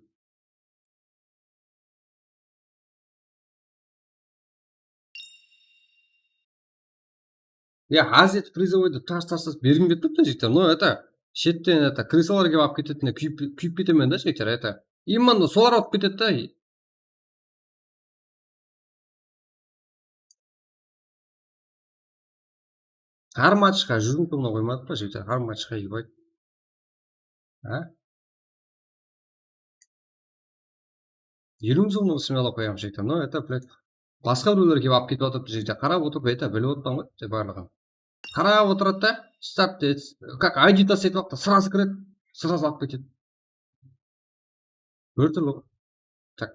Ya, házir призовойды tars-tars bergim kelip turıptı, jigitler. No, это, shetten, это, крысалар kelip alıp ketetin de kúyip, kúyip ketemen da, jigitler, это. Именно solar alıp ketedi da. Hár matchqa júz mıń tomnan qoymadıq pa, jigitler? Hár matchqa, ебать. Á? Eliw mıń somnan usınıp ala qoyamız, jigitler. No, это, блядь, basqa birewler kelip alıp ketip atırıptı, jigitler. Qarap otırıp, это, bilip otırman ǵoy, barlıǵın. Qarap otıradı da, start deydi. Как I D taslaydı waqıtta сразу kiredi, сразу alıp ketedi. Bir túrli ǵoy. Tak.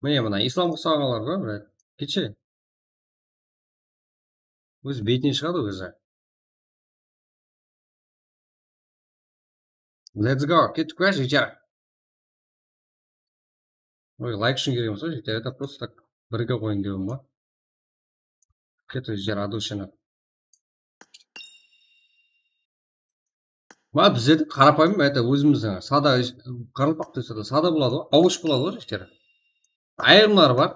Mine, mına Islam uqsaǵanlar ǵoy, mine. Ketshe. Ózi beytinen shıǵadı ózi. Let's go, kettik pa, jigitler? Oy, layk ushın kirgenbiz ǵoy, jigitler, это просто так birge qoyın dewim ba? Kettik, jigitler, от души. Ma, bizde de qarapayım, это, ózimizdiń sada, qaraqalpaq dese de sada boladı ǵoy, awısh boladı ǵoy, jigitler. Ayırımları bar.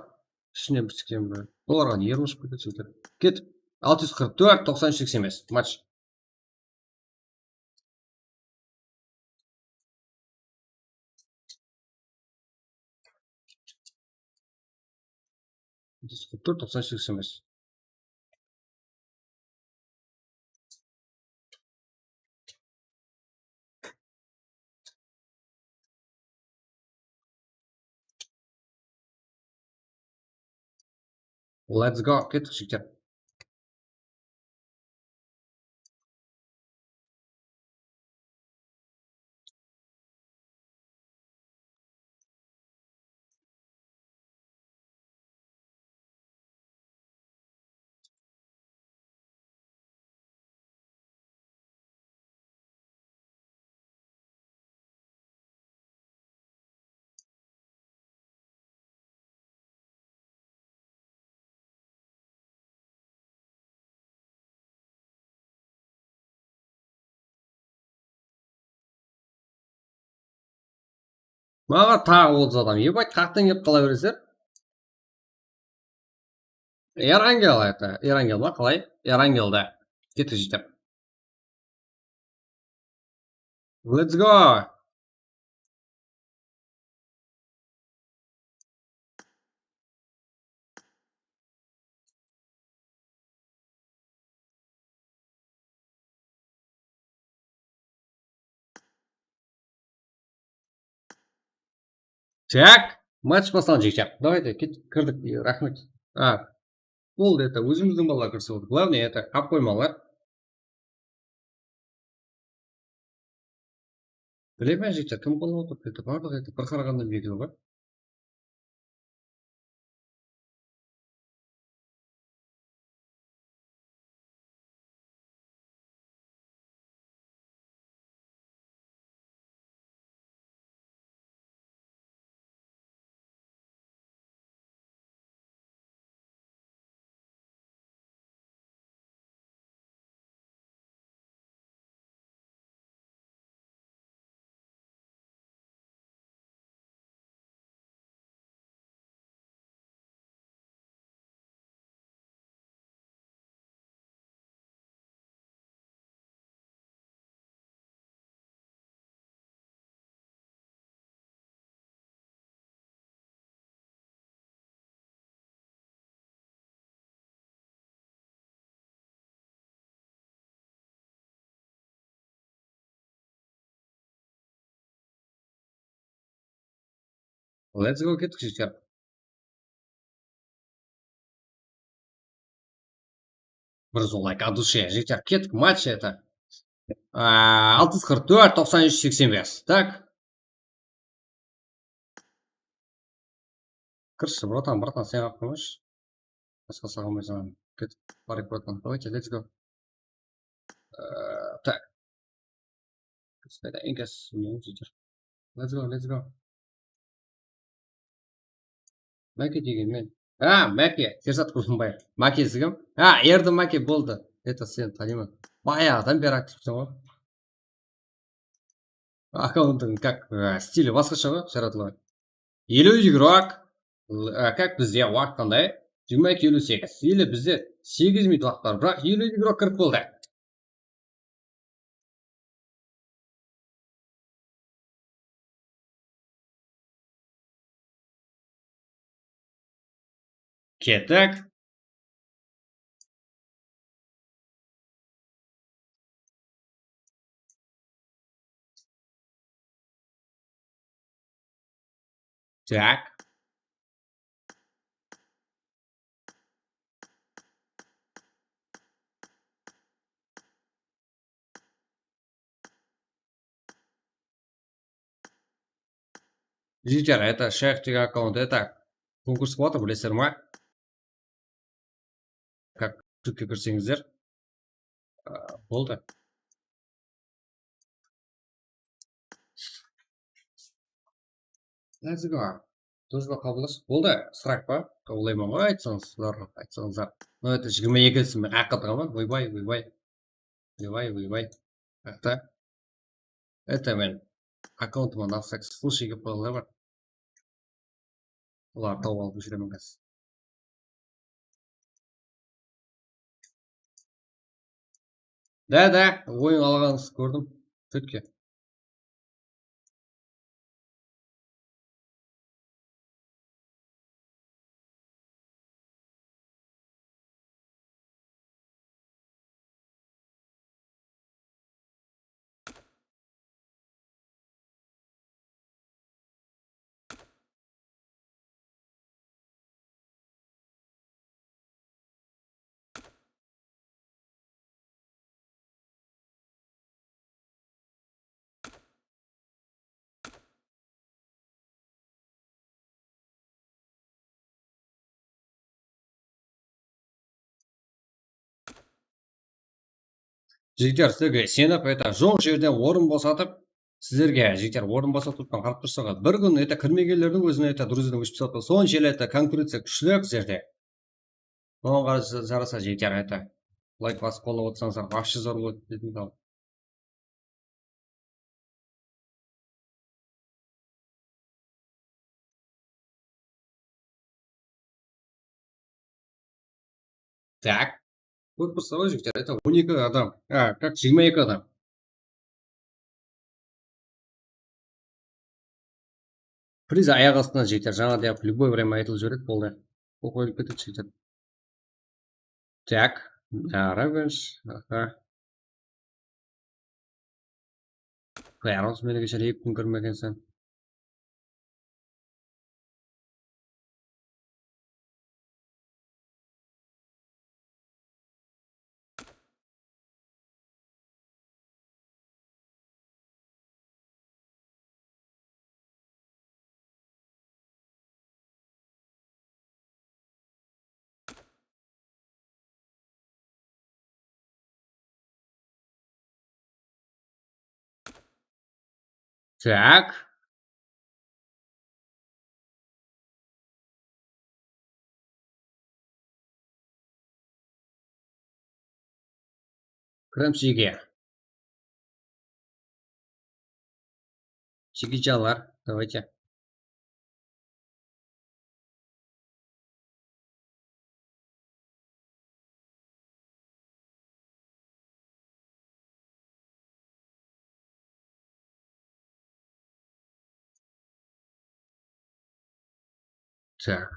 Ishinen bir tiksen bir. Olarǵa ne ermiship ketedi, jigitler. Ketip. Altı yüz qırq tórt, toqsan úsh, seksen bes. Match. Altı yüz qırq tórt, toqsan úsh, seksen bes. Let's go, kettik, jigitler. Maǵan taǵı otız adam. Ебать, qaqtan kelip qala beresizler. Erangel, это, Erangel ba, qalay? Erangel da. Kettik, jigitler. Let's go! Так, match baslandı, jigitler. Давайте, ket-, kirdik, raxmet. A, boldı, это, ózimizdiń balalar kirse boldı. Главное, это, alıp qoymalar. Bilemen, jigitler, kim qolap otır, это, barlıq, это, bir qaraǵanda belgili ǵoy. Let's go, kettik, jigitler. Bir zol layk от души, jigitler, kettik, match это. A, altı yüz qırq tórt, toqsan úsh, seksen bes. Tak. Kirshi, bratan, bratan, sen alıp qoymash. Basqa saǵalmaysań. Ketip, barayıq, bratan. Давайте, let's go. Ee, tak. Qısqada, eń kası, let's go, let's go. Máke degen men. Ha, Máke, Sherzat Kurbınbaev. Máke sizge? Ha, erdi Máke, boldı. Это sen, tanıyman. Bayaǵıdan beri aktivseń ǵoy. Akkaunttıń как, e, stili basqasha ǵoy, jaratılıwı. Eliw igrok, l-, e, как bizde waqıt qanday? Jigirma eki eliw segiz. Ele bizde segiz minut waqıt bar, biraq eliw igrok kirip boldı. Kettik. Так. Jigitler, это Shayx degen akkaunt, это konkurs qılıp atır, bilesizler ma? Как, túrtke kirseńizler. A, boldı. Let's go. Тоже bir qabıllash. Boldı, срак pa? Qabıllayman ǵoy, aytsańız, sizler aytsańızlar. No, это jigirma eki ismi, men aqıtqanman. Oybay, oybay. Oybay, oybay. Aqta. Это men akkauntıma на всякий случай kelip qoyǵanlar bar. Olardı tawıp alıp jiberemen házir. Da, da, oyın alǵanıńızdı kórdim. Túrtke. Jigitler, sizlerge isenip, это, joq jerden orın bosatıp, sizlerge, jigitler, orın bosatıp turıppan, qarap tursańız, bir kún, это, kirmegenlerdiń ózine, это, друзьяdan óship satıp, sonshelli, это, konkurenciya kúshli bizlerde. Oǵan qarasa, jarasa, jigitler, это, layk basıp qollap otırsańızlar, вообще zor boladı dedim. Так. Kórip tursa ǵoy, jigitler, это on eki adam. A, как, jigirma eki adam. Priz ayaq astına jeter. Jańa deyaq, любое время aytılıp jiberedi, boldı. Qoyılıp ketedi, jeter. Так, Ravens, aha. Bárimiz menińshe eki kún kirmegenseń. Так. Kiremiz jege. Jigitjanlar, давайте. Так.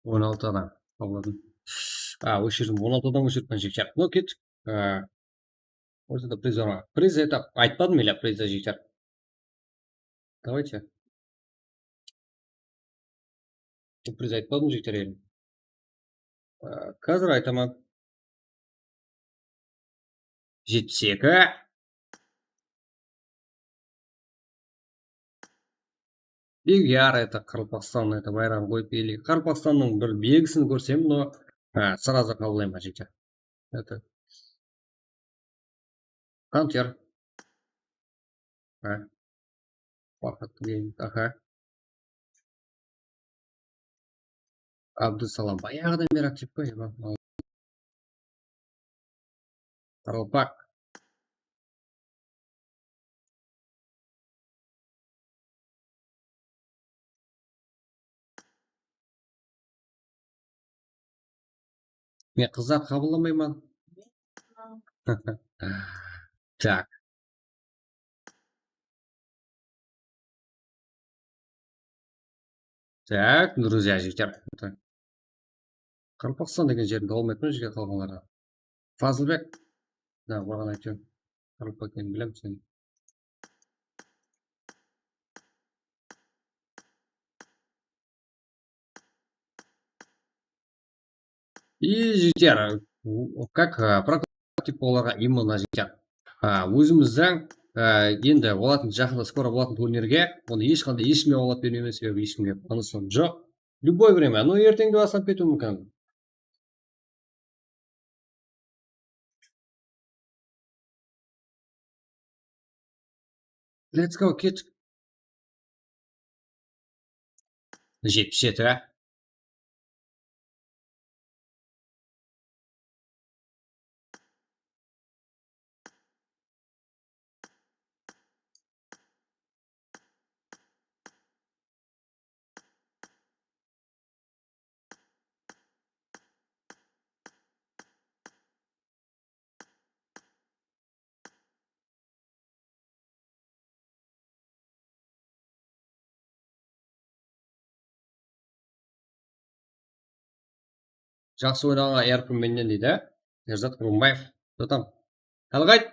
On altı adam. Anladım. A, óshirdim. On altı adam óshirip, mına jigitler. No, kettik. A, ortada priz bar ma? Priz, это, aytpadım ele, priz, jigitler. Давайте. Priz aytpadım, jigitler, ele. A, házir aytaman. Jetpis eki. Begyar, это, Qaraqalpaqstan, это, bayraǵın qoyıp, ele Qaraqalpaqstannıń bir belgisin kórsem, no, ha, сразу qabıllayman, jigitler. Это. Qanter. Ha. Farhad Tugayevich, aha. Abdusalam. Bayaǵıdan beri aktiv ǵoy. Qaraqalpaq. Men qızlardı qabıllamayman. Tak. Tak, друзья, jigitler. Qaraqalpaqstan degen jerdi olmaydı ma, jigitler, qalǵanlarǵa? Fazılbek. Da, barǵan aytayın. Qaraqalpaq ekenin bilem seni. И, jigitler, как, а, прокатить olarǵa именно, jigitler. А, ózimizdiń, а, endi bolatın, jaqında skoro bolatın turnirge, onı hesh qanday eshkimge bogılap bermeymen, sebebi eshkimge байланısım joq. Любое время, ну, erteńde baslanıp ketiwi múmkin. Let's go, kettik. Jetpis jeti. Jaqsı oynaǵanǵa, Erkin, mennen, deydi. Erzat Qurımbaev. Bratан, hal qayt?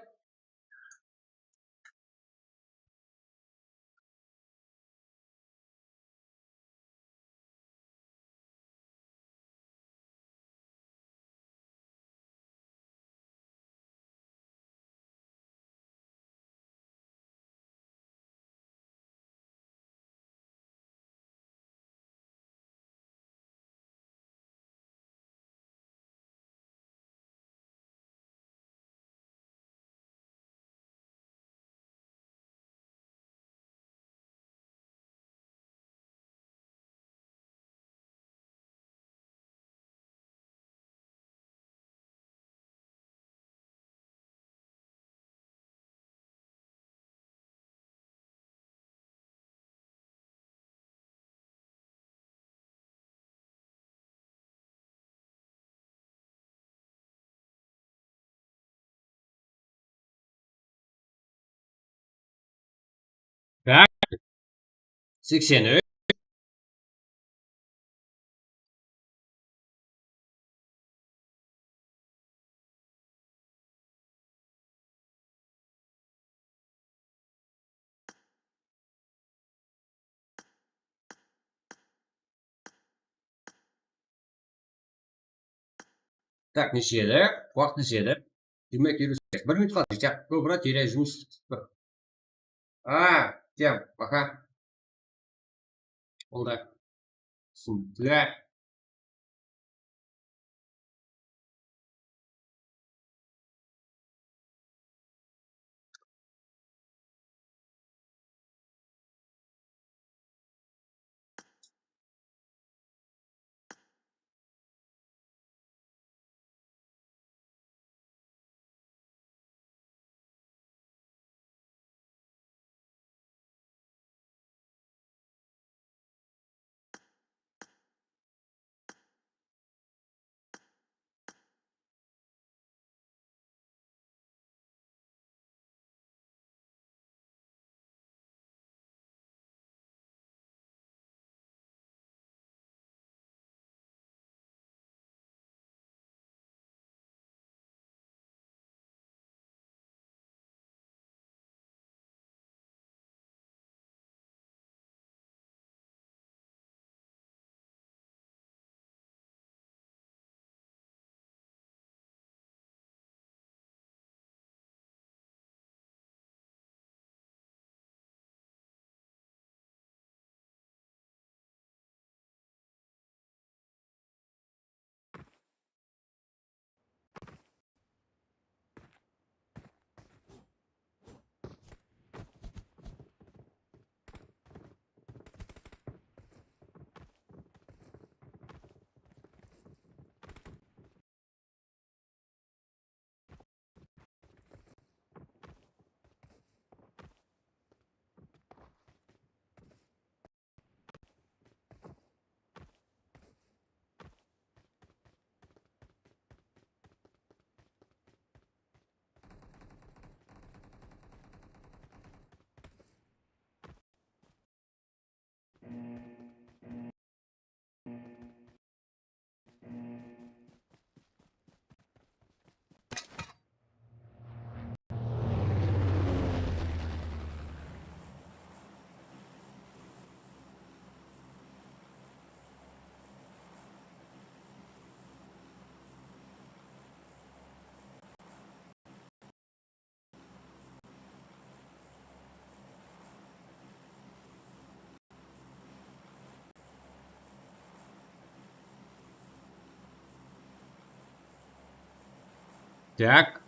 Tak. Seksen úsh. Tak, neshe edi? Waqıt neshe edi? Jigirma eki elli segiz. Bir minut qaldı. Tak, kóp, brat, ele jumıs. A, всем пока. Boldı. Sındı. Так.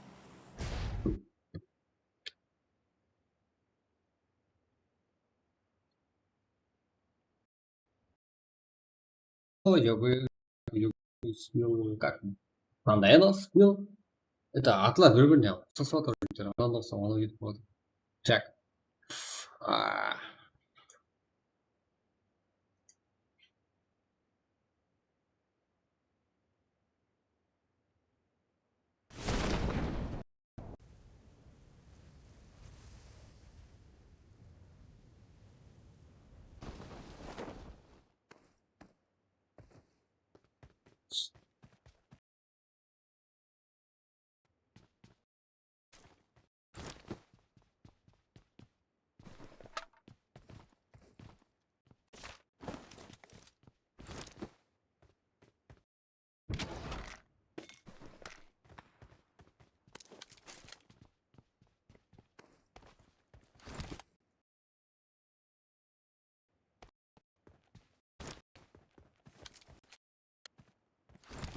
Ой, я бы, я бы спел, как? Мынандай ана спел. Это atlar bir-birine uqsasıp atır, jigitler. Ananı uqsap, anaw ketip qaladı. Так. А.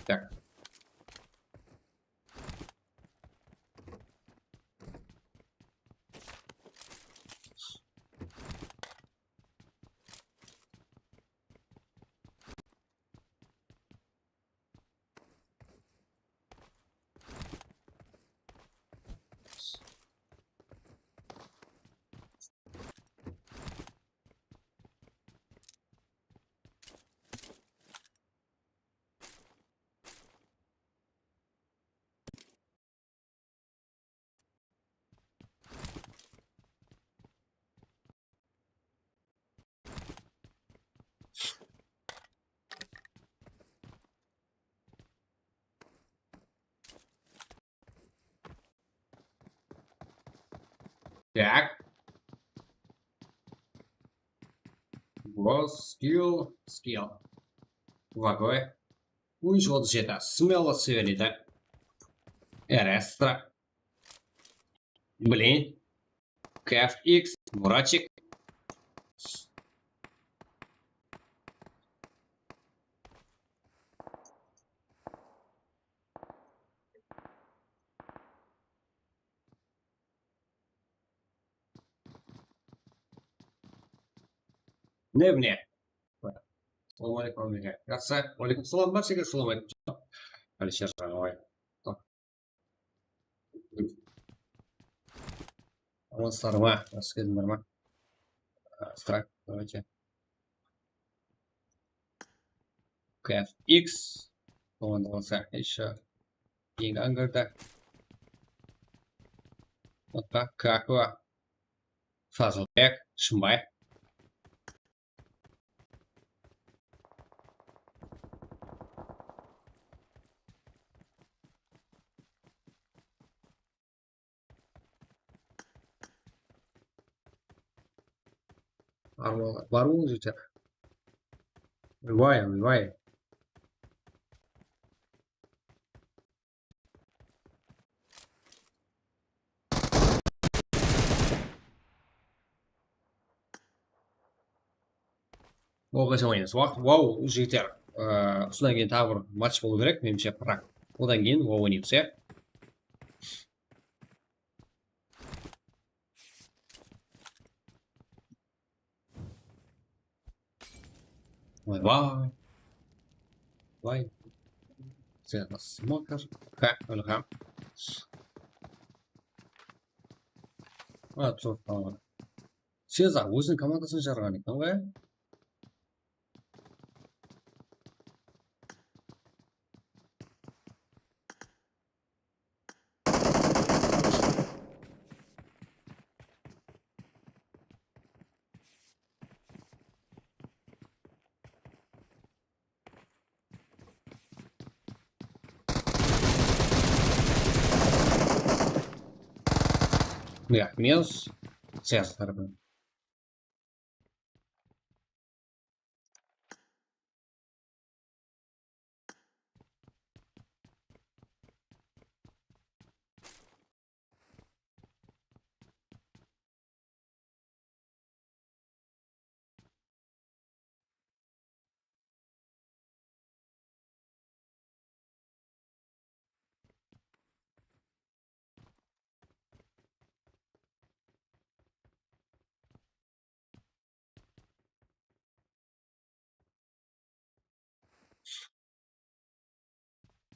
Так. Так. Go skill, skill. Вагой. Únsh otız jeti. Smelo severida. Erestra. Блин. K F X, Muratik. Ne mine? Assalawma aleykum, Amerika. Jaqsı. Wa aleykum salam, bárshege assalawma aleykum. Alisher Jańabay. Amansızlar ma? Jaqsı keldińler ma? Strike, давайте. K F X. Bolǵanda bolsa, ещё keyingi angarda. Otta, Kakova. Fazılbek, Shımbay. Bar bolıńız, jigitler. Oybay, oybay. Oǵaysa oynaymız. Waq, wow, jigitler. Ee, usıdan keyin taǵı bir match bolıw kerek, menimshe, prak. Odan keyin wow oynaymız, ya. Vay, vay. Vay. Sen smoker. Ha, Ilham. Ha, tur, tamam. Sezar óziniń komandasın shıǵarǵan eken ǵoy. Ya, minus. Ses tarafı.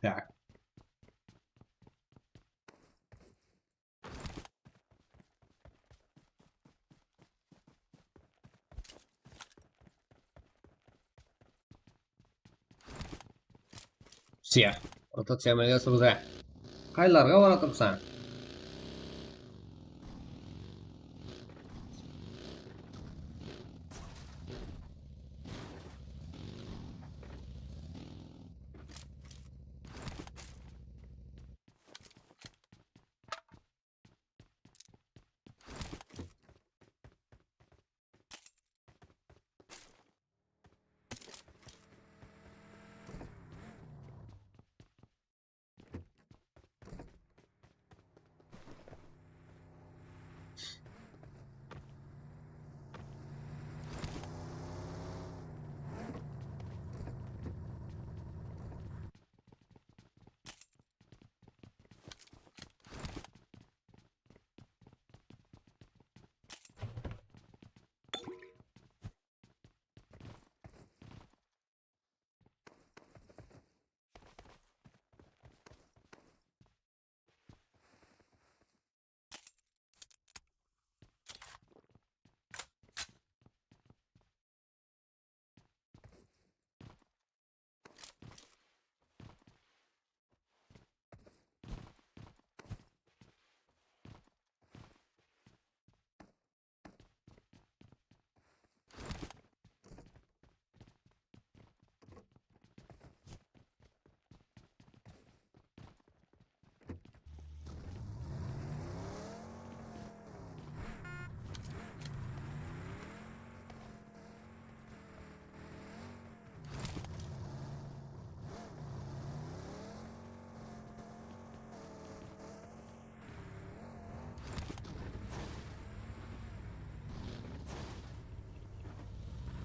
Tak. Siya. Rotaciya amelge asırıwda. Qaylarǵa baratırsań?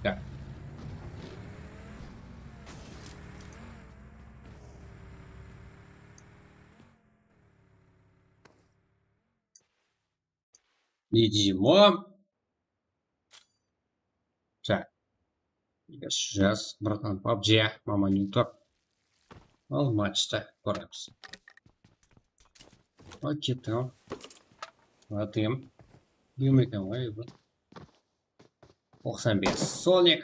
Ya. Видимо. Так. Сейчас, братан, пабджи, мама, не так. Al, matchta kóremiz. Al, kettim. Atayım. Kim eken ǵoy bul? Toqsan bes. Sonic.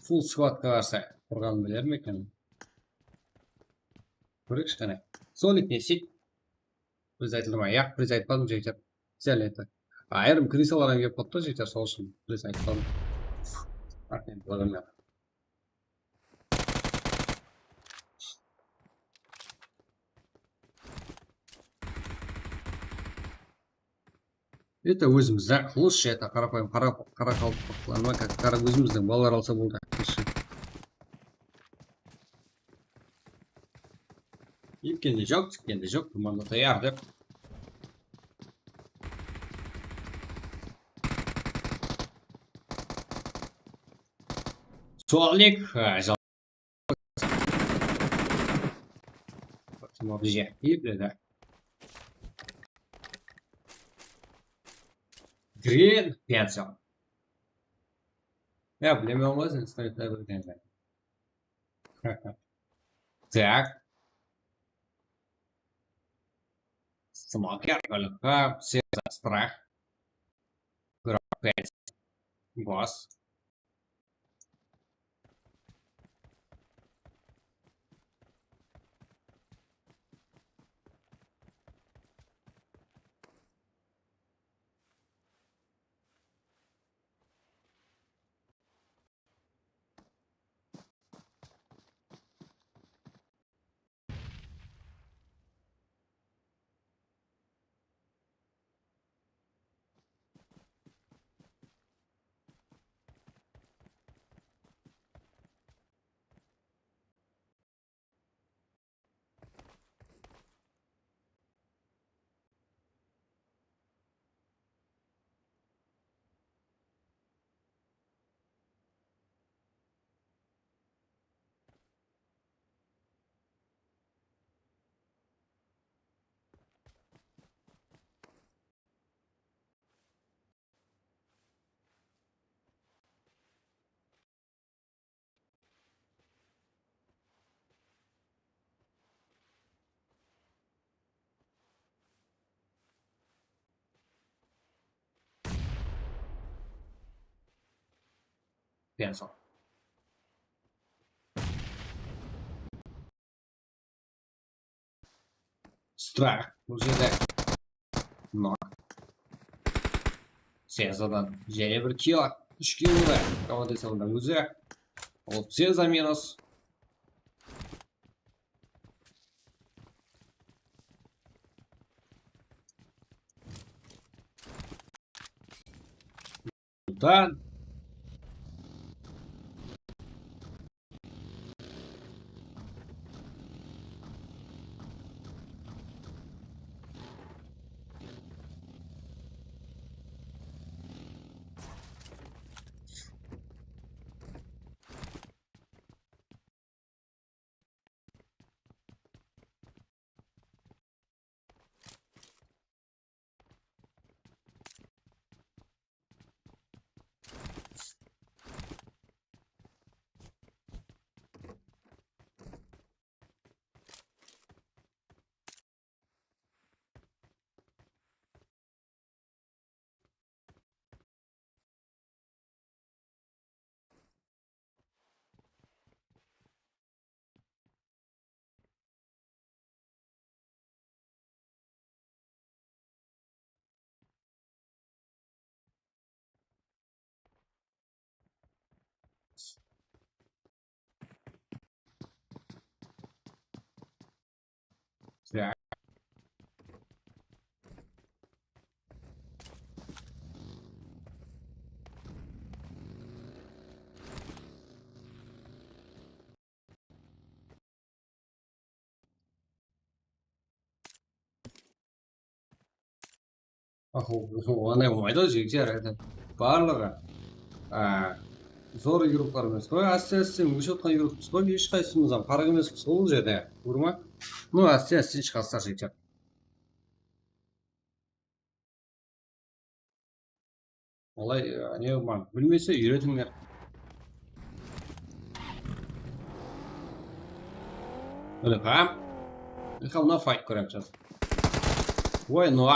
Full squadqa qarsı urǵanın bilermi eken? Kóreyikshi qáne. Sonic ne isteydi? Priz aytıldı ma? Yaq, priz aytpadım, jigitler. Záleti. Ayırım krisalar hám kelip qalıptı, jigitler, sol ushın priz aytpadım. Raqmet, odamlar. Это ózimizdiń qılısh, это qarapayım, qara, qaraqalpaqlarma, qara, ózimizdiń balalar alsa boldı, qılıshı. Epkende joq, tikkende joq, komanda tayar dep. Solik, ha, jal-, Kim bizge kiyip edi? Green pension. Ya, bilemen ǵoy sen, snayper bilgen. Так. Smoker, только Caesar Strike. Boss. Strah. Bul jerde. No. Sezadan jáne bir kill. Úsh kill urdı. Komanda sanında ózi. Ol Seza minus. Sultan. Onday bolmaydı ǵoy, jigitler, endi barlıǵı, a, zor igroklar emes ǵoy, áste-áste ósip atırǵan igrokpız ǵoy, hesh qaysımız hám qaraq emespiz ǵoy bul jerde, durma. Ну, áste-áste shıǵasızlar, jigitler. Olay, e, ne, man, bilmese, úyretińler. Ilham. Ilham, mına fight kóremiz házir. Oy, no.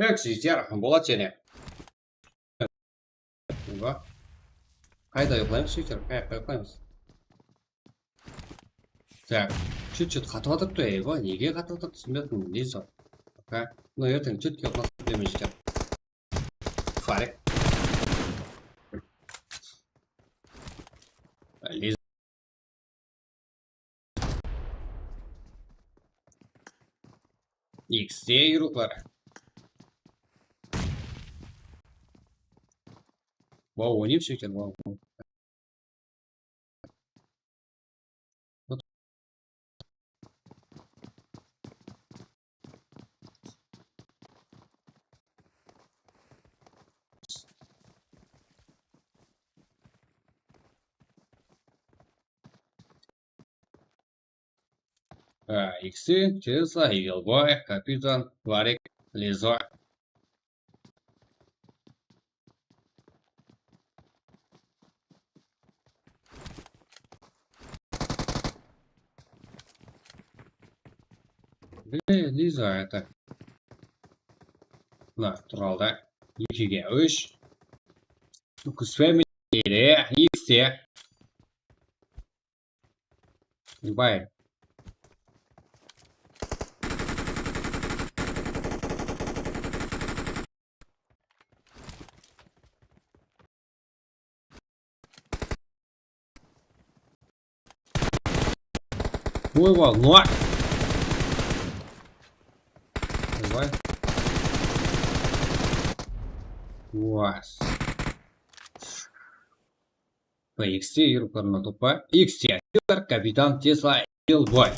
Tek, jigitler, boladı jáne. Eywa. Qayda uyıqlaymız, jigitler? Qayaqqa uyıqlaymız? Tak. Chut-chut qatıp atırıptı, eywa. Nege qatıp atır, túsinbey atırman. Ne zor? Aka, mına erteń chutke uxlap ketimen, jigitler. Farik. Liza. X-te yurıqlar. Vau, oynayıpsız eken, vau. Á, X-i, Tesla, Evilboy, Kapitan, Varik, Lizo. Блин, Lizo, это. Mına, turaldı. Ekige úsh. Nukus Family, X-te. Bay. Oy, vay, no. Oy, vay. Uas. X-te yurıqlarına toppa. X-te, Kapitan, Tesla, Evilboy.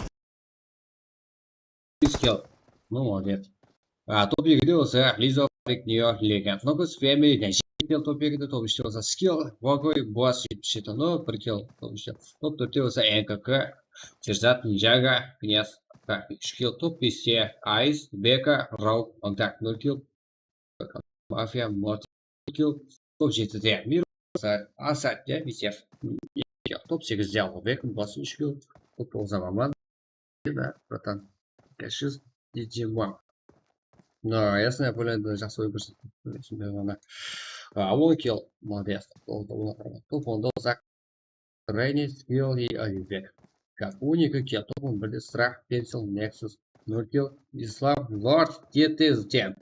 Skill. Ну, молодец. А, top ekide bolsa Lizo, Varik, Neo, Legend. Nukus Family, jeti kill top ekide, top úshte bolsa Skill, Vagoy, Boss, jetpis jeti, no, bir kill top úshte. Top tórtte bolsa N K K, Sherzad, Ninjaga, Knyaz, tak, úsh kill, top beste Ice, Beka, Raw, Magdak, nol kill. Mafia, Mortal, kill, top jetide Mir, Asad, ya, Visef, top segizde Ullıbek, Boss, úsh kill, top toǵızda Maman, да, братан, кеширсиз, Дидимон. No, ясно, я понял, да, jaqsı ómir súrip, túsinbey ǵana. A, on kill, молодец, top onda Zak, Reynis, Skill и Ayubek. Так, он eki kill, top on birde Strah, Pencil, Nexus, nol kill, Islam, Lord, T T Z T.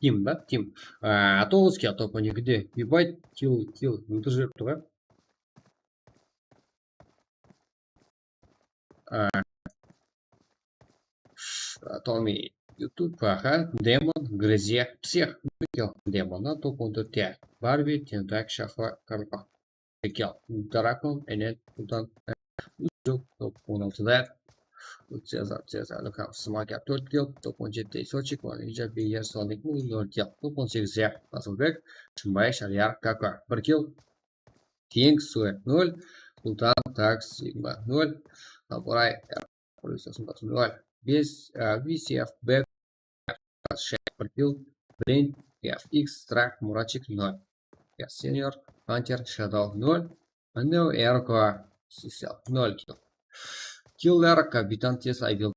Tim ba? Tim. A, toǵız kill, top on ekide. Ебать, kill, kill, óltirip júripti ǵoy. A, Tommy, YouTube, aha, Demon, Грызья, всех, kill, Demonnan, top on tórtte. Barbi, Tentak, Shahla, Karpa. Ekel, Dragon, Enet, Sultan, Uzuk, top on altıda. Cezar, Cezar, Luka, Smaker, tórt kill, top on jetide Sochik, Ninja, Beyer, Sonic, nol kill, top on segizde Asılbek, Shımbay, Sharyar, Kaka, bir kill, King, Sue, nol, Sultan, Tax, Sigma, nol, Samuray, Policiya, nol, bes, Visef, Bek, Shaq, bir kill, Blend, F X, Strike, Murachik, nol. Ya, Senior, Hunter, Shadow, nol. Neo, Erko, Sisel, nol kill. Killer, Kapitan, Tesla, Evil.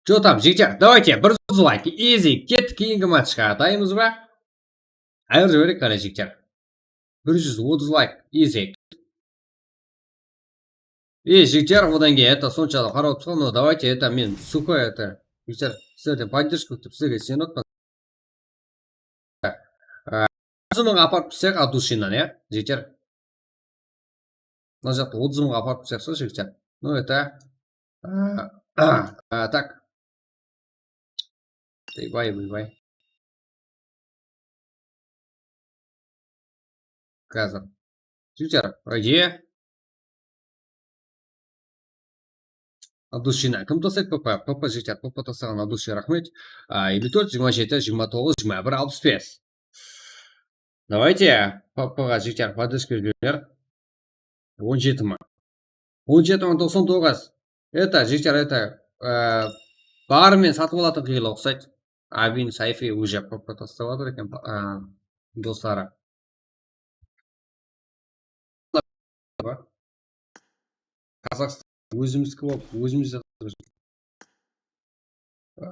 Чё там, jigitler? Давайте, bir júz layk. Easy. Kettik, keyingi matchqa ataymız ba? Ayır jibereyik, qáne, jigitler. Bir júz otız layk. Easy. Ey, jigitler, odan keyin, это, sonshalı qarap otırsań, no, давайте, это, men, suko, это, jigitler, sizlerden поддержка kútip, sizlerge isenip atırman. Otız mıń aparıp tursaq, от души-nan, ya, jigitler. Mına jaqta otız mıń aparıp tursaq, sol, jigitler. Ну, это, а, а, так. Vay, vay, vay. Házir. Jigitler, ege. От души-nan. Kim taslaydı, PP? PP, jigitler, PP taslaǵan от души, raxmet. A, elli tórt, jigirma jeti, jigirma toǵız, jigirma bir, alpıs bes. Давайте, PP-ǵa, jigitler, поддержка jiberińler. On jeti mıń. On jeti mıń toqsan toǵız. Это, jigitler, это, e, barımen satıp alatın qıyınlıq uqsaydı. Abin Sayfi уже PP taslap atır eken, e, dosları. Ba? Qazaqstan. ózimizdiki bolıp, ózimizde.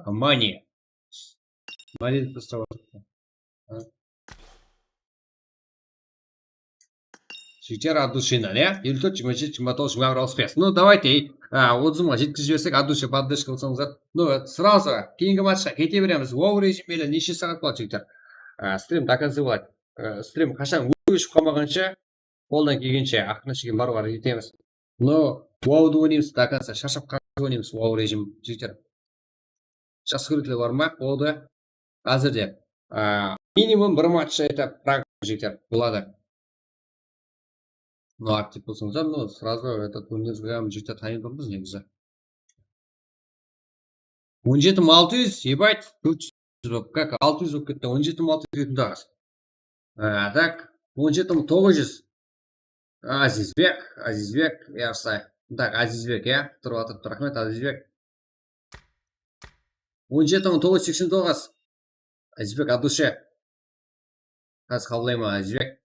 Mani. Mani dep tastap atırıptı. Jigitler, от души, ya? Elli tórt, jigirma jeti, jigirma toǵız, jigirma bir, alpıs bes. Ну, давайте, а, otız mıńǵa jetkizip jibersek, от души поддержка qılsańızlar. Ну, сразу, keyingi matchqa kete beremiz. Wow rejim menen neshe saat boladı, jigitler? А, стрим до конца boladı. А, стрим qashan óship qalmaǵansha, qoldan kelgenshe, aqırına shekem barıp etemiz. No, wowdı oynaymız до конца, sharshap qalǵanshasha oynaymız, wow rejim, jigitler. Jas kóretuǵınlar bar ma? Boldı. Házirde, a, minimum bir match ayta, prag, jigitler, boladı. No, aktiv bolsańızlar, no, сразу, это, turnir, jigitler, tayın turmız, negizi. On jeti mıń altı júz, ебать, tórt júz bolıp, как, altı júz bolıp ketti, on jeti mıń altı júz ketiń taǵas. A, так, on jeti mıń toǵız júz. Azizbek, Azizbek, yarsa. Так, Azizbek, ya, turıp atırıptı, raxmet, Azizbek. On jeti mıń toǵız júz seksen toǵız. Azizbek, от души. Házir qabıllayman, Azizbek.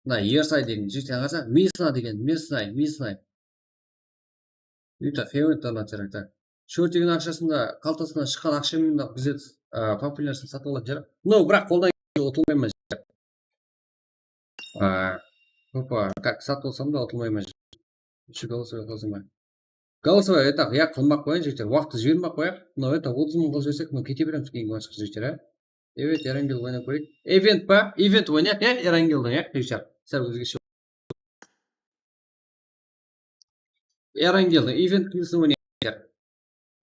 Mına, Ersay degen jigitke qarasa, Mesnay degen, Mesnay, Mesnay. Uyta, xewen tanatırıqta. Shortigiń aqshasında, qaltasınan shıqqan aqsha menen bizler, a, populyarnostın satıp alatın edi. No, biraq qoldan kelgende utılmayman. A, opa, как, satıp alsam da utılmayman. Еще голосовой qılsın ba? Голосовой, это, ya, qılmay-aq qoyayın, jigitler. Waqıtlı jibermey-aq qoyayıq. Mınaw, это, otız mıń qılıp jibersek, mınaw, kete beremiz keyingi matchqa, jigitler, a? Evet, Erangel oynap kóreyik. Event pa? Event oynayıq, ya, Erangeldiń, ya, jigitler. Sál ózgeshe. Erangeldiń event kúnisin oynayıq.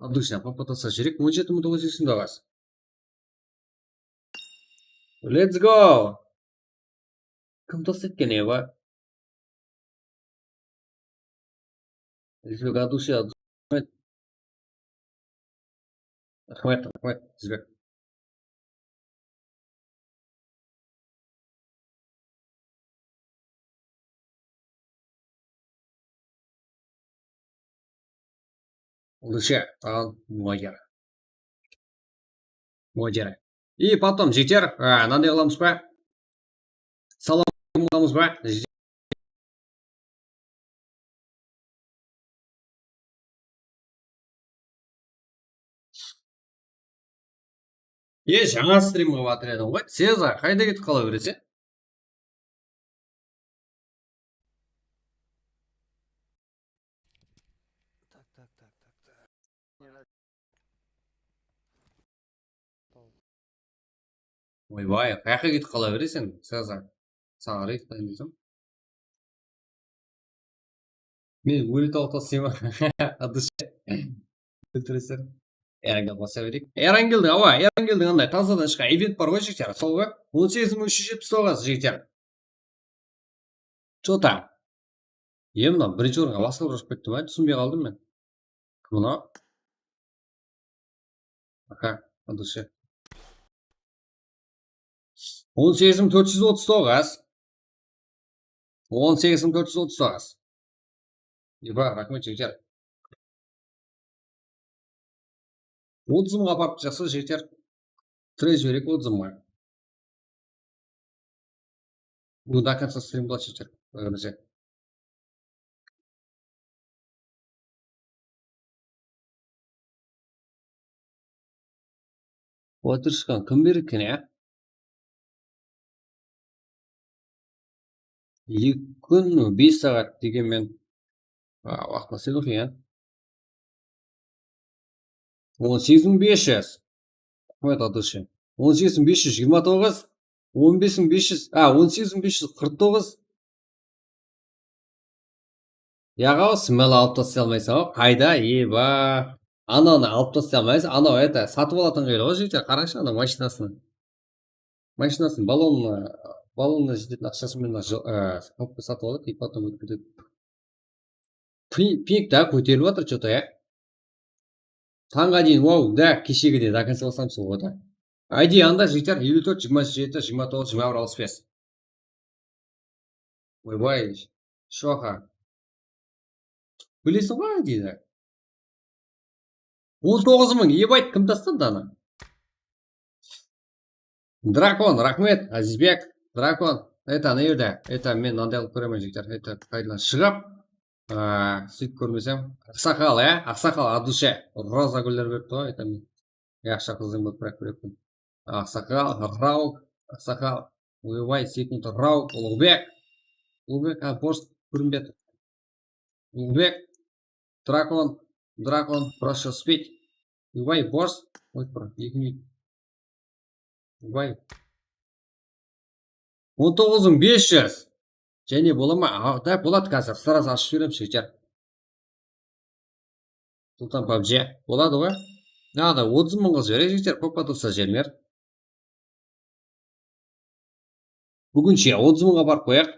От души, попытаться júrek, on jeti mıń toǵız júz seksen toǵız. Let's go! Kim tastaydı eken, Eva? Izbek, от души, от души. Raxmet, raxmet, Izbek. Лучше, al, блогер. Блогер. И потом, jigitler, a, mınanday qılamız ba? Salam qılamız ba? E, jańa strim qılıp atır edim ǵoy. Seza, qayda ketip qala bereseń? Tak, tak, tak, tak, tak. Oybay, qayaqqa ketip qala bereseń, Seza? Saǵan aytayın desem. Men óli tawıqta sıyma. От души. Óltireseń. Erangel qosa bereyik. Erangeldiń, awa, Erangeldiń anday tazadan shıqqan event bar ǵoy, jigitler. Sol ǵoy. On segiz mıń úsh júz jetpis toǵız, jigitler. Что там? E, mına birinshi orınǵa basqarıp jazıp ketti ma? Túsinbey qaldım men. Kim mınaw? Aka, от души. On segiz mıń tórt júz otız toǵız. On segiz mıń tórt júz otız toǵız. Eba, raxmet, jigitler. Otız mıńǵa aparıp jaqsı, jigitler. Tire jibereyik otız mıńǵa. Bugún до конца стрим boladı, jigitler. Qudayǵa berse. Otırısqan kim beredi eken, ya? Eki kún, bes saat degen men. A, waqıtına sıylıǵı ya. On segiz mıń bes júz. Raxmet, от души. On segiz mıń bes júz jigirma toǵız. On bes mıń bes júz, a, on segiz mıń bes júz qırq toǵız. Yaǵa, smel alıp taslay almaysań ǵo. Qayda? Eba. Ananı alıp taslay almaysań. Anaw, это, satıp alatın qıylı ǵo, jigitler. Qarańshı, anaw mashinasın. Mashinasın, ballonnı, ballonnı jetetin aqshası menen, ı, satıp aladı, и потом ótip ketedi. Pi-, pik ta kóterilip atır, что-то, ya. Tańǵa deyin, wow, da, keshegide до конца basamız ǵo, da. I D anda, jigitler, eliw tórt, jigirma jeti, jigirma toǵız, jigirma bir, alpıs bes. Oybay, shoqa. Bilesiń ǵoy, I D-di. On toǵız mıń, ебать, kim tasladı anı? Drakon, raxmet, Azizbek, Drakon, Это ne jerde? Это men mınanday qılıp kóremen, jigitler. Это qaydan shıǵıp, a, sóytip kórmesem. Aqsaqal, ya? Aqsaqal, от души. Roza gúller beripti ǵoy, это men. Yaqshı qızdıń bolıp biraq kóreppen. Aqsaqal, Rauk, aqsaqal. Oybay, sekund, Rauk, Uluǵbek. Uluǵbek, a, Borst kórinbedi. Uluǵbek, Drakon, Drakon, прошу успеть. Oybay, Borst. Oy, bir, eki minut. Oybay. On toǵız mıń bes júz. Jáne bola ma? A, da, boladı házir. Сразу ashıp jiberemiz, jigitler. Sultan pabji. Boladı ǵoy. Naǵıda otız mıńǵa jibereyik, jigitler. Kóp pa tursa jerler. Búginshe otız mıńǵa barıp qoyaq.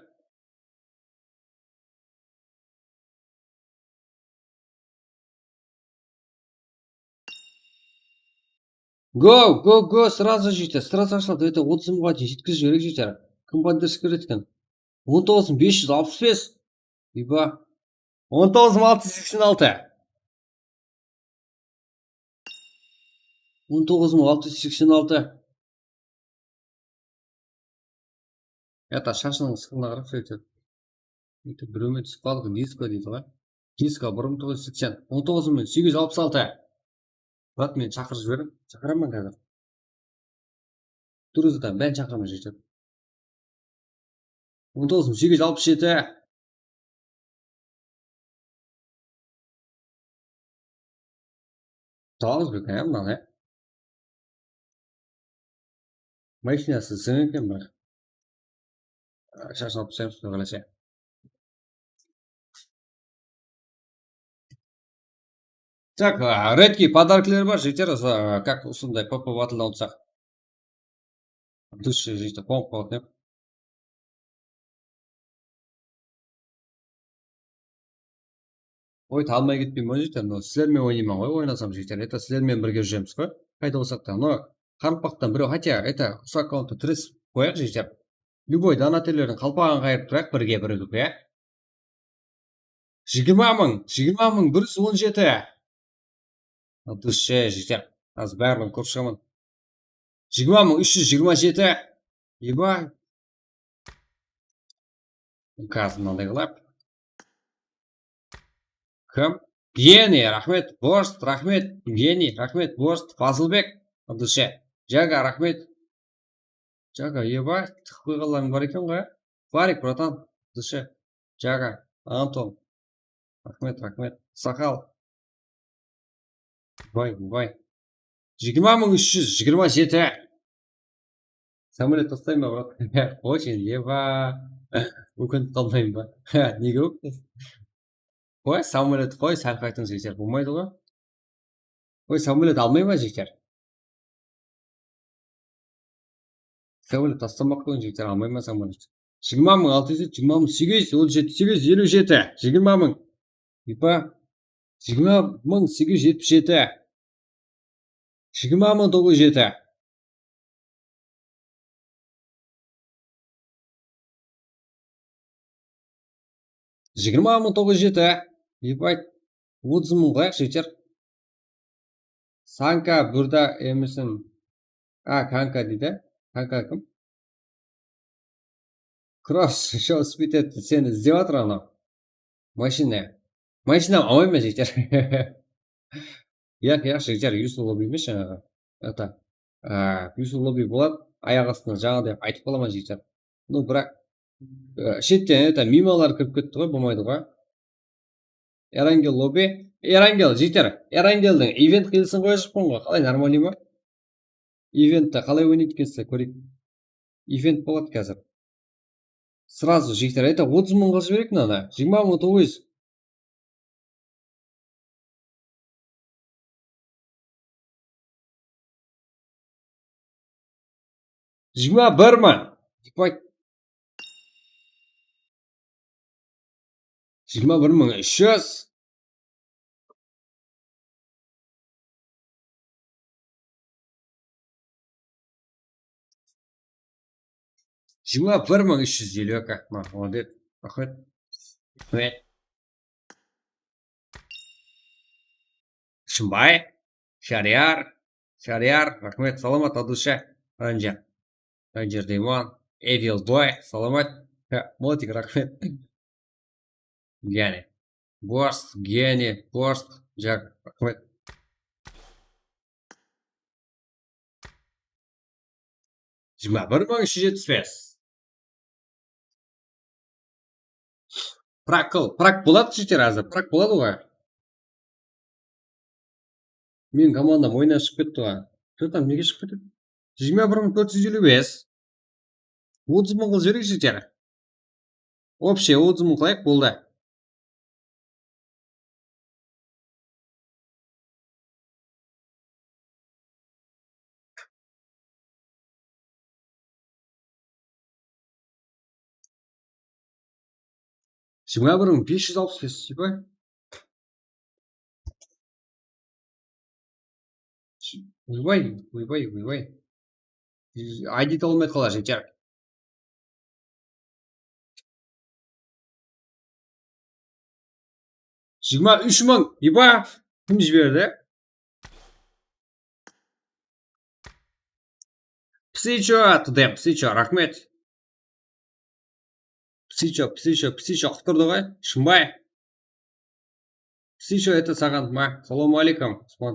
Go, go, go, сразу jigitler, сразу ashıladı. Это otız mıńǵa deyin jetkizip jibereyik, jigitler. Kim поддержка beredi eken? On toǵız mıń bes júz alpıs bes. Liba on toǵız mıń altı júz seksen altı. On toǵız mıń altı júz seksen altı. Это shashınıń sıqılına qarap, sóytip. Sóytip, birewmen túsip qaldıq, disko deydi ǵoy. Disko, bir mıń toǵız júz seksen, on toǵız mıń segiz júz alpıs altı. Brat, meni shaqırıp jiberiń. Shaqıraman házir. Durıs adam, bárin shaqıraman, jigitler. On toǵız mıń segiz júz alpıs jeti. Talamız beken, ya, mınanı, ya. Mashinası zıń eken, biraq. Shashın alıp taslaymız, Quday qálese. Так, а, редкий подаркler bar, jigitler, за, как usınday P P battledan utsaq. Dush, jigitler, qonıp qaldı, ne? Oy, talmay ketpeymen ǵoy, jigitler, mınaw sizler menen oynayman ǵoy, oynasam, jigitler, это sizler menen birge júremiz ǵoy, qayda bolsaq ta, но qaraqalpaqtan birew, хотя, это, usı akkaunttı tiresip qoyayıq, jigitler. Любой donatorlerdiń qalpaǵın qayırıp turayıq, birge birigip, ya. Jigirma mıń, jigirma mıń bir júz on jeti. От души, jigitler. Házir barlıǵın kórip shıǵaman. Jigirma mıń úsh júz jigirma jeti. Eba. Gaz mınanday qılıp. Kim? Geniy, raxmet, Borst, raxmet, Geniy, raxmet, Borst, Fazılbek, от души. Jaga, raxmet. Jaga, eba, tıqıp qoyǵanlarıń bar eken ǵoy. Barik, bratan, от души. Jaga, Anton. Raxmet, raxmet. Saqal. Vay, vay. Jigirma mıń úsh júz jigirma jeti. Samolyot taslayın ba, brat? Очень, eba. Ókinip qalmayın ba? Nege ókinesiz? Qoy, samolyot qoy, sál qaytıń, jigitler, bolmaydı ǵoy. Qoy, samolyot almay ma, jigitler? Samolyot taslamaq qoyın, jigitler, almay ma samolyot? Jigirma mıń altı júz, jigirma mıń segiz júz, on jeti, segiz júz eliw jeti, jigirma mıń. Ipa, jigirma mıń segiz júz jetpis jeti. Jigirma mıń toǵız júz jeti. Jigirma mıń toǵız júz jeti. Ебать. Otız mıń qoyayıq, jeter. Sanka burada emisin. A, Kanka deydi. Kanka kim? Kross, что успеть etti? Seni izlep atır anaw. Mashina. Mashina almayman, jeter. Yaq, yaq, jeter, Yusuf Lobby emes jańaǵı. Это, a, Yusuf Lobby boladı. Ayaq astına jańaday aytıp qalaman, jeter. Ну, biraq, e, shetten, это, mimalar kirip ketti ǵoy, bolmaydı ǵoy. Erangel Lobby. Erangel, jeter. Erangeldiń event qıyılısın qoyajaqpan ǵoy. Qalay, нормальный ma? Eventti qalay oynaydı ekensizler, kóreyik. Event boladı házir. Сразу, jigitler, это, otız mıń qılıp jibereyik mınanı. Jigirma mıń toǵız júz. Jigirma bir mıń. Ипать. Jigirma bir mıń úsh júz. Jigirma bir mıń úsh júz eliw aka. Ma, молодец. Raxmet. Raxmet. Shımbay. Shariyar. Shariyar. Raxmet. Salamat, от души. Ranjer. Ranjer deyman. Evil Boy, salamat. Ha, Motik, raxmet. Gene. Borst, Gene, Borst, Jak, raxmet. Jigirma bir mıń úsh júz jetpis bes. Prak qıl. Prak boladı, jigitler, házir. Prak boladı ǵoy. Meniń komandam oyınnan shıǵıp ketti ǵoy. Что там, nege shıǵıp ketedi? Jigirma bir mıń tórt júz eliw bes. Otız mıń qılıp jibereyik, jigitler. Общий otız mıń qılayıq, boldı. Jigirma bir mıń bes júz alpıs bes, tipa. Oybay, oybay, oybay. I D tawılmay qalar, jeter. Jigirma úsh mıń, iba, kim jiberdi? Psicho attı, dem, Psicho, raxmet. Psicho, Psicho, Psicho qutırdı ǵoy, Shımbay. Psicho, это saǵan, ma, salawma aleykum, Usman.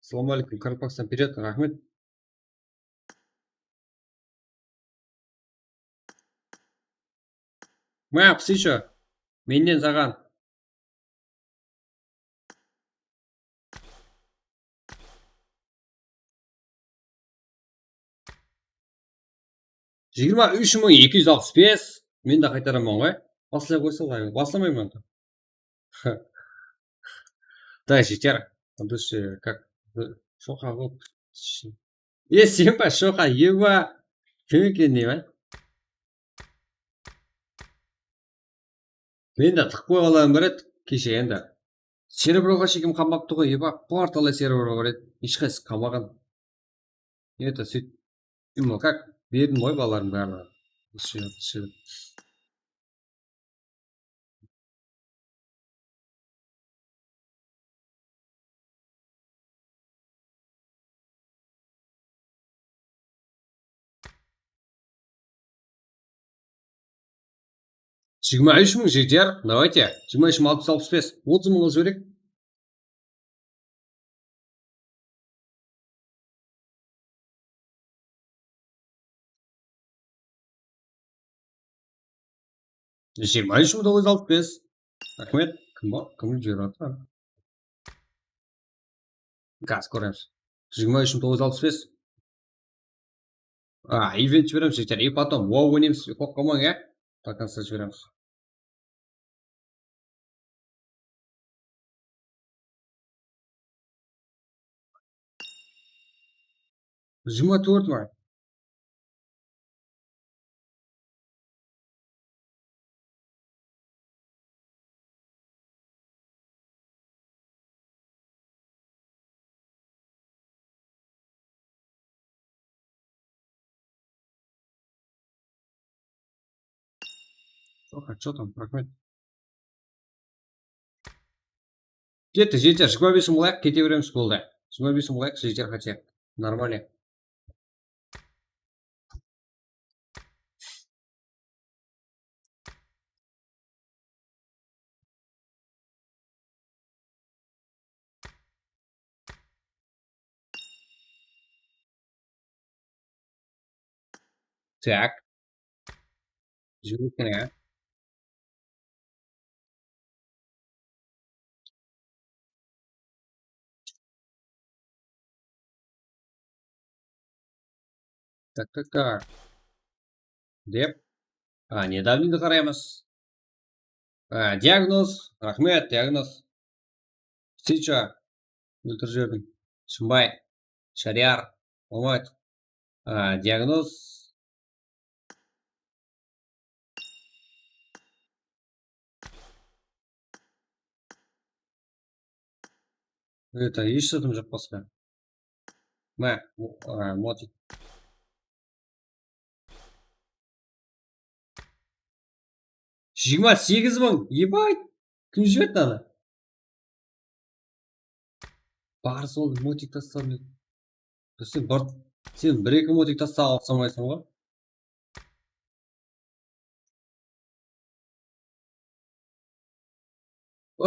Salawma aleykum, Qaraqalpaqstan, привет, raxmet. Ma, Psicho, mennen saǵan. Jigirma úsh mıń eki júz alpıs bes. Men de qaytaraman ǵoy. Baslay qoysa layw. Baslamayman da. Da, jeter. Dúrisi, как, shoqa qılıp. E, sen ba, shoqa, eba. Kim eken deymen. Men de tıqıp qoyǵanlarım bar edi, keshe endi. Serverǵa shekem qamaptı ǵoy, eba, bar talay server bar edi, hesh qaysı qamaǵan. Это, sóyt, ну, как, berdim ǵoy balalardıń barlıǵın. Usı jerde, usı jerde. Jigirma úsh mıń jeter, давайте. Jigirma úsh mıń altı júz alpıs bes, otız mıń qılıp jibereyik. Jigirma úsh mıń toǵız júz alpıs bes. Raxmet. Kim bar? Kim jiberip atır? Gaz kóremiz. Jigirma úsh mıń toǵız júz alpıs bes. A, event jiberemiz, jigitler. И потом, wow, oynaymız. Qorqpań, ya? До конца jiberemiz. Jigirma tórt ma? Что там, raxmet. Ketti, jeter, jigirma bes mıń layıq, kete beremiz, boldı. Jigirma bes mıń layıq, jeter, хотя. Нормально. Так. Júrip kene. Так, так, так. Dep. A, недавнийdi qaraymız. A, diagnoz. Raxmet, diagnoz. Sicho. Óltirip jiberdiń. Shımbay. Shariyar. Omat. A, diagnoz. Это, hesh zatım joq basqa. Mine, mo-, a, motik. Jigirma segiz mıń, ебать! Kim jiberdi anı? Barı sol motik tasladı. Sen bir, sen bir-eki motik taslap uqsamaysań ǵoy.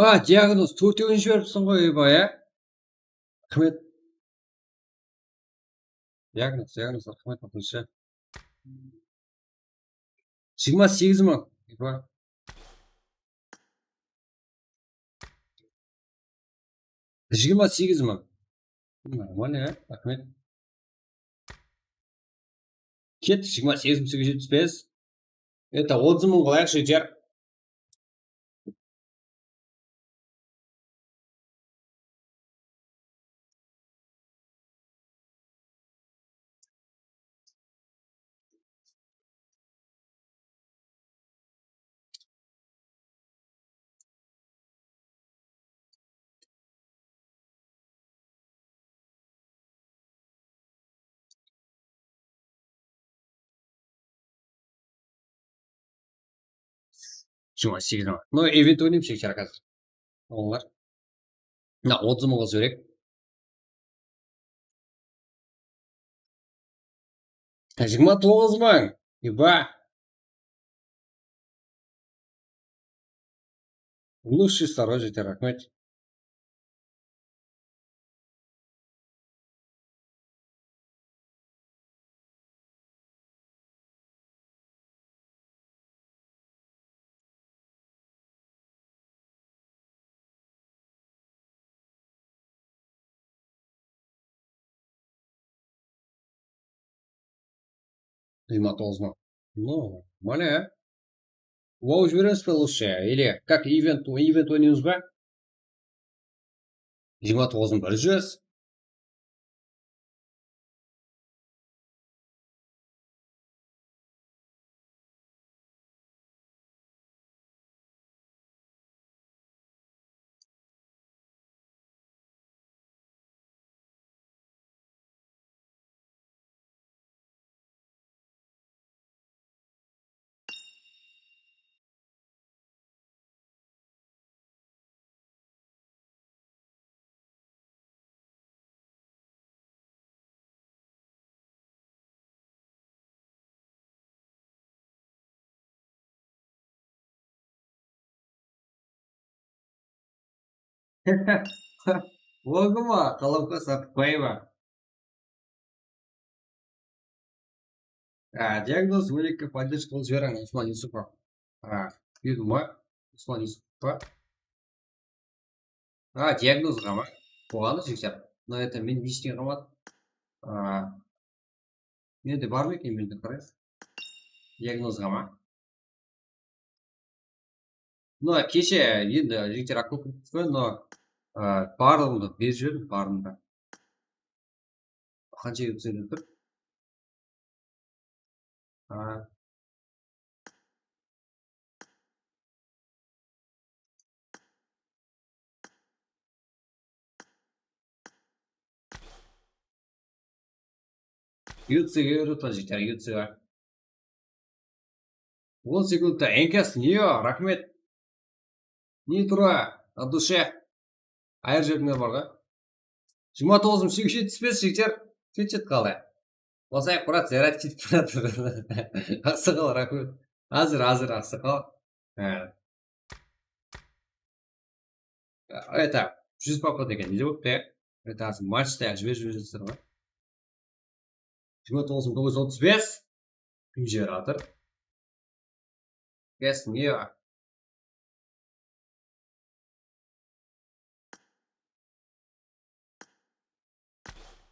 A, diagnoz, tórtewin jiberipsiń ǵoy, Eba, ya? Raxmet. Diagnoz, diagnoz, raxmet, Алтыншы. Jigirma segiz mıń, Eba. Jigirma segiz mıń. Нормально, ya, raxmet. Ket, jigirma segiz mıń segiz júz jetpis bes. Это, otız mıń qılayıqshı, jeter. Jigirma segiz mıń. No, event oynayman, jigitler, házir. Olar. Mına, otız mıńǵa jibereyik. Jigirma toǵız mıń. Eba. Лучший сарой, jeter, raxmet. Jigirma toǵız mıń. Нормально, ya. Wow, jiberemiz be лучше? Или как, event, event oynaymız ba? Jigirma toǵız mıń bir júz. Logoma, Qalamqas Artıqbaeva. A, diagnoz, он eki поддержка qılıp jiberiń, Usman Yusupov. A, buyırdım ǵoy, Usman Yusupov pa? A, diagnoz ǵama. Bolǵanı, jigitler. Mına, это, men ne islegen ǵama. A, mende bar ma eken, mende qarayıq. Diagnoz ǵama. Mına, keshe endi jigitler okop ketipti ǵoy, но, a, barlıǵımdı berip jiberdim, barında. Qansha yurtsaydı tur. A. Yurtsege, jigitler, yurtsege. On sekundta, Enkes, ne, raxmet. Не трогай, от души. Ayır jerińler bar ǵoy. Jigirma toǵız mıń segiz júz jetpis bes, jigitler. Ketip qalay. Basayıq, brat, zaryad ketip baratır. Aqsaqal, raxmet. Házir, házir, aqsaqal. Há. Это, júz popıt eken, ne bolıptı, ya? Это, házir matchta jiberip jiberip atır ǵoy. Jigirma toǵız mıń toǵız júz otız bes. Kim jiberip atır? Kesin, ne?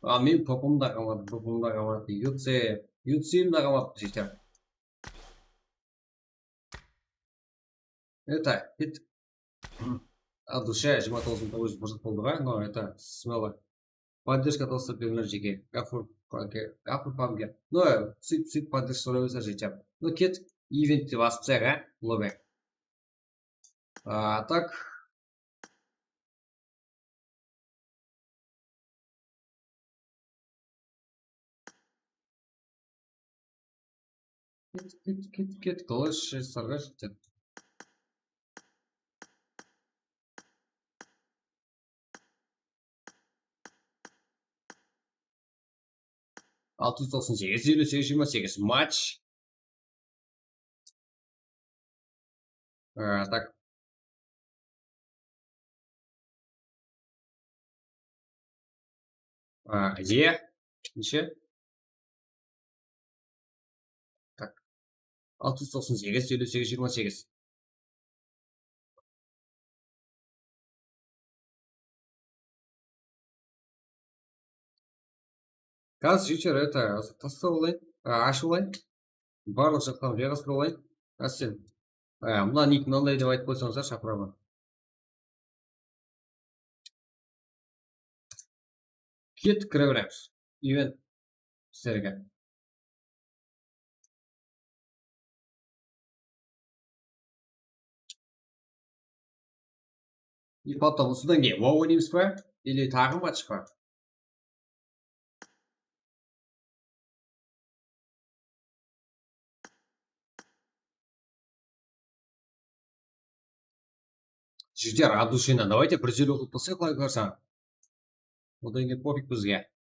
A, men popım da qalmadı, popım da qalmadı. Yutse, yutseyim da qalmadı, jigitler. Это, ket. От души, jigirma toǵız mıń toǵız júz bir boldı ǵoy, но это, смело. Поддержка доступ berińler jeke. Gafur, Gafur pamge. No, sóytip, sóytip поддержка soray berse, jigitler. No, ket, eventti basıp taslayıq, á, lobby. A, так. Ket, ket, ket, ket, Galashı sarǵa ket. Altı júz toqsan segiz, eliw segiz, jigirma segiz. Match. Á, tak. Á, e, neshe? Tak. Altı júz toqsan segiz, eliw segiz, jigirma segiz. Gaz jigitler, это, tasta bolayın, a, ashıp alayın. Barlıq jaqtan jayǵastırıp alayın. Ásten. A, mına nik mınanday dep aytıp qoysańızlar, shapıraman. Kettik, kire beremiz. Event sizlerge. И потом usıdan keyin WoW oynaymız ba? Или taǵı match pa? Jigitler, от души, давайте bir júz eliw qılıp taslayıq, layk barsa. Odan keyin pofig bizge.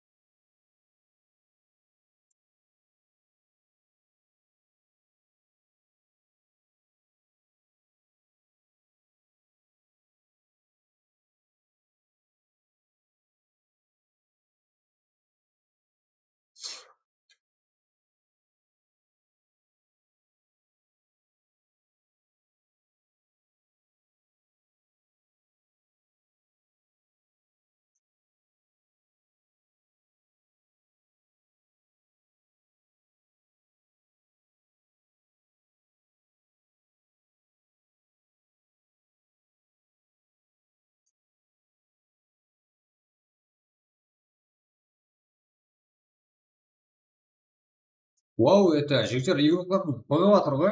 Wow, это, jigitler, игрокlar kóbeyip atır ǵoy.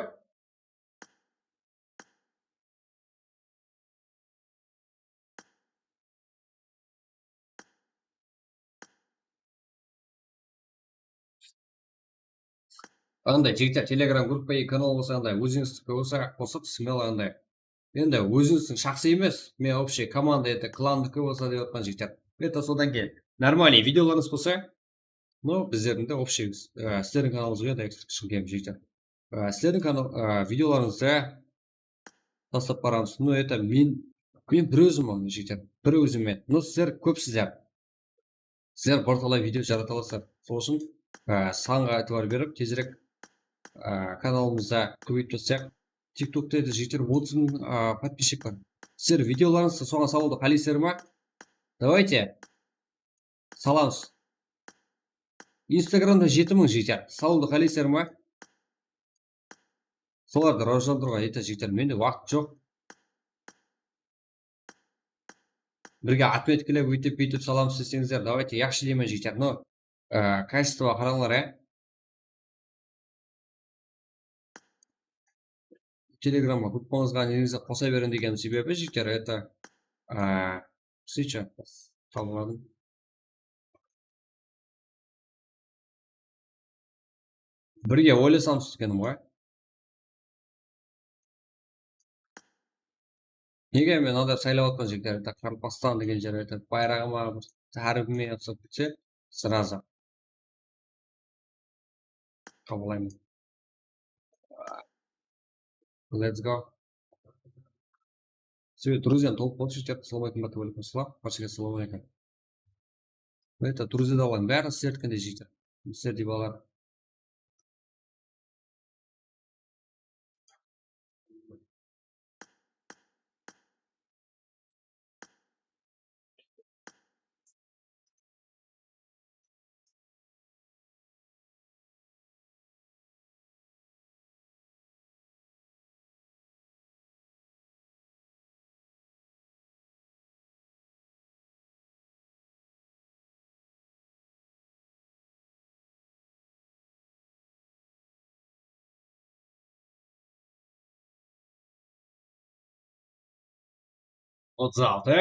Anday jigitler, Telegram gruppa, kanal bolsa, anday ózińizdiki bolsa, qosıp, смело anday. Endi ózińizdiń shaxsıy emes, men общий komanda, это, klandiki bolsa dep atırman, jigitler. Это, sodan keyin нормальный videolarıńız bolsa, no, bizlerdiń de общий, e, sizlerdiń kanalıńızǵa da extraction game, jigitler. E, sizlerdiń kanal, e, videolarıńızdı taslap baramız. No, это, men, men bir ózim, jigitler, bir ózim men. No, sizler kópsizler. Sizler bir talay video jarata alasızlar. Sol ushın, á, sanǵa itibar berip, tezirek, á, kanalımızda kóbeytip tassayıq. TikTokta edi jigitler otız mıń, á, подписчик bar. Sizler videolarıńızdı soǵan salıwdı qáleysizler ma? Давайте. Salamız. Instagramda jeti mıń jigitler. Salıwdı qáleysizler ma? Solardı rawajlandırıwǵa, это, jigitler, mende waqıt joq. Birge отметкалеп, óytip, búytip salamız deseńizler, давайте, yaqshı deymen, jigitler. No, e, качествоǵa qarańlar, e. Telegramǵa gruppańızǵa negizi qosa beriń degen sebebi, jigitler, это, e, встреча tabıladım. Birge oylasamız degenim ǵoy. Nege men mınaday saylap atpan jigitler, Qaraqalpaqstan degen jer, bayraǵıma bir táribime uqsap ketse, сразу qabılayman. Let's go. Sebebi друзьям tolıp qaldı, jigitler, assalawma aleykum, Maqtawbay, aleykum assalam. Barshage assalawma aleykum. Это, друзья da olardıń bári sizler etkendey jigitler. Sizlerdey balalar. Otız altı.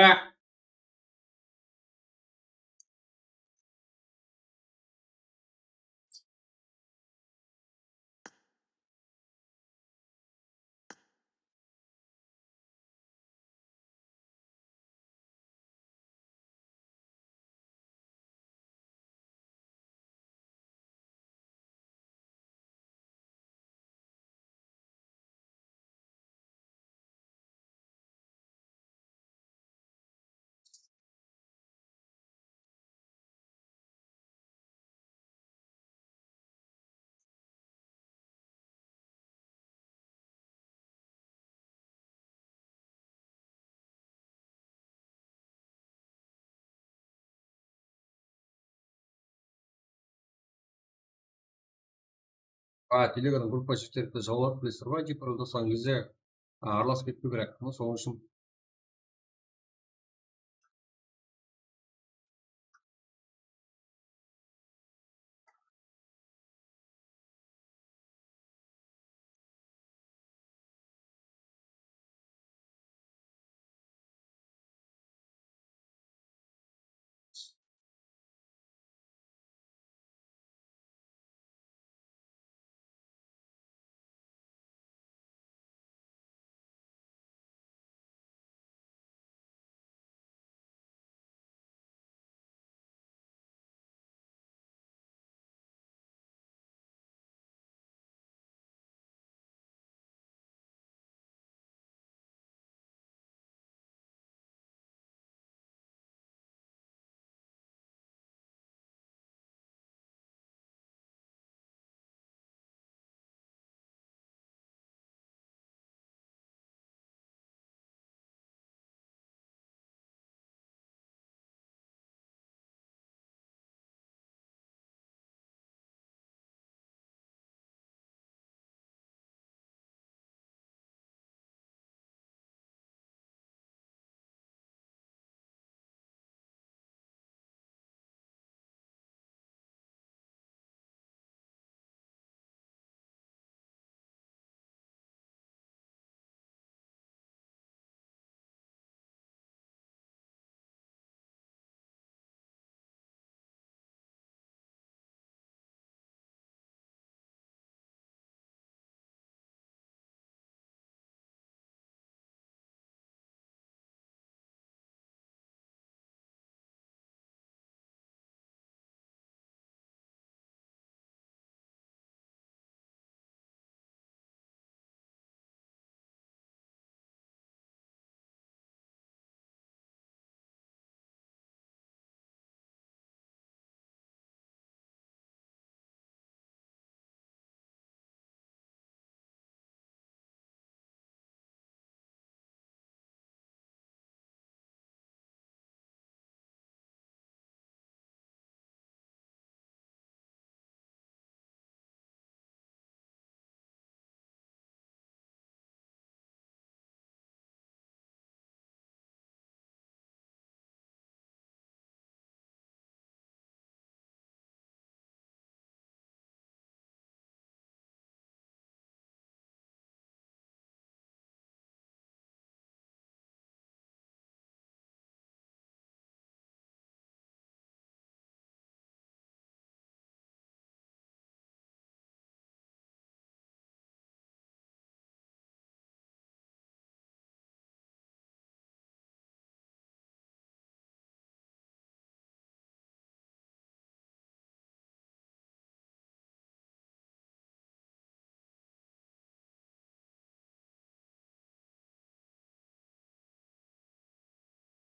A, Telegram gruppa jigitlerdi jawlap bilesiz ba, giperda doslanǵan gezde, a, aralasıp ketpew kerek. Sonıń ushın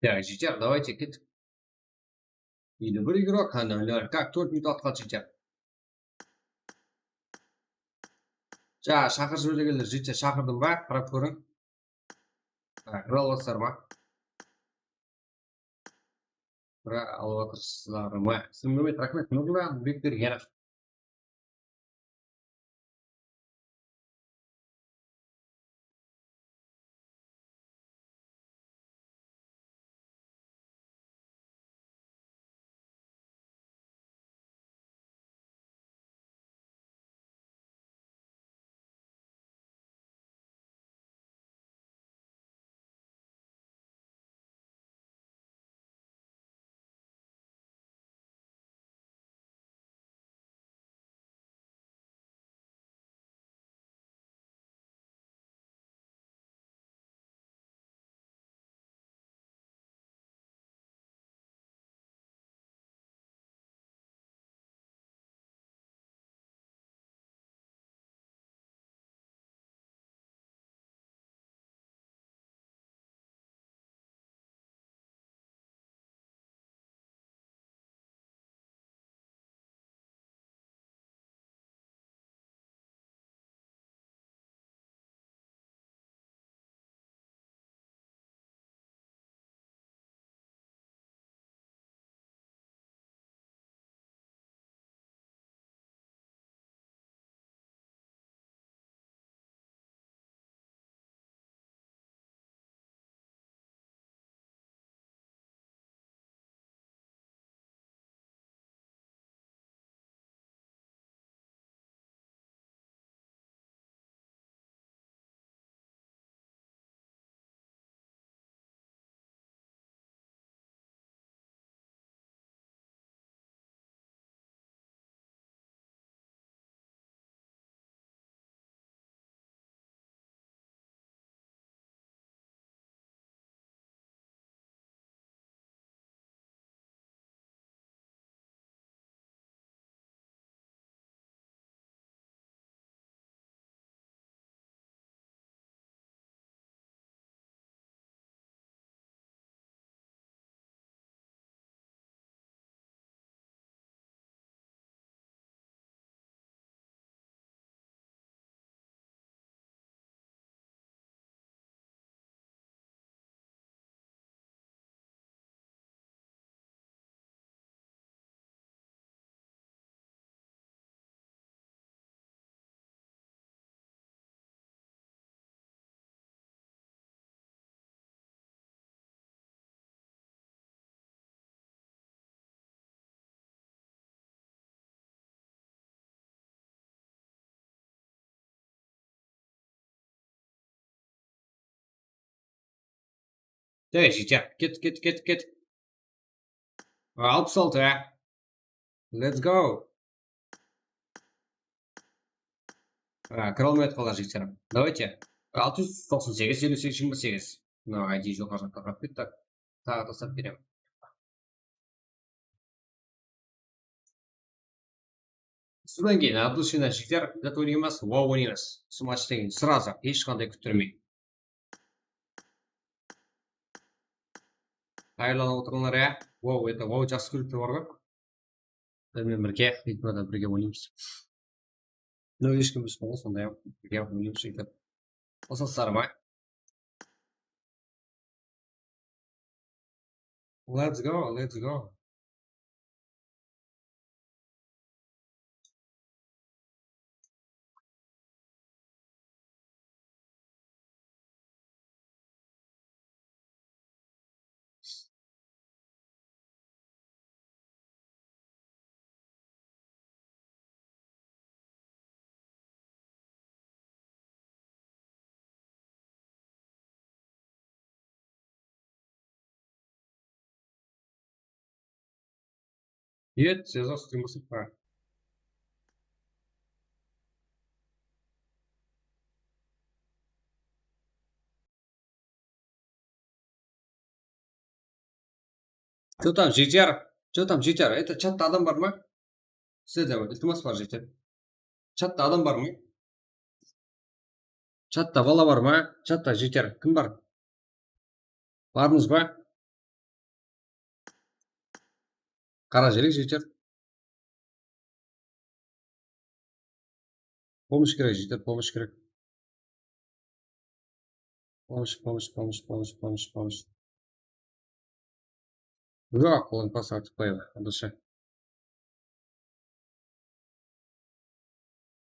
Так, jigitler, давайте kettik. Или bir игрок, ana, ular как только úytip atqan jigitler. Ja, shaqırıp jibergenler, jigitler, shaqırdım ba? Qarap kóriń. Tak, kire alasızlar ma? Kire alıp atırsızlar ma? Sizge úmit, raxmet. Nurlan Bekbergenov. Давай, jigitler, ket, ket, ket, ket. Alpıs altı, á. Let's go. Á, kire almay atqanlar, jigitler. Давайте. Altı júz toqsan segiz, eliw segiz, jigirma segiz. Mına, I D joqarı jaqqa qarap ketti. Taǵı taslap beremen. Usıdan keyin, от души, jigitler, bizler oynaymız, wow oynaymız. Usı matchtan keyin сразу, hesh qanday kúttirmey. Tayarlanıp otırǵanlar, ya. Wow, это, wow, jaqsı kúlikte bar ǵoy. Bizler menen birge, Ritmada birge oynaymız. No, hesh kim emes, sonday-aq, birge oynaymız, sóytip. Qosılasızlar ma? Let's go, let's go. Нет, связаться с тобой. Что там, jigitler? Что там, jigitler? Это, chatta adam bar ma? Sizlerde, iltimas bar, jigitler. Chatta adam bar ma? Chatta bala bar ma? Chatta, jigitler, kim bar? Barmız ba? Qara jerek, jigitler. Помощь kerek, jigitler, помощь kerek. Помощь, помощь, помощь, помощь, помощь. Yoq, qolayın pas artıq qoyayıq, adasha.